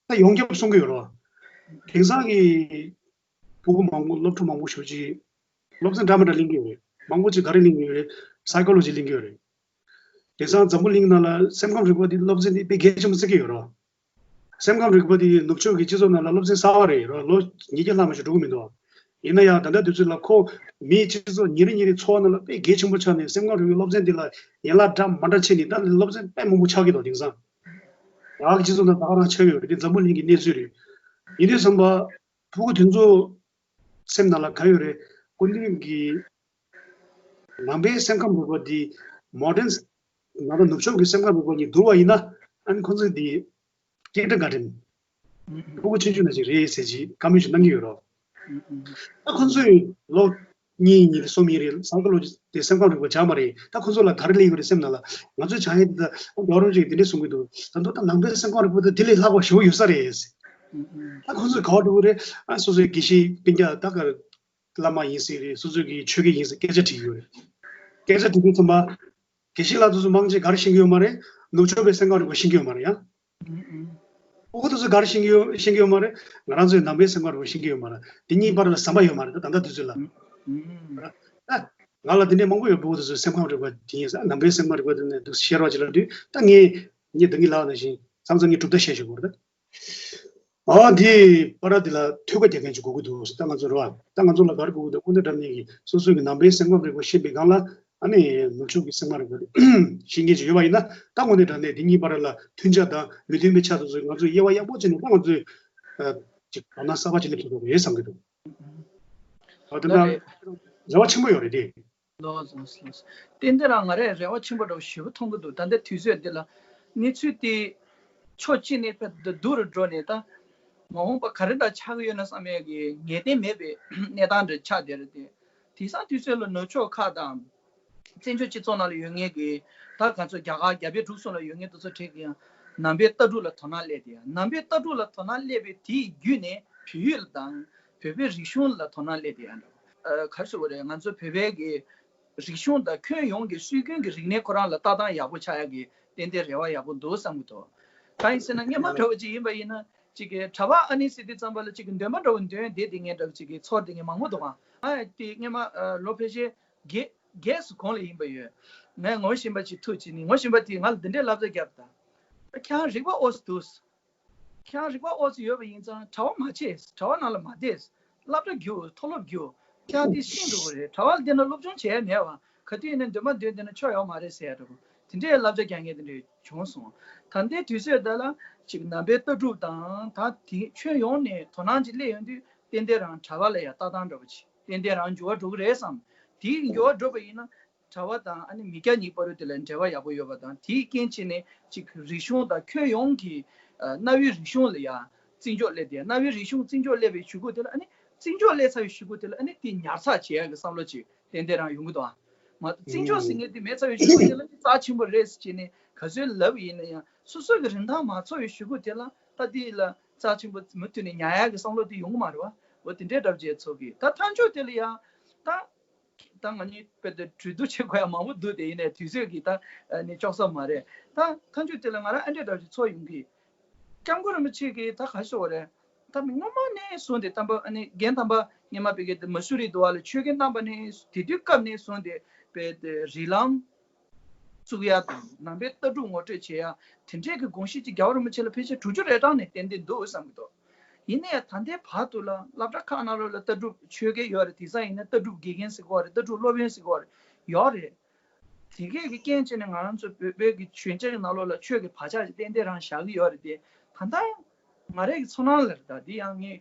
ད་ཡོངས་ཁྱབ་གསུང་གི་ཡོད་རེད་བ། དེང་སང་གི་སྤུ་གུ་མང་པོ་སློབ་ཕྲུག་མང་པོ་ཞེ་པོ་ཅིག་སློབ་ཚན་འདྲ་མི་འདྲ་གླེང་གི་ཡོད་རེད། མང་པོ་ཅིག་ག་རེ་གླེང་གི་ཡོད་རེད། སའི་ཀོ་ལོ་ཇི་གླེང་གི་ཡོད་རེད། དེང་སང་འཛམ་བུ་གླིང་ནང་ལ་སེམས་ཁམས་རིག་པ་འདི་སློབ་ཚན་འདི་དཔེ་གལ་ཆེན་པོ་བརྩི་གི་ཡོད་རེད། སེམས་ཁམས་རིག་པ་འདི་ནུབ་ཕྱོགས་ཀྱི་སྤྱི་ཚོགས་ནང་ལ་སློབ་ཚན་གསར་པ་རེད་རེད། ལོ་ཉིས་བརྒྱ་ལྷག་མ་ཞིག་འགྲོ་གི་མི་འདུག་ཡིན་ན་ཡང་ད་ལྟ་དུས་ཚོད་ལ་ཁོ་མིའི་སྤྱི་ཚོགས་ཉིན་རེ་ཉིན་རེ་འཚོ་བ་ནང་ལ་དཔེ་གལ་ཆེན་པོ་ཆགས་ནས་སེམས་ཁམས་རིག་པའི་སློབ་ཚན་འདི་ལ་ཡན་ལག་འདྲ་མ་འདྲ་ཕྱེ་ནས་ད་སློབ་ཚན་དཔེ་མང་པོ་ཆགས་ཀྱི་འདུག་དེང་སང་ཡག་གི་སྤྱི་ཚོགས་ནང་ད་ག་རང་ཆགས་ཡོད་རེད། འདི་འཛམ་བུ་གླིང་གི་གནས་ཚུལ་རེད། ཡིན་དུས་ཙམ་པ། ཕྲུ་གུ་དེ་ཚོ་སེམས་ནང་ལ་ག་ཡོད་རེད། སྐུ་མདུན་གྱི་ནང་པའི་སེམས་ཁམས་རིག་པ་འདི་མོ་ཌན་ནང་པ་ནུབ་ཕྱོགས་ཀྱི་སེམས་ཁམས་རིག་པ་གཉིས་བསྡུར་བ་ཡིན་ན། ཨ་ནི་ཁོང་ཚོས་འདི་ཀིན་ཌར་གྷར་ཌེན་ཕྲུ་གུ་ཆུང་ཆུང་ནང་ཞིག་རེད་ཟེར་གྱི་ཀ་མེན་ཤན་གནང་གི་ཡོད་རེད། ད་ཁོང་ཚོས་ལོ་གཉིས་གཉིས་ལ་སོང་ཡིན་རེད། སང་ཀ་ལོ་དེ་སེམས་ཁམས་རིག་པ་སྦྱངས་པ་རེད། ད་ཁོང་ཚོ་ལ་ག་རེ་སླེབས་ཡོད་རེད་སེམས་ནང་ལ། ང་ཚོའི་སྦྱང་ཡས་འདི་ད་རྡོ་རོང་ཅིག་འདི་འདྲས་གསུང་གི་འདུག་ད་མདོ་ད་ནང་པའི་སེམས་ཁམས་རིག་པ་ད་དེ་ལས་ལྷག་པ་ཞེ་པོ་ཡོད་ས་རེད། ད་ཁོང་ཚོས་ག་པར་འགྲོ་གི་རེད། ཨ་སོ་སོའི་དགེ་བཤེས་སྤུན་ཀྱག་ད་ག་བླ་མ་ཡིན་ཟེར་རེད། སོ་སོའི་གི་ཆོས་དགེ་ཡིན་ཟེར་སྐད་ཆ་དྲིས་ཡོད་རེད། སྐད་ཆ་དྲིས་དུས་ཙམ་པ་དགེ་བཤེས་ལགས་ཚོ་མང་ཆེ་ག་རེ་ཤེས་ཀྱི་ཡོད་མ་རེད། ནུབ་ཕྱོགས་པའི་སེམས་ཁམས་རིག་པ་ཤེས་ཀྱི་ཡོད་མ་རེད་ཡ། ཨོ་ཁོ་ཚོ་ག་རེ་ཤེས་ཀྱི་ཡོད་ཤེས་ཀྱི་ཡོད་མ་རེད། ང་རང་ཚོའི་ནང་པའི་སེམས་ཁམས་རིག་པ་ཤེས་ཀྱི་ཡོད་མ་རེད། དེ་གཉིས་བར་ལ་ཟམ་པ་ཡོད་མ་རེད། ད་ད་ལྟ་དུས་ཚོད་ལ། ད་ང་ལ་དེ་འདྲས་མང་པོ་ཡོད། ཕྲུ་གུ་དེ་ཚོའི་སེམས་ཁམས་རིག་པ་དེ་ཡིན་ས། ནང་པའི་སེམས་ཁམས་རིག་པ་དེ་ནས་འདུག་ཤེར་བ་ཅིག་ལ་དུས་ད་ངས་ངས་ད་ངས་ལབ་ནང་བཞིན་མཚམས་མཚམས་ངས་གྲུབ་མཐའ་བཤད་ཆོག་གི་རེད། ཨ་དེ་པར་དེ་ལ་ཐོས་པ་རྒྱག་མཁན་ཅིག་དགོས་ཀྱི་འདུག་ད་ང་ཚོ་རེད་བ། ད་ང་ཚོ་ལ་ག་རེ་དགོས་ཀྱི་འདུག་དངོས་གནས་དྲང་གནས་ཀྱི་སོ་སོའི་གི་ནང་པའི་སེམས་ཁམས་རིག་པ་ཤེས་པའི་སྒང་ལ། ཨ་ནི་ནུབ་ཕྱོགས་ཀྱི་སེམས་ཁམས་རིག་པ་ཤེས་མཁན་ཅིག་ཡོད་པ་ཡིན་ན། ད་དངོས་གནས་དྲང་གནས་དེ་གཉིས་བར་ལ་མཐུན་ཆ་དང་མི་མཐུན་པའི་ཆ་དེ་ཚོ་ང་ཚོས་དབྱེ་བ་ཡག་པོ་བྱས་ནས། ད་ང་ཚོས་ཨ་ཅིག་དོ་སྣང་གསར་པ་ཅིག་སླེབས་ཐུབ་ཀྱི་རེད་བསམ་གྱི་འདུག་ཨ་དེ་ལ་འདྲ་རེད། རེ་བ་ཆེན་པོ་ཡོད་རེད་དེ། ལགས་སོ་ལགས་སོ། ཏན་ཏན་རང་ང་རས་རེ་བ་ཆེན་པོ་འདྲ་བོ་ཞེ་པོ་མཐོང་གི་འདུག་ད་ལྟའི་དུས་ཚོད་འདི་ལ་གནས་ཚུལ་དེ་ཕྱོགས་གཅིག་ནས་ཕར་སྡུག་རུ་འགྲོ་ནས། ད་མ་འོངས་པ་ག་རེ་འདྲ་ཆགས་ཀྱི་ཡོད་ན་བསམ་ཡས་ཀྱི་ངེས་གཏན་མེད་པའི་གནས་སྟངས་འདྲ་ཆགས་བསྡད་རེད་དེ། དེང་སང་དུས་ཚོད་ལ་ནུབ་ཕྱོགས་ཁག་དང་། བཙན་བྱོལ་སྤྱི་ཚོགས་ནང་ལ་ཡོད་མཁན་གྱི་ད་ག་ཚོད་རྒྱ་གར་རྒྱ་བལ་འབྲུག་གསུམ་ལ་ཡོད་མཁན་དེ་ཚོ་གྲས་ཀྱིས་ཡང་ནང་པའི་ལྟ་གྲུབ་ལ་དོ་སྣང་སླེབས་ཏེ། ཡང་ནང་པའི་ལྟ་གྲུབ་ལ་དོ་སྣང་སླེབས་པའི་དེའི་བརྒྱུད་ནས་བོད་ཡུལ་དང་བོད་པའི་རིག་གཞུང་ལ་དོ་སྣང་སླེབས་ཏེ། ཡང་འདྲ་བོ་ཨ་ག་རེ་ཟེར་དགོས་རེད། ང་ཚོ་བོད་པའི་གི་རིག་གཞུང་དང་ཁྱོན་ཡོངས་ཀྱི་སྲོལ་རྒྱུན་གྱི་རིག་གནས་ཁོ་རང་ལ་ལྟ་སྟངས་ཡག་པོ་ཆགས་ཡག་གི་ཏན་ཏན་རེ་བ་ཡག་པོ་འདུག་བསམ་གྱི་འདུག་གང་ཡིན་ཟེར་ན་སྔོན་མ་འདྲ་བོ་ཅིག་ཡིན་པ་ཡིན་ན་ཅིག་གི་གྲྭ་པ་ཨ་ནི་ཟེར་དུས་ཙམ་པ་ལ་ཅིག་གི་འདོན་པ་འདྲ་བོ་འདོན་བསྡད་དེ་ངས་འདྲ་བོ་ཅིག་གི་ཚོར་དེ་ངས་མང་པོ་འདུག་ག་ཨ་དེ་སྔོན་མ་ཨ་ལོ་ཕལ་ཆེར་བརྒྱད་བརྒྱད་ཙམ་གོང་ལ་ཡིན་པ་ཡོད། ངས་ངོ་ཤེས་པ་ཅིག་ཐུག་བྱས་ནས། ངོ་ཤེས་པ་དེས་ང་ལ་འདི་འདྲའི་བསླབ་བྱ་བརྒྱབ། ད་ཁྱེད་རང་རིག་པ་ཨོ་ཙི་འདུག་ཁྱེད་རང་རིག་པ་ཨོ་ཙི་ཡོད་པ་ཡིན་ཙང་གྲྭ་པ་མ་བྱེད། གྲྭ་པ་ནང་ལ་མ་བསྡད། སློབ་གྲྭ་རྒྱུགས། མཐོ་སློབ་རྒྱུགས། ཁྱེད་རང་དེ་ཤེས་འགྲོ་གི་རེད། གྲྭ་པ་ལ་བསྡད་ན་སློབ་སྦྱོང་བྱེད་ཡ་མེད་པ། ག་དུས་ཡིན་ན་འདོན་པ་འདོན་བསྡད་ན་ཆོ་ཡོད་མ་རེད་ཟེར་ཡ་འདྲ་པོ། དེ་འདྲའི་བསླབ་བྱ་རྒྱག་མཁན་དེ་འདྲ་བྱུང་སོང་། ད་ལྟའི་དུས་ཚོད་འདི་ལ་ཅིག་ནང་པའི་ལྟ་གྲུབ་དང་ད་དེ་ཁྱོན་ཡོངས་ནས་དོ་སྣང་ཅིག་སླེབས་ཡོང་དུས་ཏན་ཏན་རང་གྲྭ་པ་ལ་ཡ་ལྟ་སྟངས་འདྲ་པོ་ཅིག་ཏན་ཏན་རང་འགྱུར་བ་འགྲོ་གི་རེད་བསམ། དེའི་འགྱུར་བ་འགྲོ་བ་ཡིན་ན། གྲྭ་པ་དང་ཨ་ནི་མི་སྐྱ་གཉིས་བར་དུ་དེ་ལ་འབྲེལ་བ་ཡག་པོ་ཡོད་པ་དང་། དེའི་རྐྱེན་བྱས་ནས་ཅིག་རིག་གཞུང་དང་ཁྱོན་ཡོངས་ཀྱི་ཨ་གནའ་བོའི་རིག་གཞུང་ལ་ཡང་བརྩི་འཇོག་སླེབས་ཏེ། གནའ་བོའི་རིག་གཞུང་བརྩི་འཇོག་སླེབས་པའི་གཞུག་གུ་དེ་ལ་ཨ་ནི་བརྩི་འཇོག་སླེབས་ཚར་བའི་གཞུག་གུ་དེ་ལ་ཨ་ནི་དེ་ཉར་ཚགས་བྱེད་ཡག་གི་བསམ་བློ་ཅིག་ཏན་ཏན་རང་ཡོང་གི་འདུག་ཨ། མ་གཏོགས་བརྩི་འཇོག་ཟེར་མཁན་དེ་མེད་ཚར་བའི་གཞུག་གུ་དེ་ལ་ཨ་ནི་རྩ་ཆེན་པོ་རེད་ཟེར་བྱས་ནས་ག་ཚོད་ལབ་ཡིན་ན་ཡང་། སོ་སོ་གི་རིན་ཐང་མ་ཚོར་བའི་གཞུག་གུ་དེ་ལ་ད་དེ་ལ་རྩ་ཆེན་པོ་མུ་མཐུད་ནས་ཉར་ཡག་གི་བསམ་བློ་དེ་ཡོང་གི་མ་རེད་བ། འོ་དེ་འདྲའི་འདྲ་བྱས་ཚོགས་ཀྱི། ད་མཐའ་མཇུག་དེ་ལ་ཡང་ད། ད་ང་གཉིས་དཔེ་དེ་གྲོས་བསྡུར་བྱེད་དགོས་ཡ་མང་པོ་འདུག་དེ་ཡིན་ནའི་དུས་ཚོད་ཀྱིས་ད་ནི་ལྕོགས་ས་མ་རེད། ད་མཐའ་མཇུག་དེ་ལ་ང་རང་ཨ་འདྲས་འདྲ་ཞིག་ཚོར་ཡོང་གི། སྐྱབས་མགོན་རིན་པོ་ཆེ་གིས་ད་ག་ཞོག་རེད། ད་སྔོན་མ་ནས་བཟུང་སྟེ་དམ་པ་ཨ་ནི་རྒན་དམ་པ་སྔོན་མ་བོད་སྐད་དེ་མ་སུ་རི་དུ་བ་ལ་ཆོས་རྒྱུན་བསྣམས་པ་ནས་དེ་དུས་སྐབས་ནས་བཟུང་སྟེ་དཔེ་དེ་རིགས་ལམ་བཙུགས་ཡ་དང་ནང་པའི་ལྟ་གྲུབ་ངོ་སྤྲོད་བྱེད་ཡ་དེ་འདྲས་ཀྱི་དགོངས་གཞི་ཅིག་རྒྱལ་བ་རིན་པོ་ཆེ་ལ་ཕལ་ཆེར་དྲུག་ཅུ་རེ་གྲངས་ནས་ཏན་ཏན་འདུག་བསམ་གྱི་འདུག་ཡིན་ནའི་ད་ལྟའི་བར་དུ་ལ་སློབ་གྲྭ་ཁག་ནང་ལོགས་ལ་ལྟ་གྲུབ་ཆོས་དགེ་ཡོད་རེད། དེང་སང་ཡིན་ན་ལྟ་གྲུབ་དགེ་རྒན་ཟེར་གྱི་ཡོད་རེད། ལྟ་གྲུབ་སློབ་དཔོན་ཟེར་གྱི་ཡོད་རེད། ཡོད་རེད། དེ་གས་ཀྱི་རྐྱེན་བྱས་ནས་ང་རང་ཚོ་བོད་པའི་གི་གཞོན་སྐྱེས་ཀྱི་ནང་ལོགས་ལ་ཆོས་ཀྱི་བག་ཆགས་ཅིག་ཏན་ཏན་རང་བཞག་གི་ཡོད་རེད་དེ། ད་ལྟ་ང་རང་གི་ཚོར་སྣང་ལ་རེད། ད་འདི་ཡང་ངས་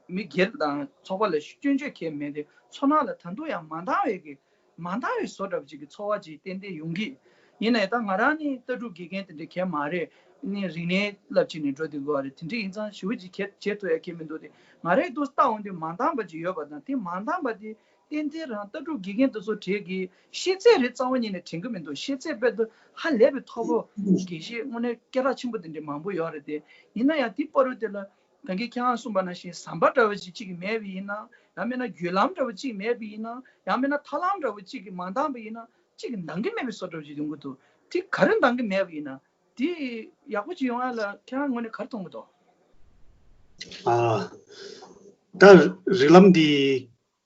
མི་སྒེར་དང་ཚོགས་པ་ལ་སྐྱོན་བརྗོད་གང་ཡང་མེད་དེ། ཚོར་སྣང་ལ་ད་དུང་ཡང་མ་འདང་བའི་གི་མ་འདང་བའི་བཟོ་འདྲ་པོ་ཅིག་གི་ཚོར་བ་ཅིག་ཏན་ཏན་ཡོང་གི། ཡིན་ནའི་ད་ང་རང་ནི་ལྟ་གྲུབ་དགེ་རྒན་དེ་འདྲ་གང་ཡང་མ་རེད། ནི་རིག་གནས་བསླབ་བྱེད་ནས་འགྲོ་བསྡད་དགོས་པ་རེད། དེ་འདྲ་ཡིན་ཙང་ཞེ་པོ་ཅིག་བྱེད་བྱེད་ཐུབ་ཡ་གང་ཡང་མི་འདུག་དེ། ང་རས་འདུག་ལྟ་འོང་དུས་མ་འདང་བ་ཅིག་ཡོད་པ་དང་། དེ་མ་འདང་བ་དེ་ཏན་ཏན་རང་ལྟ་གྲུབ་དགེ་རྒན་དེ་ཚོ་གྲས་ཀྱི་ཤེས་ཚད་རེད་རྩ་བ་ཉིད་ནས་དྲན་གི་མི་འདུག་ཤེས་ཚད་དཔེ་དེ་ཧ་ལས་པའི་མཐོ་པོ། དགེ་བཤེས་དངོས་གནས་སྐད་གྲགས་ཆེན་པོ་དེ་འདྲ་མང་པོ་ཡོད་རེད་དེ། ཡིན་ན་ཡང་དེ་བར་དུ་དེ་ལ་གང་གི་ཁྱེད་རང་གསུངས་པ་ནང་བཞིན་ཟམ་པ་འདྲ་བ་ཅིག་གཅིག་གི་མེད་པ་ཡིན་ན། ཡང་མིན་ན་བརྒྱུད་ལམ་འདྲ་བ་གཅིག་མེད་པ་ཡིན་ན། ཡང་མིན་ན་ཐབས་ལམ་འདྲ་བ་གཅིག་གིས་མ་འདང་པ་ཡིན་ན་གཅིག་གིས་འདང་གི་མེད་པའི་བཟོ་འདྲ་བ་ཅིག་ཡོང་གི་འདུག་དེ་ག་རེ་འདང་གི་མེད་པ་ཡིན་ན། དེ་ཡག་པོ་ཅིག་ཡོང་ཡ་ལ་ཁྱེད་རང་ངོས་ནས་ག་རེ་མཐོང་གི་འདུག་ཨ། ད་རིགས་ལམ་འདི་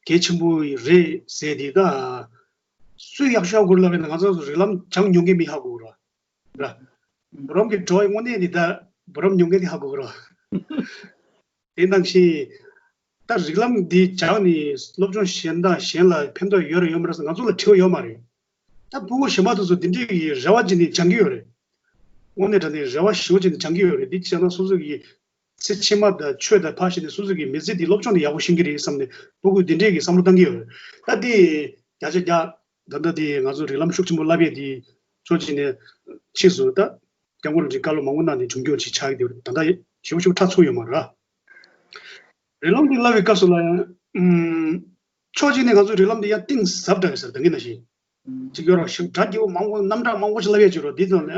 གལ་ཆེན་པོ་རེད་ཟེར་དེ། ད་སུས་ཡག་ཤོས་ཧ་གོ་རེད་ལབ་ན། ང་ཚོ་རིགས་ལམ་སྦྱང་མྱོང་མཁན་མིས་ཧ་གོ་གི་རེད། ར། བུ་རམ་གྱི་འགྲོ་བའི་དངོས་གནས་འདི་ད་བུ་རམ་མྱོང་མཁན་དེ་ཧ་གོ་གི་རེད། དེ་ནང་བཞིན་ད་རིགས་ལམ་འདི་སྦྱངས་ནས་སློབ་སྦྱོང་གཞན་དང་གཞན་ལ་ཕན་ཐོགས་ཡོད་རེད་ཡོད་མ་རེད་ཟེར་ང་ཚོ་ལ་དྲི་བ་ཡོད་མ་རེད། ད་ཕྲུ་གུ་གཞན་པ་དེ་ཚོ་འདི་འདྲའི་གི་རེ་བ་བྱས་ནས་སྦྱང་གི་ཡོད་རེད། དངོས་གནས་དྲང་གནས་རེ་བ་ཞེ་པོ་བྱས་ནས་སྦྱང་གི་ཡོད་རེད། འདི་བྱས་ན་སོ་སོ་གི་ ཚེ་ཕྱི་མ་དང་ཆོས་དང་ཕར་ཕྱིན་ནས་སོ་སོ་གི་མི་ཚེ་འདི་སློབ་སྦྱོང་འདི་ཡག་པོ་ཤེས་ཀྱི་རེད་བསམ་ནས་སྤུ་གུ་འདི་འདྲས་ཀྱི་བསམ་བློ་བཏང་གི་ཡོད། ད་འདི་བརྒྱ་ཆ་བརྒྱ་ད་ལྟ་འདི་ང་ཚོ་རིགས་ལམ་ཤུགས་ཆེན་པོ་བསླབ་ཡས་འདི་ཕྱོགས་གཅིག་ནས་ཕྱིས་སུ་ད་སྐྱབས་མགོན་རིན་པོ་ཆེས་བཀའ་སློབ་མང་པོ་གནང་ནས་འབྱུང་འགྱུར་ཅིག་ཆགས་ཀྱི་འདུག་ད་ལྟ་ཞེ་པོ་ཞེ་པོ་ཁྲ་ཚུགས་ཡོད་མ་རེད། རིགས་ལམ་འདི་བསླབ་པའི་སྐབས་སུ་ལ་ཡང་ཨུམ། ཕྱོགས་གཅིག་ནས་ང་ཚོའི་རིགས་ལམ་འདི་ཡང་གཏིང་ཟབ་དྲགས་ཡོད་ཟེར་ད་གིན་ནང་བཞིན། ཅིག་ཡོད་ར་ཞིག་སྒྲ་སྐྱིད་པོ་མང་པོ་རྣམ་གྲངས་མང་པོ་ཞིག་བསླབ་ཡས་ཅིག་ཡོད་ར། འདི་ཚོ་ནས་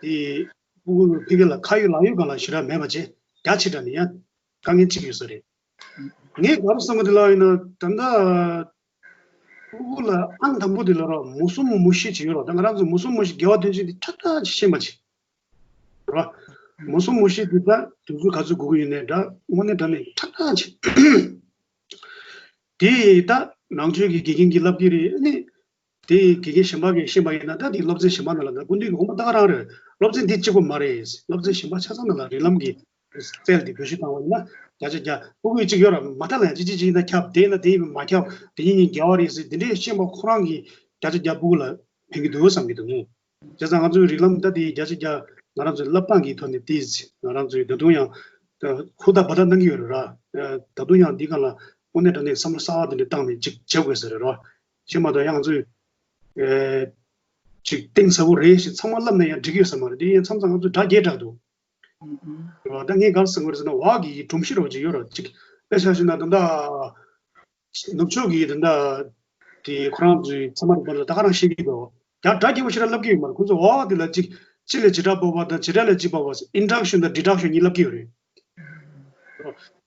དེ་ཕྲུ་གུ་ཕ་གི་ལ་ཁ་ཡོད་ལག་ཡོད་སྒང་ལ་ཞེ་དྲག་མེད་པ་བྱས་རྒྱ་ཆེ་དྲགས་ནས་ཡང་དཀའ་ངལ་ཅིག་ཡོད་ས་རེད། ངས་ག་རེ་བསམ་གི་འདུག་ལབ་ཡིན་ན་ད་ལྟ་ཕྲུ་གུ་ལ་ཨང་དང་པོ་དེ་ལ་ར་མུ་གསུམ་མུ་བཞི་ཅིག་ཡོད་ར། ད་ང་རང་ཚོ་མུ་གསུམ་མུ་བཞི་དགེ་བ་དོན་ཆེན་དེ་ཁྲག་ཁྲག་ཅིག་ཤེས་པ་ཅིག་ར། མུ་གསུམ་མུ་བཞི་དེ་ད་དུས་ཚོད་ག་ཚོད་དགོས་ཀྱི་ཡོད་ནའི་འདྲ་དངོས་གནས་དྲང་གནས་ཁྲག་ཁྲག་ཅིག་དེ་ད་ནང་ཆོས་ཀྱི་དགེ་རྒན་གྱིས་བསླབ་ཀྱི་རེད། ཨ་ནི་དེ་དགེ་རྒན་གཞན་པ་གིས་ཤེས་པ་ཡིན་ན་ད་དེ་སློབ་ཚན་གཞན་པ་ནང་ལ་ད་སྐུ་མདུན་གྱི་དགོངས་པ་ད་ག་རང་རེད། སློབ་ཚན་འདི་གཅིག་པོ་མ་རེད། སློབ་ཚན་གཞན་པ་ཆ་ཚང་ནང་ལ་རིགས་ལམ་གྱི་རྩལ་འདི་བེད་སྤྱོད་བཏང་བ་ཡིན་ན་བརྒྱ་ཆ་བརྒྱ་ཕྲུ་གུ་ཡིས་གཅིག་ཡོད་ར་མ་མཐའ་ལ་ཡང་གཅིག་གཅིག་གཅིག་ཡིན་ན་ཁྱབ། དེ་ཡིན་ན་དེ་ཡིན་མ་ཁྱབ། དེ་གཉིས་གཉིས་འགལ་བ་རེད་ཟེར་དེ་འདྲའི་ཤེས་པ་ཁོ་རང་གིས་བརྒྱ་ཆ་བརྒྱ་ཕྲུ་གུ་ལ་ཕན་གྱི་འདུག་བསམ་གྱི་འདུག་ངས། བྱས་ཙང་ང་ཚོའི་རིགས་ལམ་ད་དེ་བརྒྱ་ཆ་བརྒྱ་ང་རང་ཚོའི་བསླབ་སྟངས་ཀྱི་ཐོག་ནས་དེ་ང་རང་ཚོས་ད་དུང་ཡང་ཧུར་ཐག་འབད་ཐག་གནང་གི་ཡོད་རེད་ར། ད་དུང་ཡང་འདི་སྒང་ལ་དངོས་གནས་དྲང་གནས་བསམ་བློ་གསར་བ་དེ་འདྲ་བཏང་ནས་ཅིག་བྱེད་དགོས་ས་རེད་ར། བྱས་མ་གཏོགས་ཡང་ང་ཚོས་ཨེ་ཅིག་གཏིང་ཟབ་པོ་རེད་ཞེས་ཚང་མ་བསླབ་ན་ཡང་འགྲིག་གི་ཡོད་ས་མ་རེད། དེ་ཡང་མཚམས་མཚམས་ང་ཚོ་དགྲ་རྒྱས་དྲགས་འདུག་ར། ད་ངས་ག་རེ་བསམ་གྱི་ཡོད་རེད་ཟེར་ན་འོག་གི་སྒྲོམ་གཞི་རོ་ཅིག་ཡོད་ར། ཅིག་དཔེ་ཆ་བཞག་ན་ད་ལྟ་ནུབ་ཕྱོགས་ཀྱི་དེ་འདྲ་དེ་ཁོ་རང་ཚོའི་ཚད་མ་རིག་པ་ལ་ད་ག་རང་ཤེས་ཀྱི་འདུག་རྒྱ་སྒྲ་སྐྱིད་པོ་ཞེ་དྲག་བསླབ་ཀྱི་ཡོད་མ་རེད། ཁོ་ཚོ་འོག་དེ་ལ་གཅིག་གཅིག་ལས་བྱེ་བྲག་པ་བ་དང་བྱེ་བྲག་ལས་གཅིག་པ་བ་ཨིན་ཌག་ཤན་དང་ཌི་ཌག་ཤན་གཉིས་བསླབ་ཀྱི་ཡོད་རེད།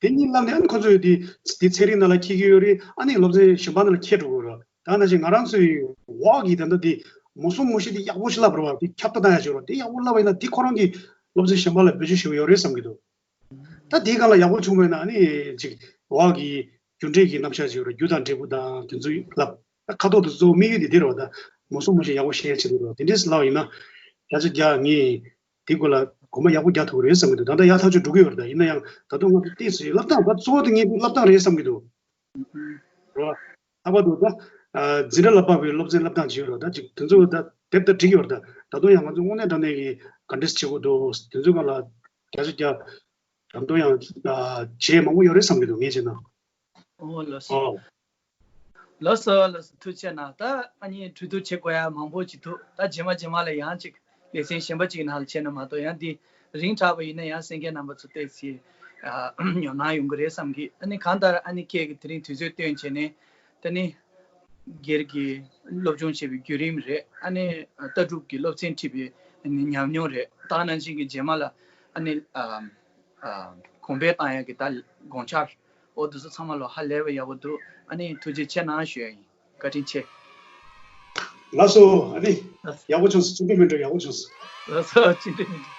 དེ་གཉིས་བསླབ་ནས་ཨ་ནི་ཁོ་ཚོས་དེ་དེ་ཚན་རིག་ནང་ལ་འཁྱེར་གྱི་ཡོད་རེད། ཨ་ནི་སློབ་ཚན་གཞན་པ་ནང་ལ་འཁྱེར་འགྲོ་དགོས་རེད། ད་ནང་བཞིན་ང་རང་ཚོའི་འོག་གི་དེ་འདྲ་དེ་མུ་གསུམ་མུ་བཞི་དེ་ཡག་པོ་ཞིག་བསླབ་རེད་བ། དེ་ཁྱབ་གདལ་བཏང་ཡག་ཅིག་རེད་བ། དེ་ཡག་པོ་བསླབ་པ་ཡིན་ན་དེ་ཁོ་རང་གི་སློབ་ཚན་གཞན་པ་ལ་བེད་སྤྱོད་ཞེ་པོ་ཡོད་རེད་བསམ་གྱི་འདུག་ད་དེའི་སྒང་ལ་ཡག་པོ་བྱུང་བས་ན་ཨ་ནི་ཅིག་འོག་གི་རྒྱུ་འབྲས་ཀྱི་རྣམ་གཞག་ཅིག་རེད། རྒྱུ་དང་འབྲས་བུ་དང་དེ་ཚོ་ལབ། ད་ཁ་ཐོག་ཏུ་གཙོ་བོ་དམིགས་ཡུལ་དེ་དེ་རེད་བ། ད་མུ་གསུམ་མུ་བཞི་ཡག་པོ་ཤེས་ཡ་ཆེད་དུ་རེད་བ། དེ་འདྲས་སུ་ལབ་པ་ཡིན་ན་བརྒྱ་ཆ་བརྒྱ་ངས་དེ་སྐོར་ལ་གོམ་པ་ཡག་པོ་རྒྱག་ཐུབ་ཀྱི་རེད་བསམ་གྱི་འདུག་ད་ལྟ་ཡག་ཐག་ཆོད་འགྲོ་གི་ཡོད་རེད། ད་ཡིན་ན་ཡང་ད་དུང་ང་ཚོ་ཏོག་ཙམ་བསླབ་སྟངས་ད་གཙོ་བོ་དེ་ངས་བསླབ་སྟངས་རེད་བསམ་གྱི་འདུག་རེད་བ། ལྷག་པར་དུ་ད་འཛིན་གྲྭ་ལ་དཔག་པའི་སློབ་ཚན་བསླབ་སྟངས་ཅིག་ཡོད་རེད། ད་ཅིག་དེ་ཚོ་ད་དེབ་ད་འགྲིག་གི་ཡོད་རེད། ད་ད་དུང་ཡང་ང་ཚོ་དངོས་གནས་དྲང་གནས་ཀྱི་ག་འདྲས་བྱེད་དགོས་འདུག་དེ་ཚོའི་སྒང་ལ་བརྒྱ་ཆ་བརྒྱ་ད་དུང་ཡང་བྱེད་མང་པོ་ཡོད་རེད་བསམ་གྱི་འདུག་ངས་བྱས་ན། ཨོ་ལགས་སོ། ཨོ། ལགས་སོ་ལགས་སོ། ཐུགས་རྗེ་གནང་། ད་ཨ་ནི་གྲོས་བསྡུར་བྱེད་དགོས་ཡ་མང་པོ་ཅིག་འདུག་ད་རྗེས་མ་རྗེས་མ་ལ་ཡང་ཅིག་ལེ་ཚན་གཞན་པ་ཅིག་ནང་ལ་བྱས་ན་མ་གཏོགས་ཡང་འདི་རིང་དྲགས་པ་ཡིན་ན་ཡང་གསན་མཁན་རྣམ་པ་ཚོ་ཏོག་ཙམ་ཉོབ་སྣང་ཡོང་གི་རེད་བསམ་གི། ཨ་ནི་གང་ལྟར་ཨ་ནི་ཁྱེད་ཀྱིས་དེ་རིང་དུས་ཚོད་བཏོན་བྱས་ནས་ད་ནི་སྒེར་གྱི་སློབ་སྦྱོང་བྱས་པའི་བརྒྱུད་རིམ་རེད། ཨ་ནི་ལྟ་གྲུབ་ཀྱི་སློབ་ཚན་ཁྲིད་པའི་ཉམས་མྱོང་རེད། ད་ནང་བཞིན་གྱི་རྗེས་མ་ལ་ཨ་ནི་གོང་འཕེལ་བཏང་ཡག་གི་ད་དགོངས་འཆར། འོ་དེ་ཚོ་ཚང་མ་ལོ་ཧ་ལས་པ་ཡག་པོ་འདུག་ཨ་ནི་ཐུགས་རྗེ་ཆེ་གནང་ཞུ་ཡ་ཡིན། བཀའ་དྲིན་ཆེ། ལགས་སོ། ཨ་ནི་ཡག་པོ་བྱུང་སོང་། བཅིངས་འགྲོལ་མི་འགྲོ་ཡག་པོ་བྱུང་སོང་། ལགས་སོ། བཅིངས་འགྲོལ་མི་འགྲོ།